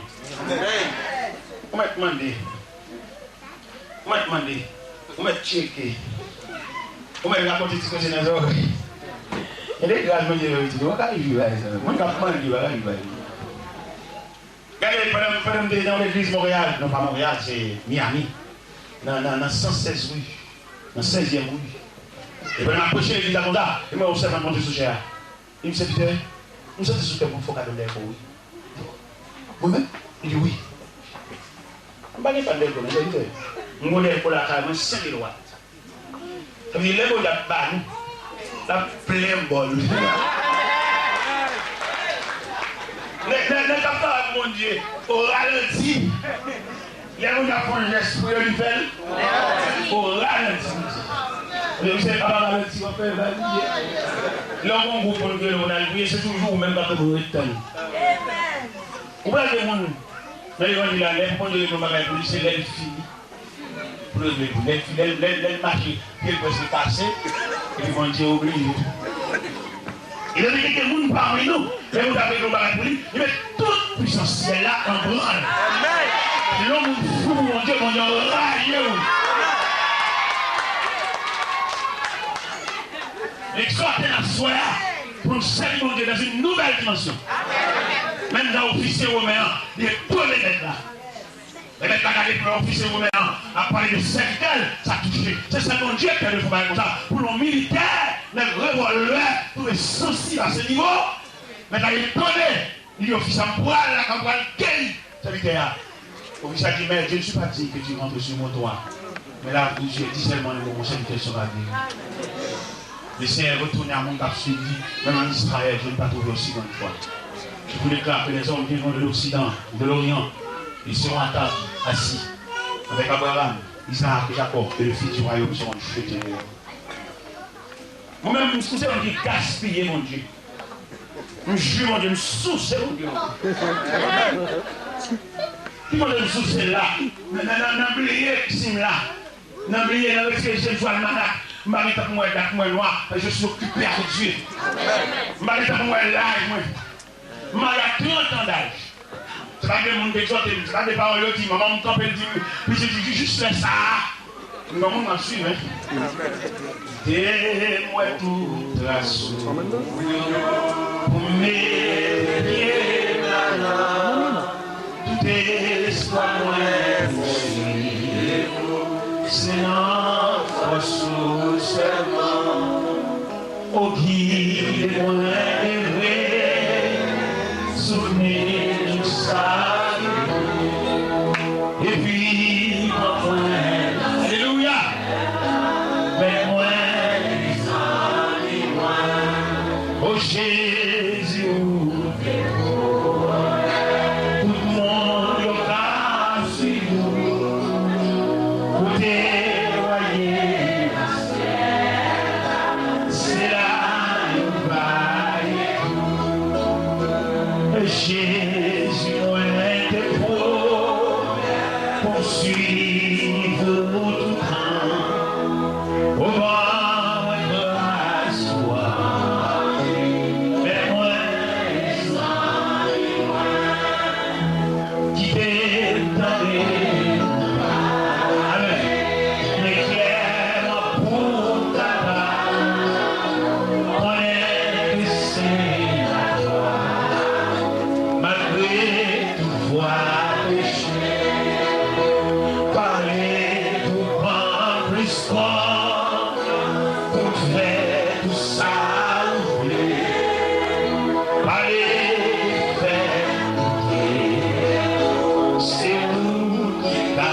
Ou mèt mande. Ou mèt mande. Ou mèt tcheke. Ou mèt rakonte ti koze nan zòrèy. E de gras Bondye fè pitit ou, ou pa ka viv bagay sa. Moun k ap mande, ou pa ka viv bagay. Gade, pandan, pandan m te nan legliz Monreyal, non pa Monreyal, se Miami. Nan, nan, nan san sèz ri. Nan sèzyèm ri. E pandan m ap preche legliz la konsa, e m wè yon sèvant monte sou chè a. Li di, "Sèvitè, m santi sou kè m yon fo kado dèyè kò w, wi." "Mwen menm?" Li di, "Wi." M pa gen kado dèyè kò, non, sèvitè. M gon dèyè kò lakay mwen, senk mil wat. Sa vle di, lè Bondye ap ba nou, l ap plen bòl. Nèg, nèg, nèg k ap travay pou Bondye, o ralanti. Lè Bondye ap fè yon jès pou yo, li fè l o ralanti. Misye ap ap alèt si w ap fè bagay. Lè w gon gwoup moun ki rele w nan al priye, se toujou ou menm k ap tann pou yo ret tann. Ou pral gen moun nan levanjil la, lè Bondye regle yon bagay pou li, se lè l fini pou l regle l pou li. Lè l, lè l, lè l mache, pye l prèske kase, epi Bondye oblije. E lè gen moun pami nou, lè moun ap regle yon bagay pou li, li met tout pwisans syèl la an branl. Lè yon moun fou pou Bondye, Bondye anraje w. M egzòte n aswè a pou n sèvi Bondye dans une nouvelle dimension. Menm jan ofisye women an, li retounen nèt la. Remèt la gade pou lè ofisye women an ap pale de sèvitè l, sa touche. Se sèl Bondye k te dwe fè yon bagay konsa. Pou yon militè, nèg revòlvè, twouve sansib a se nivo, mèt la etone. Li di ofisye a, m pral la, m pral geri sèvitè a. Ofisye a di, mais je ne suis pas digne que tu rentres sur mon toit. Mais là, Dieu dit seulement le mot, mon serviteur sera guéri. Le Seigneur retourne à monde k ap suiv li, même en Israël, je n'ai pas trouvé aussi bonne foi. Je vous déclare que les hommes viendront de l'Occident, de l'Orient, ils seront à table, assis, avec Abraham, Isaac et Jacob, et le fils du royaume seront jetés dehors. Mwen menm, m se moun ki gaspiye Bondye. M jwi Bondye, m souse Bondye. Ki kote m souse la? Nan, nan, nan, nan bliye si m la. Nan bliye, nan retire je m sou almanak. M pa gen tan pou m wè dat mwen nwa. Je suis occupé avec Dieu. M pa gen tan pou m wè laj mwen. M marye a trant an daj. Se pa de moun ki egzòte m, se pa de pawòl yo di, manman m kanpe, l di m, pitit, li di, jis lè sa a, m gon moun m ap swiv, en. Kite m wè tout tras ou pou m mete pye m ladan. Tout espwa mwen pou swiv ou, se nan fòs ou sèlman. O gide mwen de vre, souvni nou sa ki bon, epi pran mwen. Alelouya! Mèt mwen, zanmi mwen, o Jezi, ou te pou mwen. Tout moun yo ka swiv ou, kote w al ye. Se la yo va ye tou. Jezi, mwen te pwomèt pou m swiv ou toutan. O ban mwen gras ou a, mèt mwen, zanmi mwen. Kite m tande. Amèn. Men klèman pou m kapab konnen ke se latwa, malgre tout vwa peche. Pale pou pran plis kò. Pou fè tou sa ou vle. Pale, fè koute. Se ou ki ka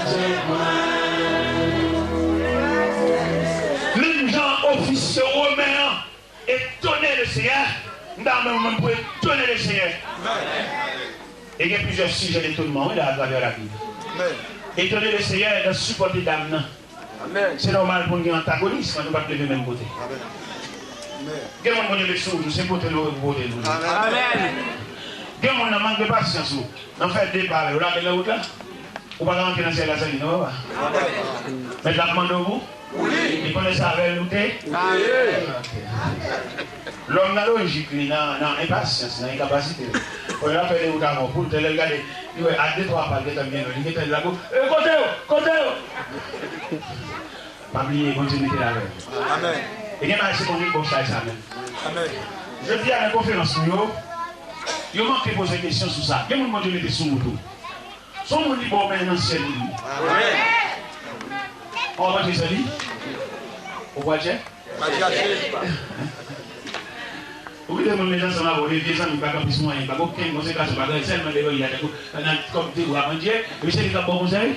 di mwen. Menm jan ofisye women an etone Lesenyè, m ta renmen ou menm pou etone Lesenyè. E gen plizyè sijè detonman, wi, la, atravè Labib. Etone Lesenyè nan sipòte dam nan. Amèn. Se nòmal pou n gen antagonis, men nou pa t leve menm kote. Amèn. Amèn. Gen moun Bondye met sou wout ou, se pote l ou pote l ou. Amèn. Gen moun nan mank de pasyans ou, nan fè de pa avè w, lage l nan wout la. Ou pa ka rantre nan syèl la san li, non, papa. Amèn. Mèt la ap mande w pou, pou li. Li konnen se avè l ou te. Amèn. Ok. Lòm nan lojik li, nan, nan enpasyans, nan enkapasite l. Kounye a l ap fè de wout avè w, pou l te lè l gade, li wè a de twa pa l gentan byen lwen, li gentan di lakou, "E, kote yo? Kote yo?" Pa bliye, Bondye mete l avè w. Amèn. E gen bagay se konn rebòchay sa menm. Amèn. Jodi a nan konferans nou yo, yo manke poze kesyon sou sa. Gen moun Bondye mete sou wout ou. Se yon moun li ba w men nan syèl li. Amèn. Ou pa tande sa li? Ou pa tchè? Pa chache. Ou kite moun met ansanm avè w, de vye zanmi, pa gen plis mwayen, pa gen okenn konsekrasyon, pa gen sèlman devan li a tankou nan kòm te bra Bondye, e se li k ap ba w konsèy.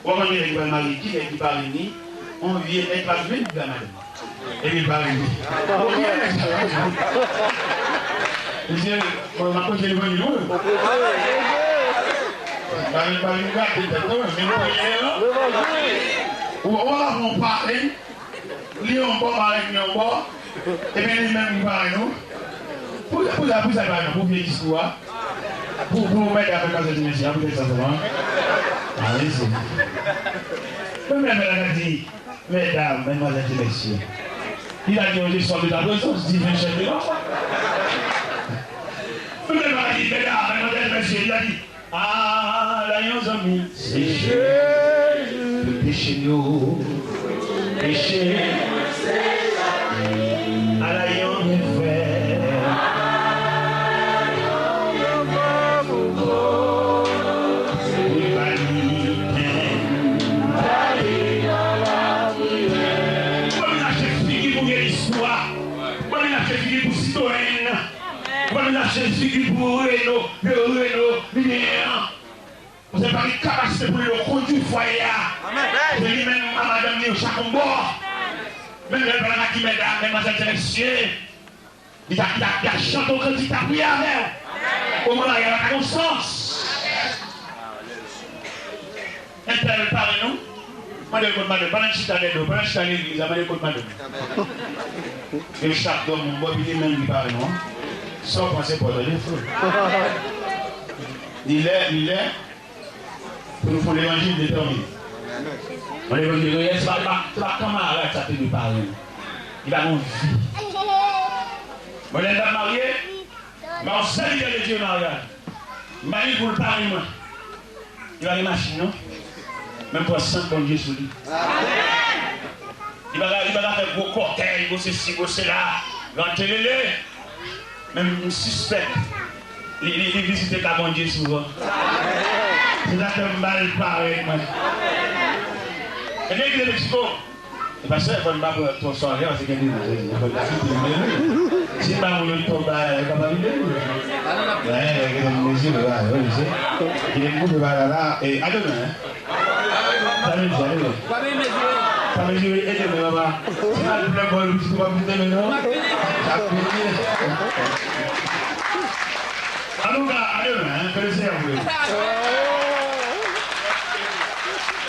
Ou konn gen nèg ki pral marye, ki nèg ki pa renmen yon vye nèg pa vle vin pou bay madanm. Epi l pa renmen. Ou gen nèg sa yo. Misye, bon, m ap pote levanjil wi. Pa vin, pa vin gate tèt non, men priyè non. Ou, ou pa ka pran yon parenn, li yon bò, parenn li yon bò, epi li menm li parenn ou. Pou, pou sa, pou sa, parenn, pou vye diskou a. Pou, pou medam, medmwazèl, ti mesye, a, poutèt sa sèlman. A, mèsi. Menm lè medam nan di, medam, medmwazèl, ti mesye. Li ta di yon leson de la prezans diven chèf de lwa. Menm lè medam nan di, medam, medmwazèl, ti mesye, li ta di, ala yon zanmi, se Jezi. Tout peche nou, peche. Ala yon byen frè. Li pa li pen. Ban m lache figi pou vye diskou a. Ban m lache figi pou Sitwayèn nan. Ban m lache figi pou Reno, le Reno, lidè an. Paske l pa gen kapasite pou li kondui fwaye a. Se li menm ak madanm li yo chak yon bò. Menm lè l pral ak medam, medmwazèl, ti mesye. Li ta, li ta, li ta chante yon kantik, li ta priye avè w. Omwen marye a pa ka gen sans. Entèl pare nou. Mande l kot madanm. Pandan n chita dèyè do, pandan n chita legliz la, mande l kot madanm. Yo chak dòmi yon bò, epi li menm ki pare nou. Sa w panse pòt la, li fou. Li lè, li lè. Pou nou fè levanjil detèmine. Mwen levanjil reyèl, se pa, se pa, se pa kanmarad sa te dwe pare nou. Li pa gon vi. Mwen lè m t ap marye, m ba yon sèvitè de Dye maryaj. M ba li pou l pare mwen. Li pa gen machin non. Men m pran sant Bondye sou li. Li pa ka, li pa ka fè gwo kòtèj, gwo sesi, gwo sela, gran telele. Men m sispèk li, li, li vizite ka Bondye souvan. Se sa k fè m ba l parèt mwen. Ebyen, kite Meksiko. E pastè, fò n pa pran twòp sware, paske gen de moun, fò n pa kite l menm. Si n pa moun yo twòp bagay, yo kapab vin vini. Wè, gen moun mezi, wè, wè, mesye. Gen moun koupe bagay la, e, a demen, hein. Sa vle di, ale wè. Sa vle di, e demen, papa. Si n al plè bòl, ou pa vin demen, non? Sa fini. Antouka, a demen, hein. Ke le Seigneur vous bénisse.